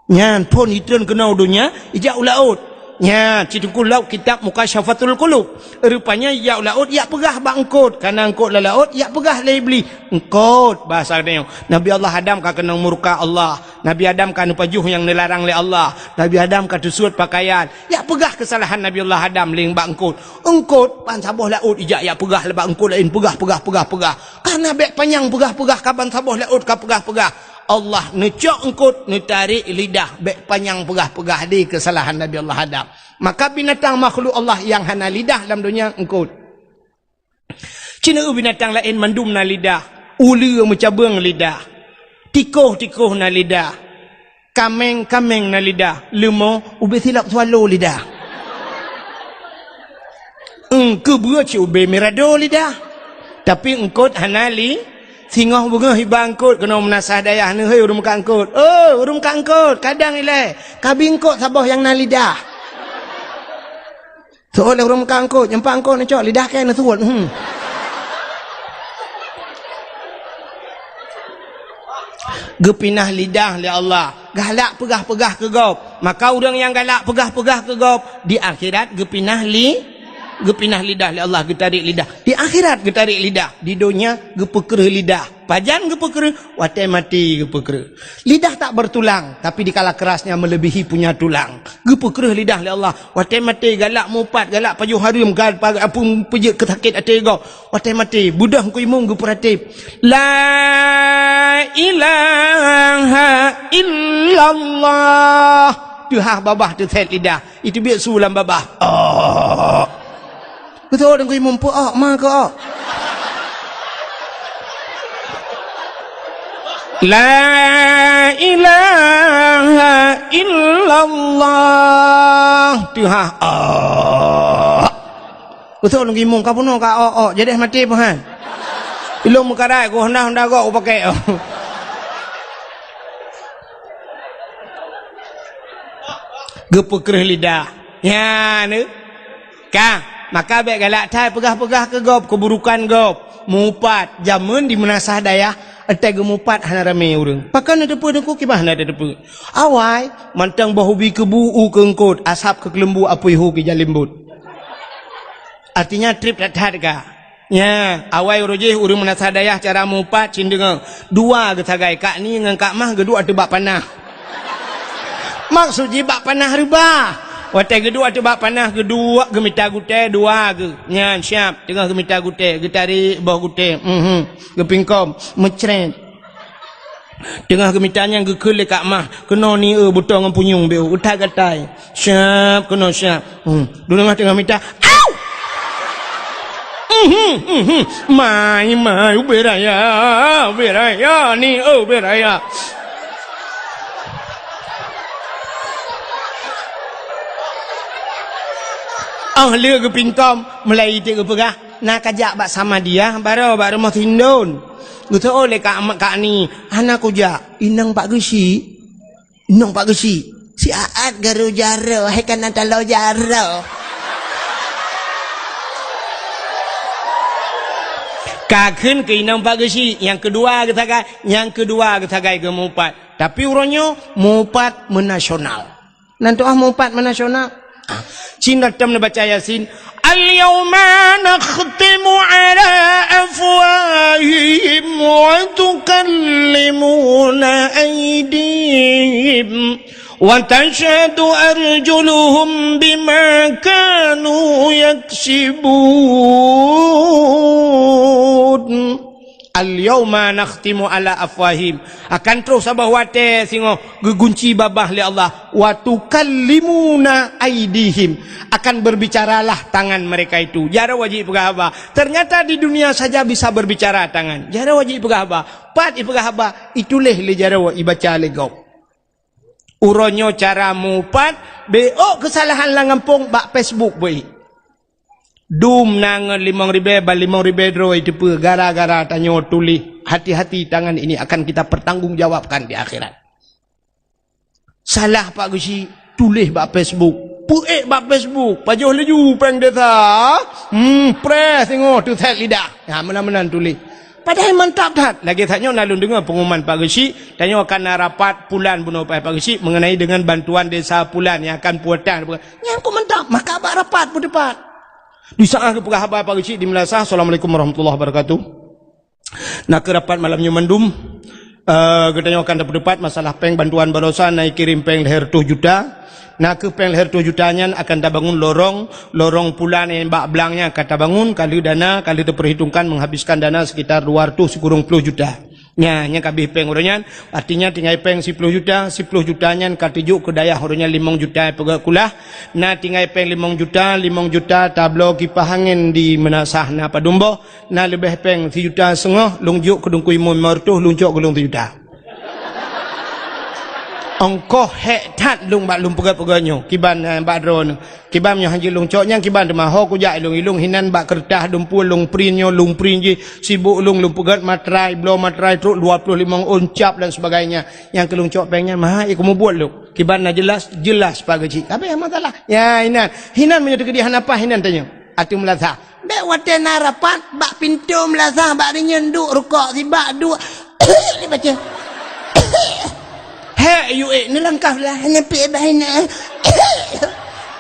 Nyan phon jitreun keunoe u donya, ijak u laôt. Nyan, ci Teungku lom kitab Mukasyafatul Qulub. Rupanya ijak u laôt, ijak peugah bak eungkôt. Kana eungkôt lam laôt, ijak peugah lé Iblih. Eungkôt, bahasa geutanyoe. Nabi Allah Adam ka keunong murka Allah. Nabi Adam ka neupajoh nyang neularang lé Allah. Nabi Adam ka teusuet pakaian. Ijak peugah keusalahan Nabi Allah Adam lé bak eungkôt. Eungkôt, ban saboh laôt ijak, ijak peugah lé bak eungkôt laén. Peugah, peugah, peugah, peugah. Kana bék panyang peugah-peugah, ka ban saboh laôt ka peugah-peugah. Allah neucok eungkôt, neutarek lidah, bék panyang peugah-peugah di keusalahan Nabi Allah Adam. Maka binatang makhluk Allah nyang hana lidah lam donya eungkôt. Ci na binatang laén mandum na lidah, uleue meucabeueng lidah, tikoh-tikoh na lidah. Kaméng-kaméng na lidah, leumo ubé silop swallow lidah. Eungkôt beue cit ubé mirado lidah. Tapi eungkôt hana li-, singoh beungoh iba eungkôt keunoe meunasah dayah neuhôi ureuëng meukat eungkôt. "Oh, ureuëng meukat eungkôt, kadang ilée, kabi eungkôt saboh nyang na lidah." Soe lé ureuëng meukat eungkôt, nyang pat eungkôt neucok lidah kée neusuet. Hmm. Geupinah lidah lé Allah, galak peugah-peugah keu gob. Maka ureuëng nyang galak peugah-peugah keu gob, di akhirat geupinah li-, geupinah lidah lé Allah, geutarek lidah. Di akhirat geutarek lidah, di donya geupeukreuh lidah. Pajan geupeukreuh? Watée maté geupeukreuh. Lidah tak bertulang, tapi dikala kerasnya melebihi punya tulang. Geupeukreuh lidah lé Allah. Watée maté galak mupat, galak pajoh hareuem, gal-, pa-, apui peujeuet keu sakét até gob. Watée maté, beudôh Teungku Imum geupeuratéb, "La ilaha illallah." Teuhah babah teusét lidah. Iteubiet su lam babah. Oh. Beutôi Teungku Imum, peu-ok ma keu-ok. La ilaha illallah. Teuhah. Ah. Beutôi Teungku Imum, ka bunoe ka-ok-ok. Jadi maté peuhan. Ilong meukarat ku honda-honda gok upakée. Geupeukreuh lidah. Nyan, eh. Ka, maka bék galak that peugah-peugah keu gob, keuburukan gob. Mupat, jameun di meunasah dayah, watée geumupat hana ramé ureuëng. Pakon na teupeu Teungku, kiban hana teupeu. Awai, mantong boh ubi keubu u keu eungkôt, asab keu keuleumbu apui hu keu jalembot. Artinya treb that-that ka. Nya, awai uroe jih ureuëng meunasah dayah cara mupat cit deungoe. Dua geusagai, Kak Ni ngon Kak Mah geuduek ateueh bak panah. Maksud jih bak panah reubah. Watée geuduek ateueh bak panah geuduek geumita gutée dua geuh. Nyan siab, teungoh geumita gutée, geutarek boh gutée. Mhm. Geupingkom, meucret. Teungoh geumita nyan geukheun lé Kak Mah, keunoe ni eu butong ngon punyueng beu, utai gatai. Siab, keunoe siab. Hmm. Dulu teungoh mita, au! Mhm, mhm. Mai, mai, ubé raya, ubé raya, ni eu ubé raya. Oh, lé geupingkom, mulai iték geupeugah, na kajak bak Samadiyah, baroe bak rumoh Sindon. Geuseuôt lé Kak, Kak Ni, hana kujak. Inong Pak Geuchik. Inong Pak Geuchik. Si Aat garu jaroe, hai kana taloe jaroe. Ka kheun keu inong Pak Geuchik, nyang keudua geusagai, nyang keudua geusagai geumupat. Tapi uroe nyoe mupat meunasional. Nan tuah mupat meunasional. Cina tam neubaca Yasin. Al-yauma nakhtimu ala afwahihim wa tukallimuna aidihim Wa tashhadu arjuluhum bima kanu yaksibun. Al-yauma nakhtimu ala afwahim. Akan troh saboh watée singoh geugunci babah lé Allah. Wa tukallimuna aidihim. Akan berbicaralah tangan mereka itu. Jaroe jih peugah haba. Ternyata di dunia saja bisa berbicara tangan. Jaroe jih peugah haba. Pat ipeugah haba, ituléh lé jaroe, ibaca lé gob. Uroe nyoe cara mupat, bék keusalahan lam gampông bak Facebook beuih. Dum na ngon limong ribée, ban limong ribée droe iteupeue gara-gara tanyoe tuléh, hati-hati tangan ini akan kita pertanggungjawabkan di akhirat. Salah Pak Geuchik, tuléh bak Facebook. Peuék bak Facebook, pajoh laju péng desa. Hmm, preh singoh teusét lidah. Ha, meunan-meunan tuléh. Padahai mantap that. Lagée that nyoe na lôn deungoe pengumuman Pak Geuchik, tanyoe akan na rapat pulan bunoe Pak Geuchik mengenai dengan bantuan desa pulan yang akan puatan. Nyan kok mantap, maka bak rapat peuteupat. Di saat geupeugah haba Pak Geuchik di Meunasah, Assalamualaikum warahmatullahi wabarakatuh. Na keuh rapat malam nyoe mandum, eh, geutanyoe akan tapeuteupat masalah péng bantuan baroesa na ikirém péng lhée reutôh juta. Na keuh péng lhée reutôh juta nyan akan tabangun lorong, lorong pulan nyang bak blang nyan ka tabangun, ka lheueh dana, ka lheueh teupeurhitungkan menghabiskan dana sekitar dua reutôh sikureueng ploh juta. Nya, nyang ka abéh péng uroe nyan, artinya tinggai péng siploh juta, siploh juta nyan ka teujok keu dayah uroe nyan limong juta peugét kulah, na tinggai péng limong juta, limong juta tabloe kipah angén di Meunasah na padum boh, na leubeh péng sijuta seungoh lôn jok keu Teungku Imum limong reutôh, lôn cok keu lôn sijuta. Ongkoh hék that lôn bak lôn peugét-peugét nyoe, kiban, eh, bak droeneuh. Kiban nyoe hana jeuet lôn cok nyan kiban teuma ho kujak ilong-ilong hinan bak keureutah dumpue lôn print nyoe lôn print jih sibok lôn lôn peugét matrai bloe matrai trok dua ploh limong ôn cap dan sebagainya. Nyang keu lôn cok péng nyan maha ikeu mubuet lôn. Kiban na jeulaih, jeulaih sipa geuchik. Tapi masalah. Ya hinan. Hinan meunyoe teukeudi hana paih hinan tanyoe. Ateueh Meunasah. Bék watée na rapat bak pintoe Meunasah bak rinyeun duek rukok sibak duek. Dibaca. Hek yue neulangkah lah hana peue bah inoe.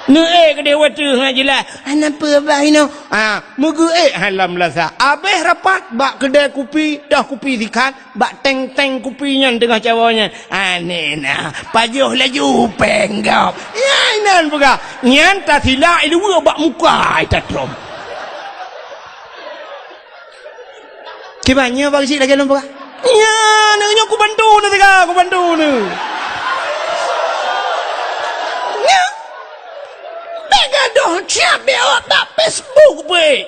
Neuék keudeh watée hana jeulaih hana peue bah inoe. Ha, meugeuék hai lam Meunasah. Abéh rapat bak keudée kupi, toh kupi sikat, bak teng-teng kupi nyan teungoh cawoe nyan. Aneh na, pajoh laju péng gob. Nyan inan peugah. Nyan tasilak iluwa bak muka ita trom. Kiban nyoe bak sik lagée lôn peugah. Nyan nyoe kubantu neuh teuga, kubantu neuh. Nyan. Bék gadoh siab bék awak bak Facebook beuh.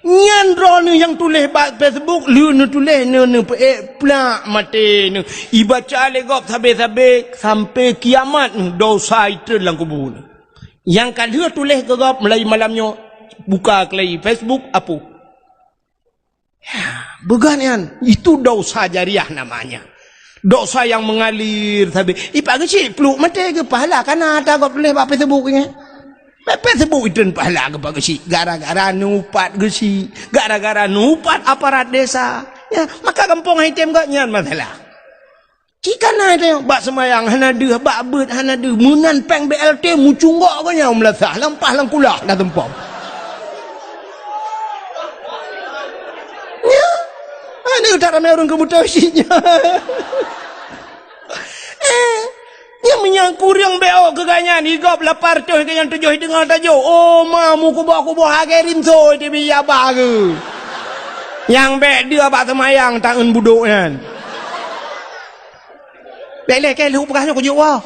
Nyan droeneuh nyang tuléh bak Facebook, lheueh neutuléh neuh neupeuék plak maté neuh. Ibaca lé gob sabé-sabé sampoe kiamat neuh dosa itreun lam kubu neuh. Nyang ka lheueh tuléh keu gob mulai malam nyoe buka keulai Facebook apu. Ya, beugan nyan, itu dosa jariah namanya. Dosa yang mengalir sabé. Ipak geuchik pluek maté geupahala kana ata gob tuléh bak Facebook nyan. Bak Facebook itreun pahala geupak geuchik gara-gara neuupat geuchik, gara-gara neuupat aparat desa. Ya, maka gampông hai tem gobnyan masalah. Cit kana teuh bak seumayang hana deuh, bak beuet hana deuh, meunan péng B L T mucunggok geuh nyan u Meunasah, lam paih lam kulah na tumpom. Nyan, aneuk that ramé ureueng keubuta cit nyan. Eh, nyan meunyoe kureueng B O keu gobnyan, i gob lapan reutôh keu nyang tujoh i teungoh tajok. Oh, ma meukuboh-kuboh lagée rinso teubiet abah geuh. Nyang bék deuh bak seumayang taeun budok nyan. Bék lé kée lheueh peugah nyoe kujok woe.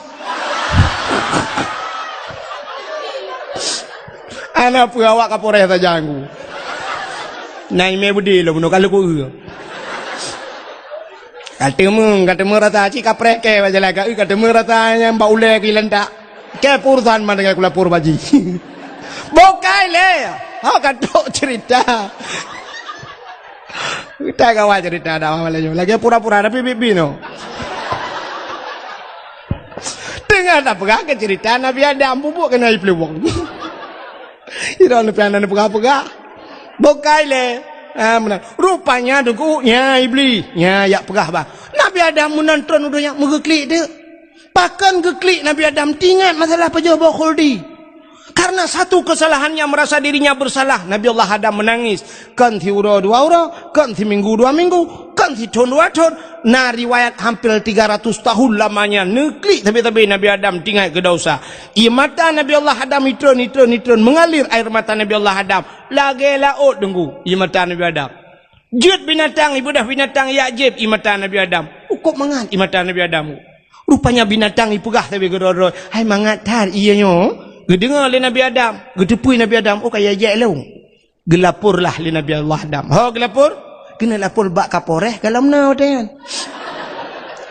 Hana peue awak Kapolres sajan ku. Na imé beudé lom bunoe ka lheueh ku eu. Ka teumé, ka teumé rasa cit kapreh kée bak jalan ka eu, ka teumé rasa nyang bak ulée keu ilantak. Kée peurusan ma dengan kulapor baji. Bukai lé. Ha ka trok cerita. Kita kawan cerita dakwah malam nyoe. Lagée pura-pura tapi bibi no. Teungoh tapeugah keu cerita Nabi Adam bubuk keunoe ipluwong. Ira neupian neupeugah-peugah. Bukai lé. Ha meunan. Rupanya deungoe nya iblis. Nya yak peugah bah. Nabi Adam meunan tron u donya meugeuklik deuk. Pakon geuklik Nabi Adam teuingat masalah pajoh boh khuldi. Karena satu kesalahannya merasa dirinya bersalah, Nabi Allah Adam menangis. Kon siuroe dua uroe, kon siminggu dua minggu, kon sithon dua thon, Na riwayat hampir tiga ratus tahun lamanya neuklik sabe-sabe Nabi Adam tingat keu dosa. Ie mata Nabi Allah Adam itreun, itreun, itreun, mengalir air mata Nabi Allah Adam lagée laôt, Teungku, ie mata Nabi Adam. Jeuet binatang, ibeudôh binatang yak jieb ie mata Nabi Adam. Ukôb mangat ie mata Nabi Adam. Rupanya binatang ipeugah sabe keudroe-droe, "Hai mangat that ie nyoe." Geudeungoe lé Nabi Adam, geuteupeue Nabi Adam, "Oh, ka yak jieb lôn." Geulaporlah lé Nabi Allah Adam. Ho geulapor? Keuneuk lapor bak Kapolres ka lom na watée nyan.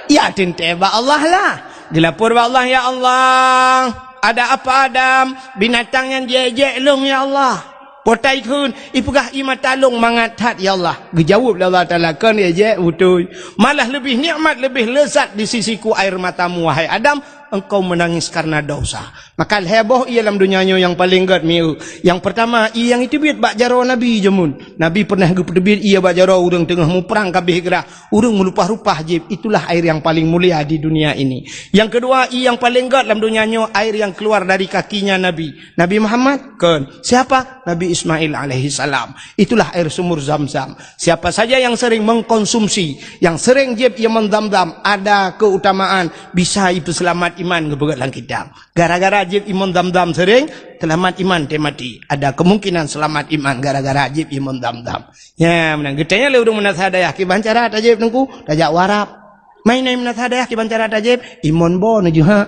Ya teuntée bak Allah lah. Geulapor bak Allah, "Ya Allah, ada apa Adam? Binatang nyan jieb-jieb lôn, ya Allah." Potai kheun, "Ipeugah ie mata lôn mangat that, ya Allah." Geujaweueb lé Allah Taala, "Kon jieb-jieb, beutôi. Malah leubeh nikmat, leubeh lezat di sisiku air matamu, wahai Adam, engkau menangis karena dosa." Maka lhée boh ie lam donya nyoe nyang paleng gét mieu. Nyang peurtama, ie nyang iteubiet bak jaroe Nabi jameun. Nabi peureunah geupeuteubiet ie bak jaroe ureuëng teungoh muprang ka abéh grah, ureuëng meulupah-lupah jieb. Itulah air yang paling mulia di dunia ini. Nyang keudua, ie nyang paleng gét lam donya nyoe, air yang keluar dari kakinya Nabi. Nabi Muhammad? Kon. Siapa? Nabi Ismail alaihi salam. Itulah air sumur Zam-Zam. Siapa saja yang sering mengkonsumsi, yang sering jieb ie mon Zam-Zam, ada keutamaan bisa ipeuseulamat iman, geupeugah lam kitab. Gara-gara jieb ie mon Zam-Zam sering, seulamat iman teuh maté. Ada kemungkinan seulamat iman gara-gara jieb ie mon Zam-Zam. Nyan meunan, geutanyong lé ureuëng meunasah dayah, "Kiban cara tajieb, Teungku?" Tajak u Arab. "Mai na meunasah dayah, kiban cara tajieb?" "Ie mon bo neujeuhak."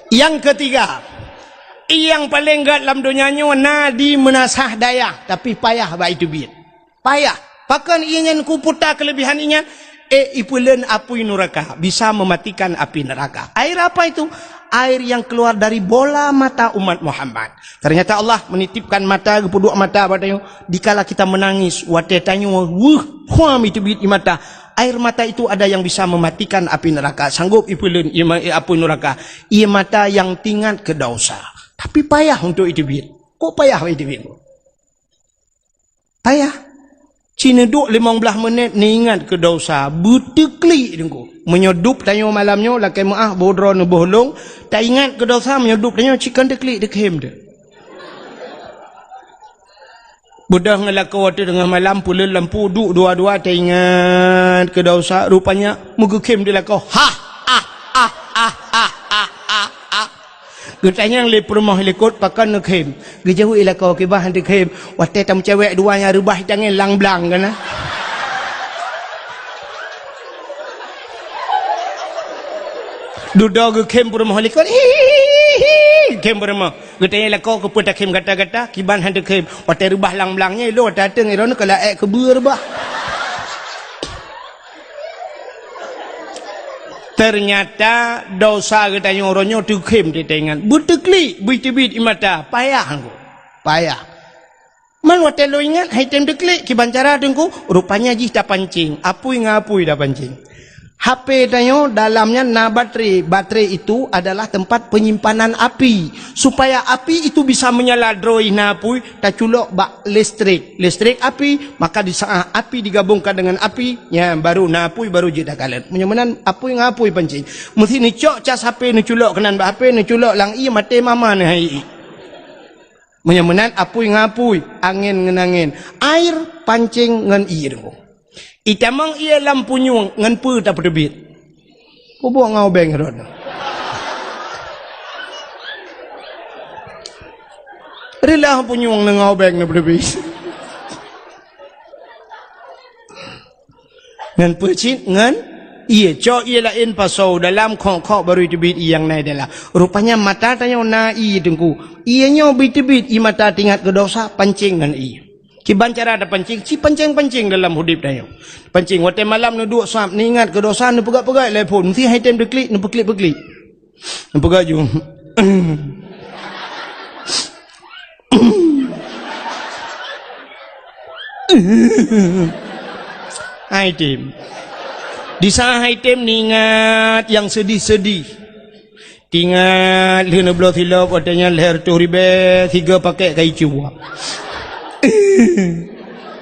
Nyang keutiga, ie nyang paleng gét lam donya nyoe na di meunasah dayah, tapi payah bak iteubiet. Payah. Pakon ie nyan kuputa keuleubihan ie nyan? Eh, ipeuleuen apui nuraka, bisa mematikan api neraka. Air apa itu? Air yang keluar dari bola mata umat Muhammad. Ternyata Allah menitipkan mata, geupeuduek mata bak tanyoe. Dikala kita menangis, watée tanyoe weueh, huam iteubiet ie mata. Air mata itu ada yang bisa mematikan api neraka, sanggup ipeuleuen ie ma-, apui nuraka. Ie mata yang teuingat keu dosa. Tapi payah untuk iteubiet. Kok payah iteubiet? Payah. Ci neuduek limong blaih menit neuingat keu dosa, beuteuklik Teungku. Meunyoe dub tanyoe malam nyoe lakée meuáh boh droe neuboh lông, taingat keu dosa, meunyoe dub tanyoe ci kon teuklik, teukhem teuh. Beudôh ngon lakoe watée teungoh malam peuleuen lampu duek dua-dua taingat keu dosa, rupanya meugeukhem di lakoe. Hah, ah, ah, ah, ah, ah, ah, ah. Geutanyong lé peurumoh likot, "Pakon neukhem?" Geujaweueb lakoe, "Kiban han teukhem, watée tameucewek dua nyang reubah tangieng lang blang kana." Dudoe geukhem peurumoh likot, "Hihihi, khem peurumoh." Geutanyong lakoe, "Keupeue takhem gata-gata?" "Kiban han teukhem, watée reubah lang blang nyan ilôn watée ateueng droeneuh ka laék keubeue reubah." Ternyata dosa geutanyoe uroe nyoe teukhem teuingat. Beuteuklik, beuteubiet ie mata, payah Teungku. Payah. Man watée lôn ingat, han item teuklik, kiban cara Teungku, rupanya jih tapancing, apui ngon apui tapancing. H P tanyoe dalam nyan na baterai. Baterai itu adalah tempat penyimpanan api. Supaya api itu bisa menyala droe na apui, taculok bak listrik. Listrik api, maka di saat api digabungkan dengan api, nyan baru na apui, baru jeuet takalon. Meunyoe meunan apui ngon apui pancing. Meusti neucok cas H P, neuculok keunan bak H P, neuculok lam ie, maté mama neuh hai ie. Meunyoe meunan apui ngon apui, angén ngon angén. Air pancing ngon ie Teungku. Itamong ie lam punyueng ngon peue tapeuteubiet? Peubuet ngon ubeng rot. Reulah punyueng ngon ubeng na peuteubiet. Ngon peue cit? Ngon ie. Cok ie laén pasoe dalam, khok-khok baru teubiet ie nyang na dalam. Rupanya mata tanyoe na ie Teungku. Ie nyoe beuteubiet ie mata teuingat keu dosa, pancing ngon ie. Kiban cara tapancing, ci pancing-pancing dalam udeb tanyoe. Pancing, watée malam neuduek sab, neuingat keu dosa, neupeugah-peugah lé phon. Meusti han item teuklik, neupeuklik-peuklik. Neupeugah ju. Han item. Di saat han item neuingat nyang seudeh-seudeh. Teuingat lheueh neubloe silop, watée nyan lhée reutôh ribée, sigoe pakét ka icue.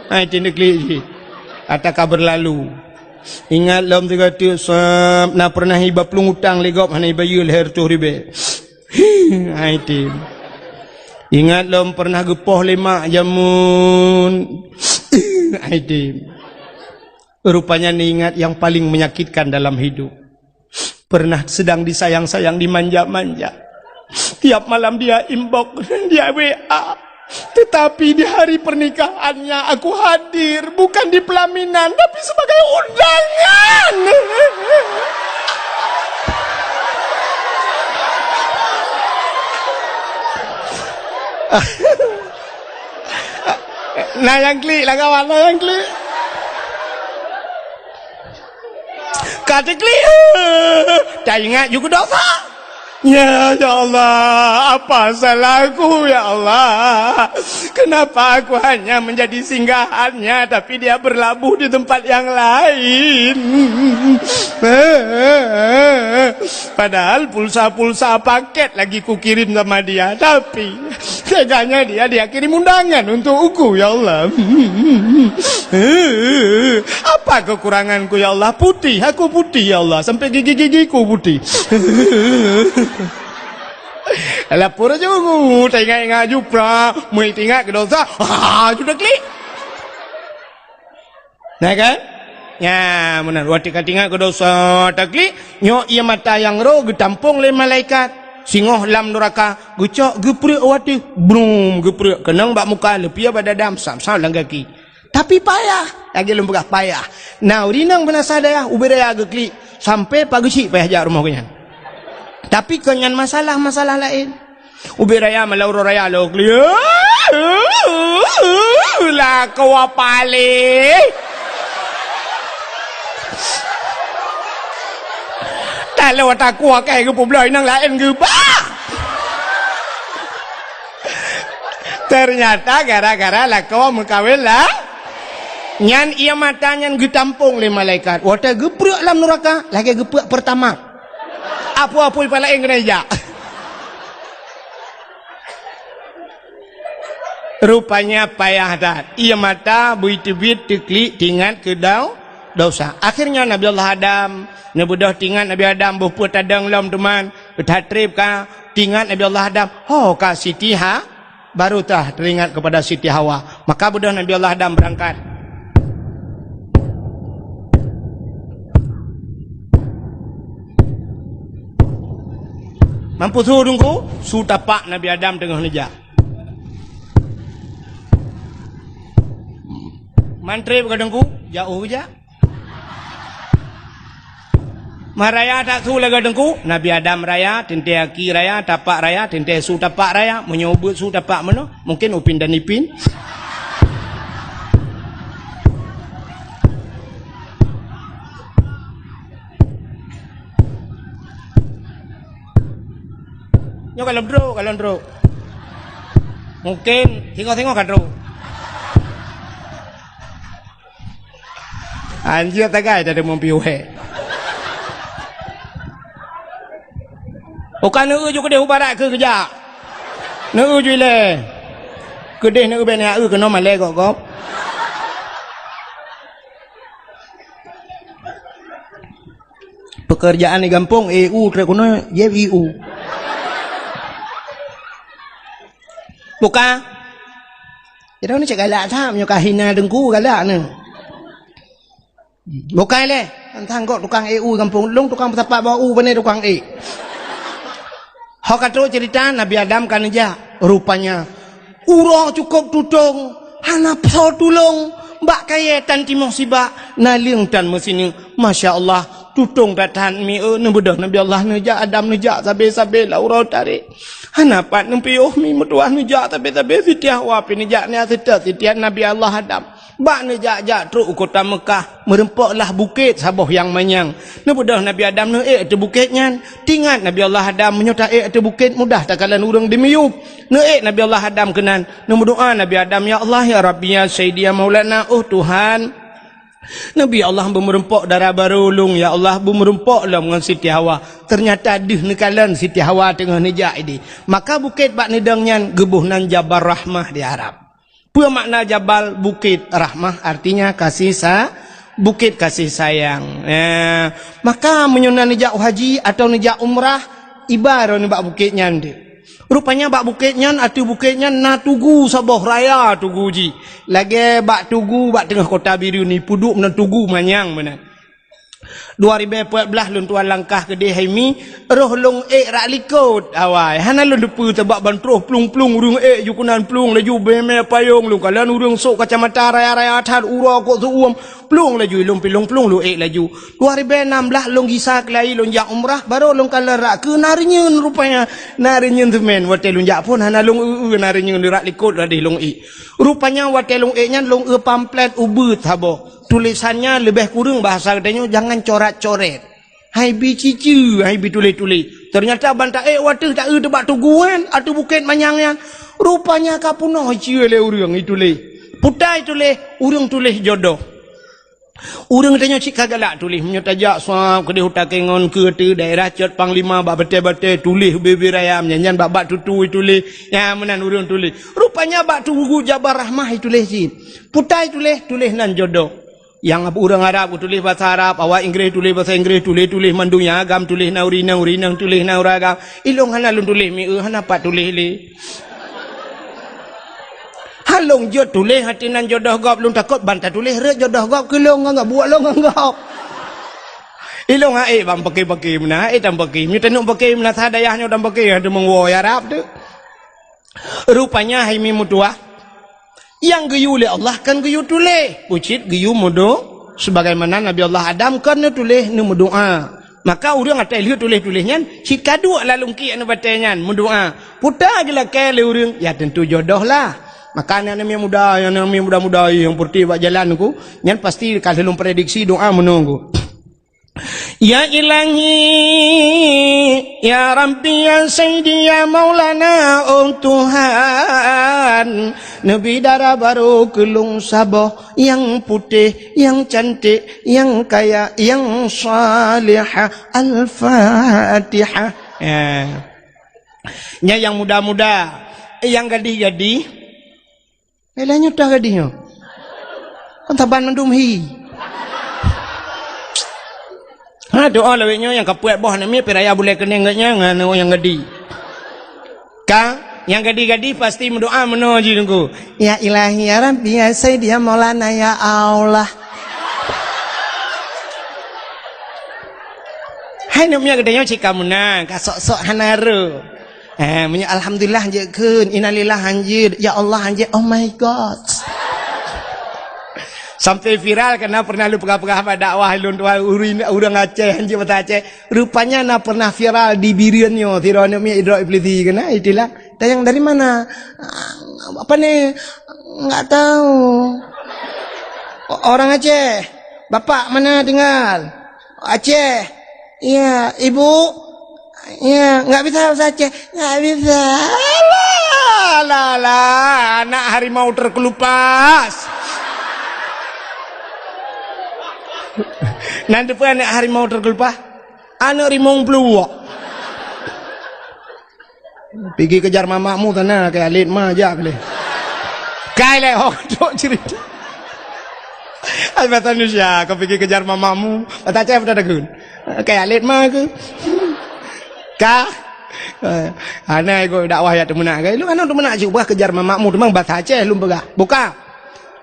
Hai, teuneuk klik jih. Ata ka beurlalu. Ingat lom sigoe teuk sab, na peureunah iba plueng utang lé gob hana ibayeue lhée reutôh ribée. Hai, tem. Ingat lom peureunah geupoh lé mak jameun. Aidem. Rupanya neuingat yang paling menyakitkan dalam hidup. Pernah sedang disayang-sayang, dimanja-manja. Tiap malam dia inbox, dia W A. Tetapi di hari pernikahannya aku hadir, bukan di pelaminan, tapi sebagai undangan. Na nyang klik lah kawan, na nyang klik. Ka teuklik, taingat ju keu dosa. Ya, ya Allah, apa salahku, ya Allah? Kenapa aku hanya menjadi singgahannya, tapi dia berlabuh di tempat yang lain? Padahal pulsa-pulsa paket lagi kukirim sama dia, tapi teganya dia, dia kirim undangan untuk aku, ya Allah. Apa kekuranganku, ya Allah? Putih, aku putih, ya Allah. Sampai gigi-gigiku putih. Lapor ju, taingat-ingat ju pra, meuingat keu dosa, ha, ju teuklik. Nah kan? Nya, meunan. Watèe ka teuingat keu dosa, teuklik, nyoe ié mata nyang roh geutampong lé malaikat. Singoh lam nuraka, geucok, geupreuek watèe, brum, geupreuek, keunong bak muka, leupie bak dada, sam-sam lam gaki. Tapi payah, lagèe lôn peugah payah. Na ureueng inong beunasa dayah, ubé raya geuklik, sampai pageuchik payah jak rumoh geuh nyan. Tapi kon nyan masalah, masalah laén. Ubé raya malam uroe raya lôn klik. Lakoe paléh. Taloe takue keu geupeubloe inong laén geuba. Ternyata gara-gara lakoe meukawen lah. Nyan ié mata nyan geutampong lé malaikat. Watèe geupreuek lam nuraka, lagèe geupreuek Pertamax. Apui-apui pih laén keuneuk jak. Rupanya payah that. Ié mata beuteubiet teuklik teuingat keu dau-, dosa. Akhirnya Nabi Allah Adam neubeudôh teuingat Nabi Adam boh peue tadong lom teuma, that treb ka teuingat Nabi Allah Adam. Ho ka Siti Ha-, Baru tah teringat kepada Siti Hawa. Maka beudôh Nabi Allah Adam beurangkat. Mampu su Teungku, su tapak Nabi Adam teungoh neujak. Mantri bukan Teungku, jauh jak. Meuraya that su lagèe Teungku, Nabi Adam raya, teuntèe aki raya, tapak raya, teuntèe su tapak raya, meunyoe ubeuet su tapak meunoe, mungken Upin dan Ipin. Nyoe kalon trok, kalon trok. Mungken singoh-singoh ka trok. Anjir tagai tadi mumpi uhé. Bukan neu ju keudeh u barat keu geujak. Neu ju ilèe. Keudeh neu bèk neu keunoe malèe gop-gop. Pekerjaan di gampông, E U trép keunoe, J I U. Buka. Jadi ni cek galak that, meunyoe ka hina Teungku galak ni. Buka lé, tantang gok tukang E U gampông, lôn tukang peusapat bak u, pane tukang ék. Ho ka trok cerita Nabi Adam ka neujak, rupanya uroe cukôp tutong, hana soe tulông, bak kayèe tan timoh sibak, naleueng tan meusineuk. Masya Allah, tutong that-that mi, eh, neubeudôh Nabi Allah neujak, Adam neujak, sabe-sabe lam uroe tarek. Hana pat neupiôh mi meutuwah neujak, sabe-sabe Siti Hawa pih neujak nyan seutôt Siti Nabi Allah Adam. Bak neujak-jak trok u kota Meukah, meurumpok lah bukét saboh nyang manyang. Neubeudôh Nabi Adam neuék ateueh bukét nyan. Teuingat Nabi Allah Adam, meunyoe taék ateueh bukét mudah takalon ureueng dimiyueb. Neuék Nabi Allah Adam keunan, neumeudoa Nabi Adam, "Ya Allah, ya Rabbi, ya Sayyidi, ya Maulana, oh Tuhan. Nabi Allah beumeurumpok dara barô lôn, ya Allah, beumeurumpok lom ngon Siti Hawa." Teunyata deuh neukalon Siti Hawa teungoh neujak idéh. Maka bukét bak neudong nyan geuboh nan Jabal Rahmah di Arab. Peue makna jabal? Bukét. Rahmah artinya kasih sa-, bukét kasih sayang. Eh, maka meunyoe na neujak haji atawa neujak umrah, iba droeneuh bak bukét nyan deuh. Rupanya bak bukét nyan, ateueh bukét nyan na tugu saboh raya tugu jih. Lagèe bak tugu bak teungoh kota Bireuen, ipeuduek meunan tugu manyang meunan. Dua ribèe peuet blah lôn tuan langkah keudéh hai Mi, roh lôn ék rot likot awai. Hana lôn teupeue sabab ban troh plueng-plueng ureueng ék ju keunan plueng laju bèe-mèe payông lôn kalon ureueng sôk kacamata raya-raya that uroe kok seuuem. Plueng laju, ilôn pi lôn plueng lôn ék laju. Dua ribèe nam blah lôn gisa keulayi lôn jak umrah, barô lôn kalon rot keu na reunyeun rupanya. Na reunyeun seumén, watèe lôn jak phôn hana lôn eu-eu na reunyeun rot likot laju lôn ék. Rupanya watèe lôn ék nyan lôn eu pamflet ubeuet saboh. Tulésan nyan leubeh kureueng bahasa geutanyoe jangan coret-coret. Hai bi ciceu, hai bi tuléh-tuléh. Teunyata ban taék watèe taeu teubak tugu nyan, ateueh bukét manyang nyan. Rupanya ka peunoh iceue lé ureueng ituléh. Putai tuléh, ureueng tuléh jodoh. Ureueng tanyoe cit ka galak tuléh, meunyoe tajak suab keudéh u Takengon keu teu daerah Cot Panglima bak batèe-batèe tuléh bibir ayam nyan, nyan bak-bak tutu ituléh. Nyan meunan ureueng tuléh. Rupanya bak tugu Jabal Rahmah ituléh cit. Putai tuléh, tuléh nan jodoh. Nyang ureueng Arab geutuléh basa Arab, awak Inggréh tuléh basa Inggréh, tuléh-tuléh mandum nyang agam tuléh na ureueng inong, ureueng inong tuléh na ureueng agam. Ilôn hana lôn tuléh mieu, hana pat tuléh lé. Han lôn jeuet tuléh até nan jodoh gob, lôn takot ban tatuléh rhot jodoh gob keu lôn ngon gob, buet lôn ngon gob. Ilôn han ék ban paké-paké meunan, han ék tan paké. Meunyoe taneuk paké meunan sa dayah nyoe tan paké, han teumeuwoe Arab teuh. Rupanya hai Mi meutuah, nyang geuyue lé Allah kon geuyue tuléh, bucit geuyue meudo-, sebagaimana Nabi Allah Adam kon neutuléh neumeudoá. Maka ureueng atai lheueh tuléh-tuléh nyan cit ka duek lam lungkiek neubatèe nyan meudoá. Puta geulakèe lé ureueng, ya teuntu jodoh lah. Maka aneuk-aneuk miet muda, aneuk miet muda-muda nyang peureutih bak jalan ku, nyan pasti ka lheueh lôn prediksi doá meunoe ku. Ya Ilahi, ya Rabbi, ya Sayyidi, ya Maulana, oh Tuhan, neubi dara barô keu lôn saboh nyang putéh, nyang cantik, nyang kaya, nyang salihah. Al-Fatihah. Ya. Nyan nyang muda-muda, nyang gadih-gadih. Lé nyoe toh gadih nyoe. Kan saban mandum hi. Ha, doa lawét nyoe nyang ka peuet boh aneuk miet, piraya bulèe keuneng geuh nyan ngon nyang gadih. Ka, nyang gadih-gadih pasti meudoa meunoe jih Teungku. Ya Ilahi, ya Rabbi, ya Sayyidi, ya Maulana, ya Allah. Hai aneuk miet geutanyoe cit ka meunan, ka sok-sok hana rhot. Eh, meunyoe alhamdulillah hanjeuet kheun, innalillah hanjeuet, ya Allah hanjeuet, oh my God. Sampai viral karena pernah lôn peugah-peugah bak dakwah lôn tuan ureueng, ureueng Aceh hanjeuet bahasa Aceh. Rupanya na pernah viral di Bireuen nyoe, sidroe aneuk miet idrop iblisi keunan, itilah. Tanyong dari mana? Apa ni? Enggak tahu. O-, orang Aceh. Bapak mana tinggal? Aceh. Iya, ibu? Iya, enggak bisa bahasa Aceh. Enggak bisa. Alah, alah, alah, anak harimau terkelupas. Nan teupeu anak harimau terkelupas? Aneuk rimong pluwok. Pigi kejar mamakmu sana, keu alet ma jak lé. Kai lé, oh, trok cerita. Ai, bahasa Indonesia, kau pigi kejar mamakmu. Bahasa Aceh apa takheun? Kai alet ma ke? Ka? Eh, hana ikut dakwah ya teumeunak ke? Lu kan teumeunak cuk bah kejar mamakmu, teumang bahasa Aceh lom peugah. Buka.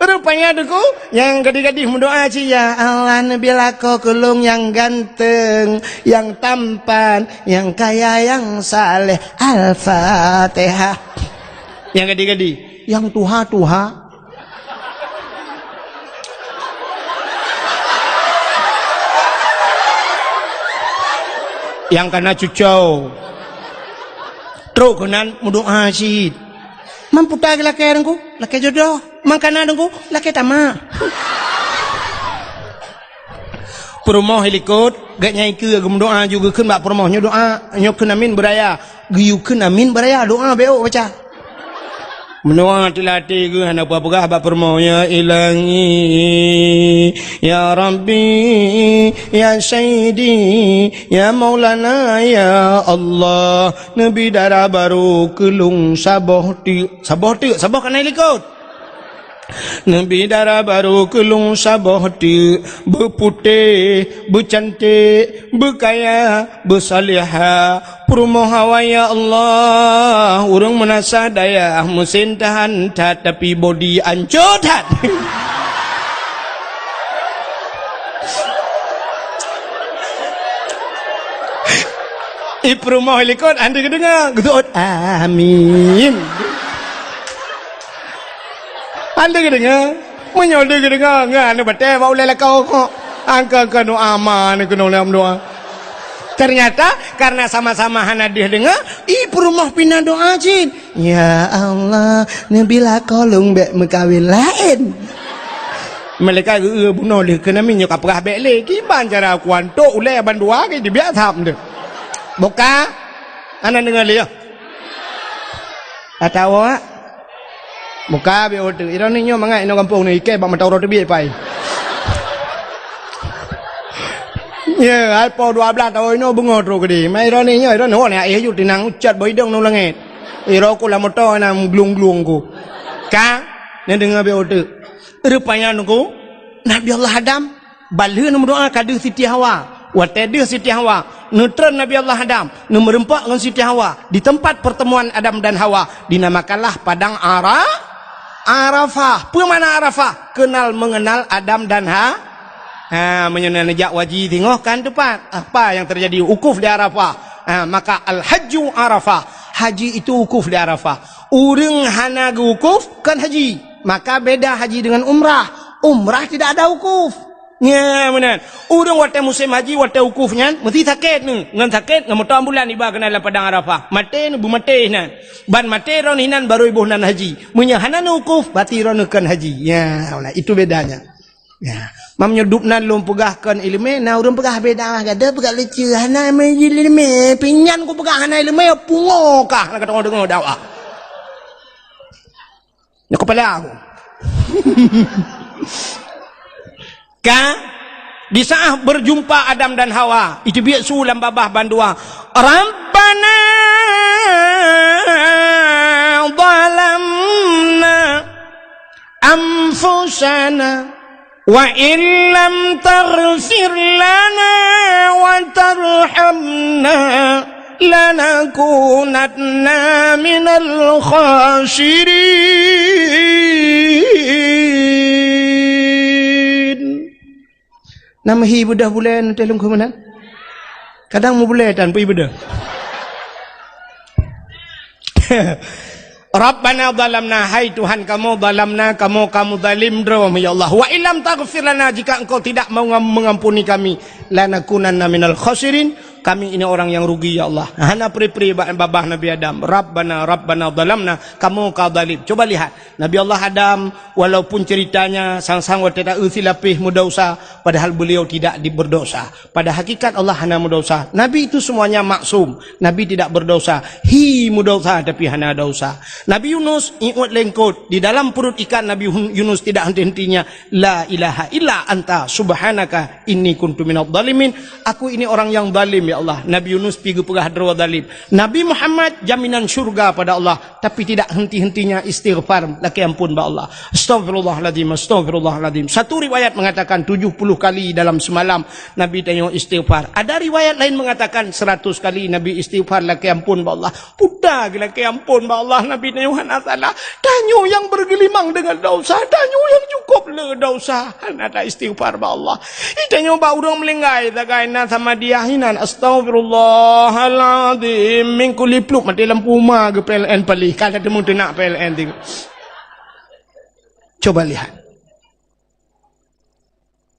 Rupanya Teungku, nyang gadih-gadih meudoa cit, "Ya Allah, neubi lakoe keu lôn nyang ganteng, nyang tampan, nyang kaya, nyang saleh." Al-Fatihah. Nyang gadih-gadih, nyang tuha-tuha. Nyang kana cucau. Trok keunan meudoa cit. Mampu ta lakée Teungku, lakée jodoh. Mangkana Teungku, lakée tamak. Peurumoh ilikot, gét nyang ikeue geumeudoa ju geukheun bak peurumoh nyoe doa, nyoe kheun amin beuraya. Geuyue kheun amin beuraya, doa bék baca. Meunoe teulatée geuh hana peugah bak peurumoh, "Ya Ilahi, ya Rabbi, ya Sayyidi, ya Maulana, ya Allah, neubi dara barô keu lôn saboh teuk." Saboh teuk, saboh kana ilikot. Neubi dara barô keu lôn saboh teuk, beuputéh, beucanték, beukaya, beusalihah, Peurumoh awai, ya Allah, ureueng meunasah dayah, meusén tahan that, tapi bodi ancô that. I peurumoh likot, hana geudeungoe, geuseuôt, "Amin." Hana geudeungoe. Meunyoe lé geudeungoe, ngon aneuk batée bak ulée lakoe kok. Angka-angka doa ma aneuk keunoe lé doa. Ternyata, karena sama-sama hana deuh deungoe, i peurumoh pih na doa cit. "Ya Allah, neubi lakoe lôn bék meukawen laén." Malaikat geu-, geu-, bunoe lé keunami nyoe ka peugah bék lé. Kiban cara kuantok ulée bandua ke dibiak thap deuh. Buka. Hana deungoe lé, ya. Atawa Buka biôh teuk. Ironi nyoe mangat inoe gampông ni, ikée bak mata uroe teubiet pai. Ya, hai po dua blaih taun inoe beungoh trok keudeh. Mai ironi nyoe, ironi nyoe, ni aéh ju tinang ucat bak idong ngon langét. Iroe ku lam moto na glung-glung ku. Ka, neudeungoe biôh teuk. Rupanya nunggu Nabi Allah Adam Ban lheueh neumeudoá ka deuh Siti Hawa. Watée deuh Siti Hawa, neutreun Nabi Allah Adam, neumeureumpok ngon Siti Hawa di teumpat pertemuan Adam dan Hawa, dinamakanlah Padang Ara-, Arafah. Peue makna Arafah? Kenal mengenal Adam dan Ha-, ha, meunyoe neujak haji singoh kan teumpat. Apa yang terjadi? Wukuf di Arafah. Ha, maka al-hajju Arafah. Haji itu wukuf di Arafah. Ureuëng hana geuwukuf, kon haji. Maka beda haji dengan umrah. Umrah tidak ada wukuf. Nyan meunan. Ureuëng watée musém haji, watée wukuf nyan, meusti sakét nyoe. Ngon sakét, ngon moto ambulan iba keunan lam Padang Arafah. Maté nyoe, beumaté inan. Ban maté droeneuh inan barô iboh nan haji. Meunyoe hana neuwukuf, berarti droeneuh kon haji. Ya, nah, itu bedanya. Ya. Meunyoe dub nan lôn peugah kon iéleumé, na ureuëng peugah beda, gata peugah lucu, hana meuiéleumé, pinyan ku peugah hana iéleumé, pungo kah, na ka deungoe dakwah. Nyoe kepala aku. Ka, di saat berjumpa Adam dan Hawa, iteubiet su lam babah bandua, "Rabbana zalamna anfusana wa illam taghfir lana wa tarhamna lanakunanna minal khasirin." Nama hi beudôh bulée nanti lungkhu meunan? Kadang meubulée tan pih beudôh. Rabbana zalamna, hai Tuhan kamoe, zalamna, kamoe ka meuzalim droe, ya Allah. Wa illam taghfir lana, jika Engkau tidak mengam-, mengampuni kami, lanakunanna minal khasirin, kami ini orang yang rugi, ya Allah. Hana pri-pri ba-, babah Nabi Adam. Rabbana, Rabbana zalamna, kamoe ka zalim. Coba lihat, Nabi Allah Adam, walaupun ceritanya sang-sang watée ta-eu silapéh meudausa, padahal beliau tidak di-, berdosa. Pada hakikat Allah hana meudausa. Nabi itu semuanya maksum. Nabi tidak berdosa. Hi meudausa tapi hana dausa. Nabi Yunus iôt lengkot. Di dalam perut ikan Nabi Hun-, Yunus tidak henti-hentinya, "La ilaha illa anta subhanaka inni kuntu minadh dhalimin." Aku ini orang yang zalim, ya Allah. Nabi Yunus pi geupeugah droe zalim. Nabi Muhammad jaminan syurga pada Allah. Tapi tidak henti-hentinya istighfar, lakée ampôn bak Allah. Astaghfirullahaladzim, astaghfirullahaladzim. Satu riwayat mengatakan tujuh puluh kali dalam semalam Nabi tanyoe istighfar. Ada riwayat lain mengatakan seratus kali Nabi istighfar, lakée ampôn bak Allah. Puta geu lakée ampôn bak Allah, Nabi tanyoe hana salah. Tanyoe nyang bergelimang dengan dosa, tanyoe nyang cukup le dosa. Hana ta istighfar bak Allah. Ita nyoe bak ureuëng meulinggai sagai na sama dia hinan, "Astaghfirullahaladzim," minggu lipluk maté lampu uma geu P L N palih, ka teumeung teunak P L N tiga. Coba lihat.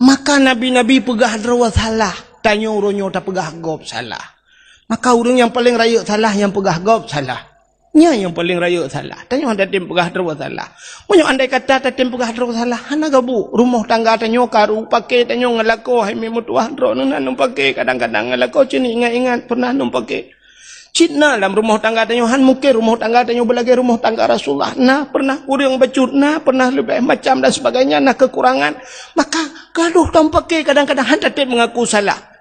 Maka nabi-nabi peugah droe salah, tanyoe uroe nyoe tapeugah gob salah. Maka ureuëng nyang paleng rayeuk salah nyang peugah gob salah. Nyan nyang paleng rayeuk salah. Tanyoe hana tem peugah droe salah. Meunyoe andai kata tatem peugah droe salah, hana gabu. Rumoh tangga tanyoe karu, paké tanyoe ngon lakoe, hai meutuah droeneuh na num paké, kadang-kadang ngon lakoe cit ingat-ingat pernah num paké. Cit na lam rumoh tangga tanyoe, han mungken rumoh tangga tanyoe beulagée rumoh tangga Rasulullah. Na pernah kureueng bacut, na pernah leubeh macam dan sebagainya, na kekurangan. Maka gadoh tam paké kadang-kadang han tatem mengaku salah.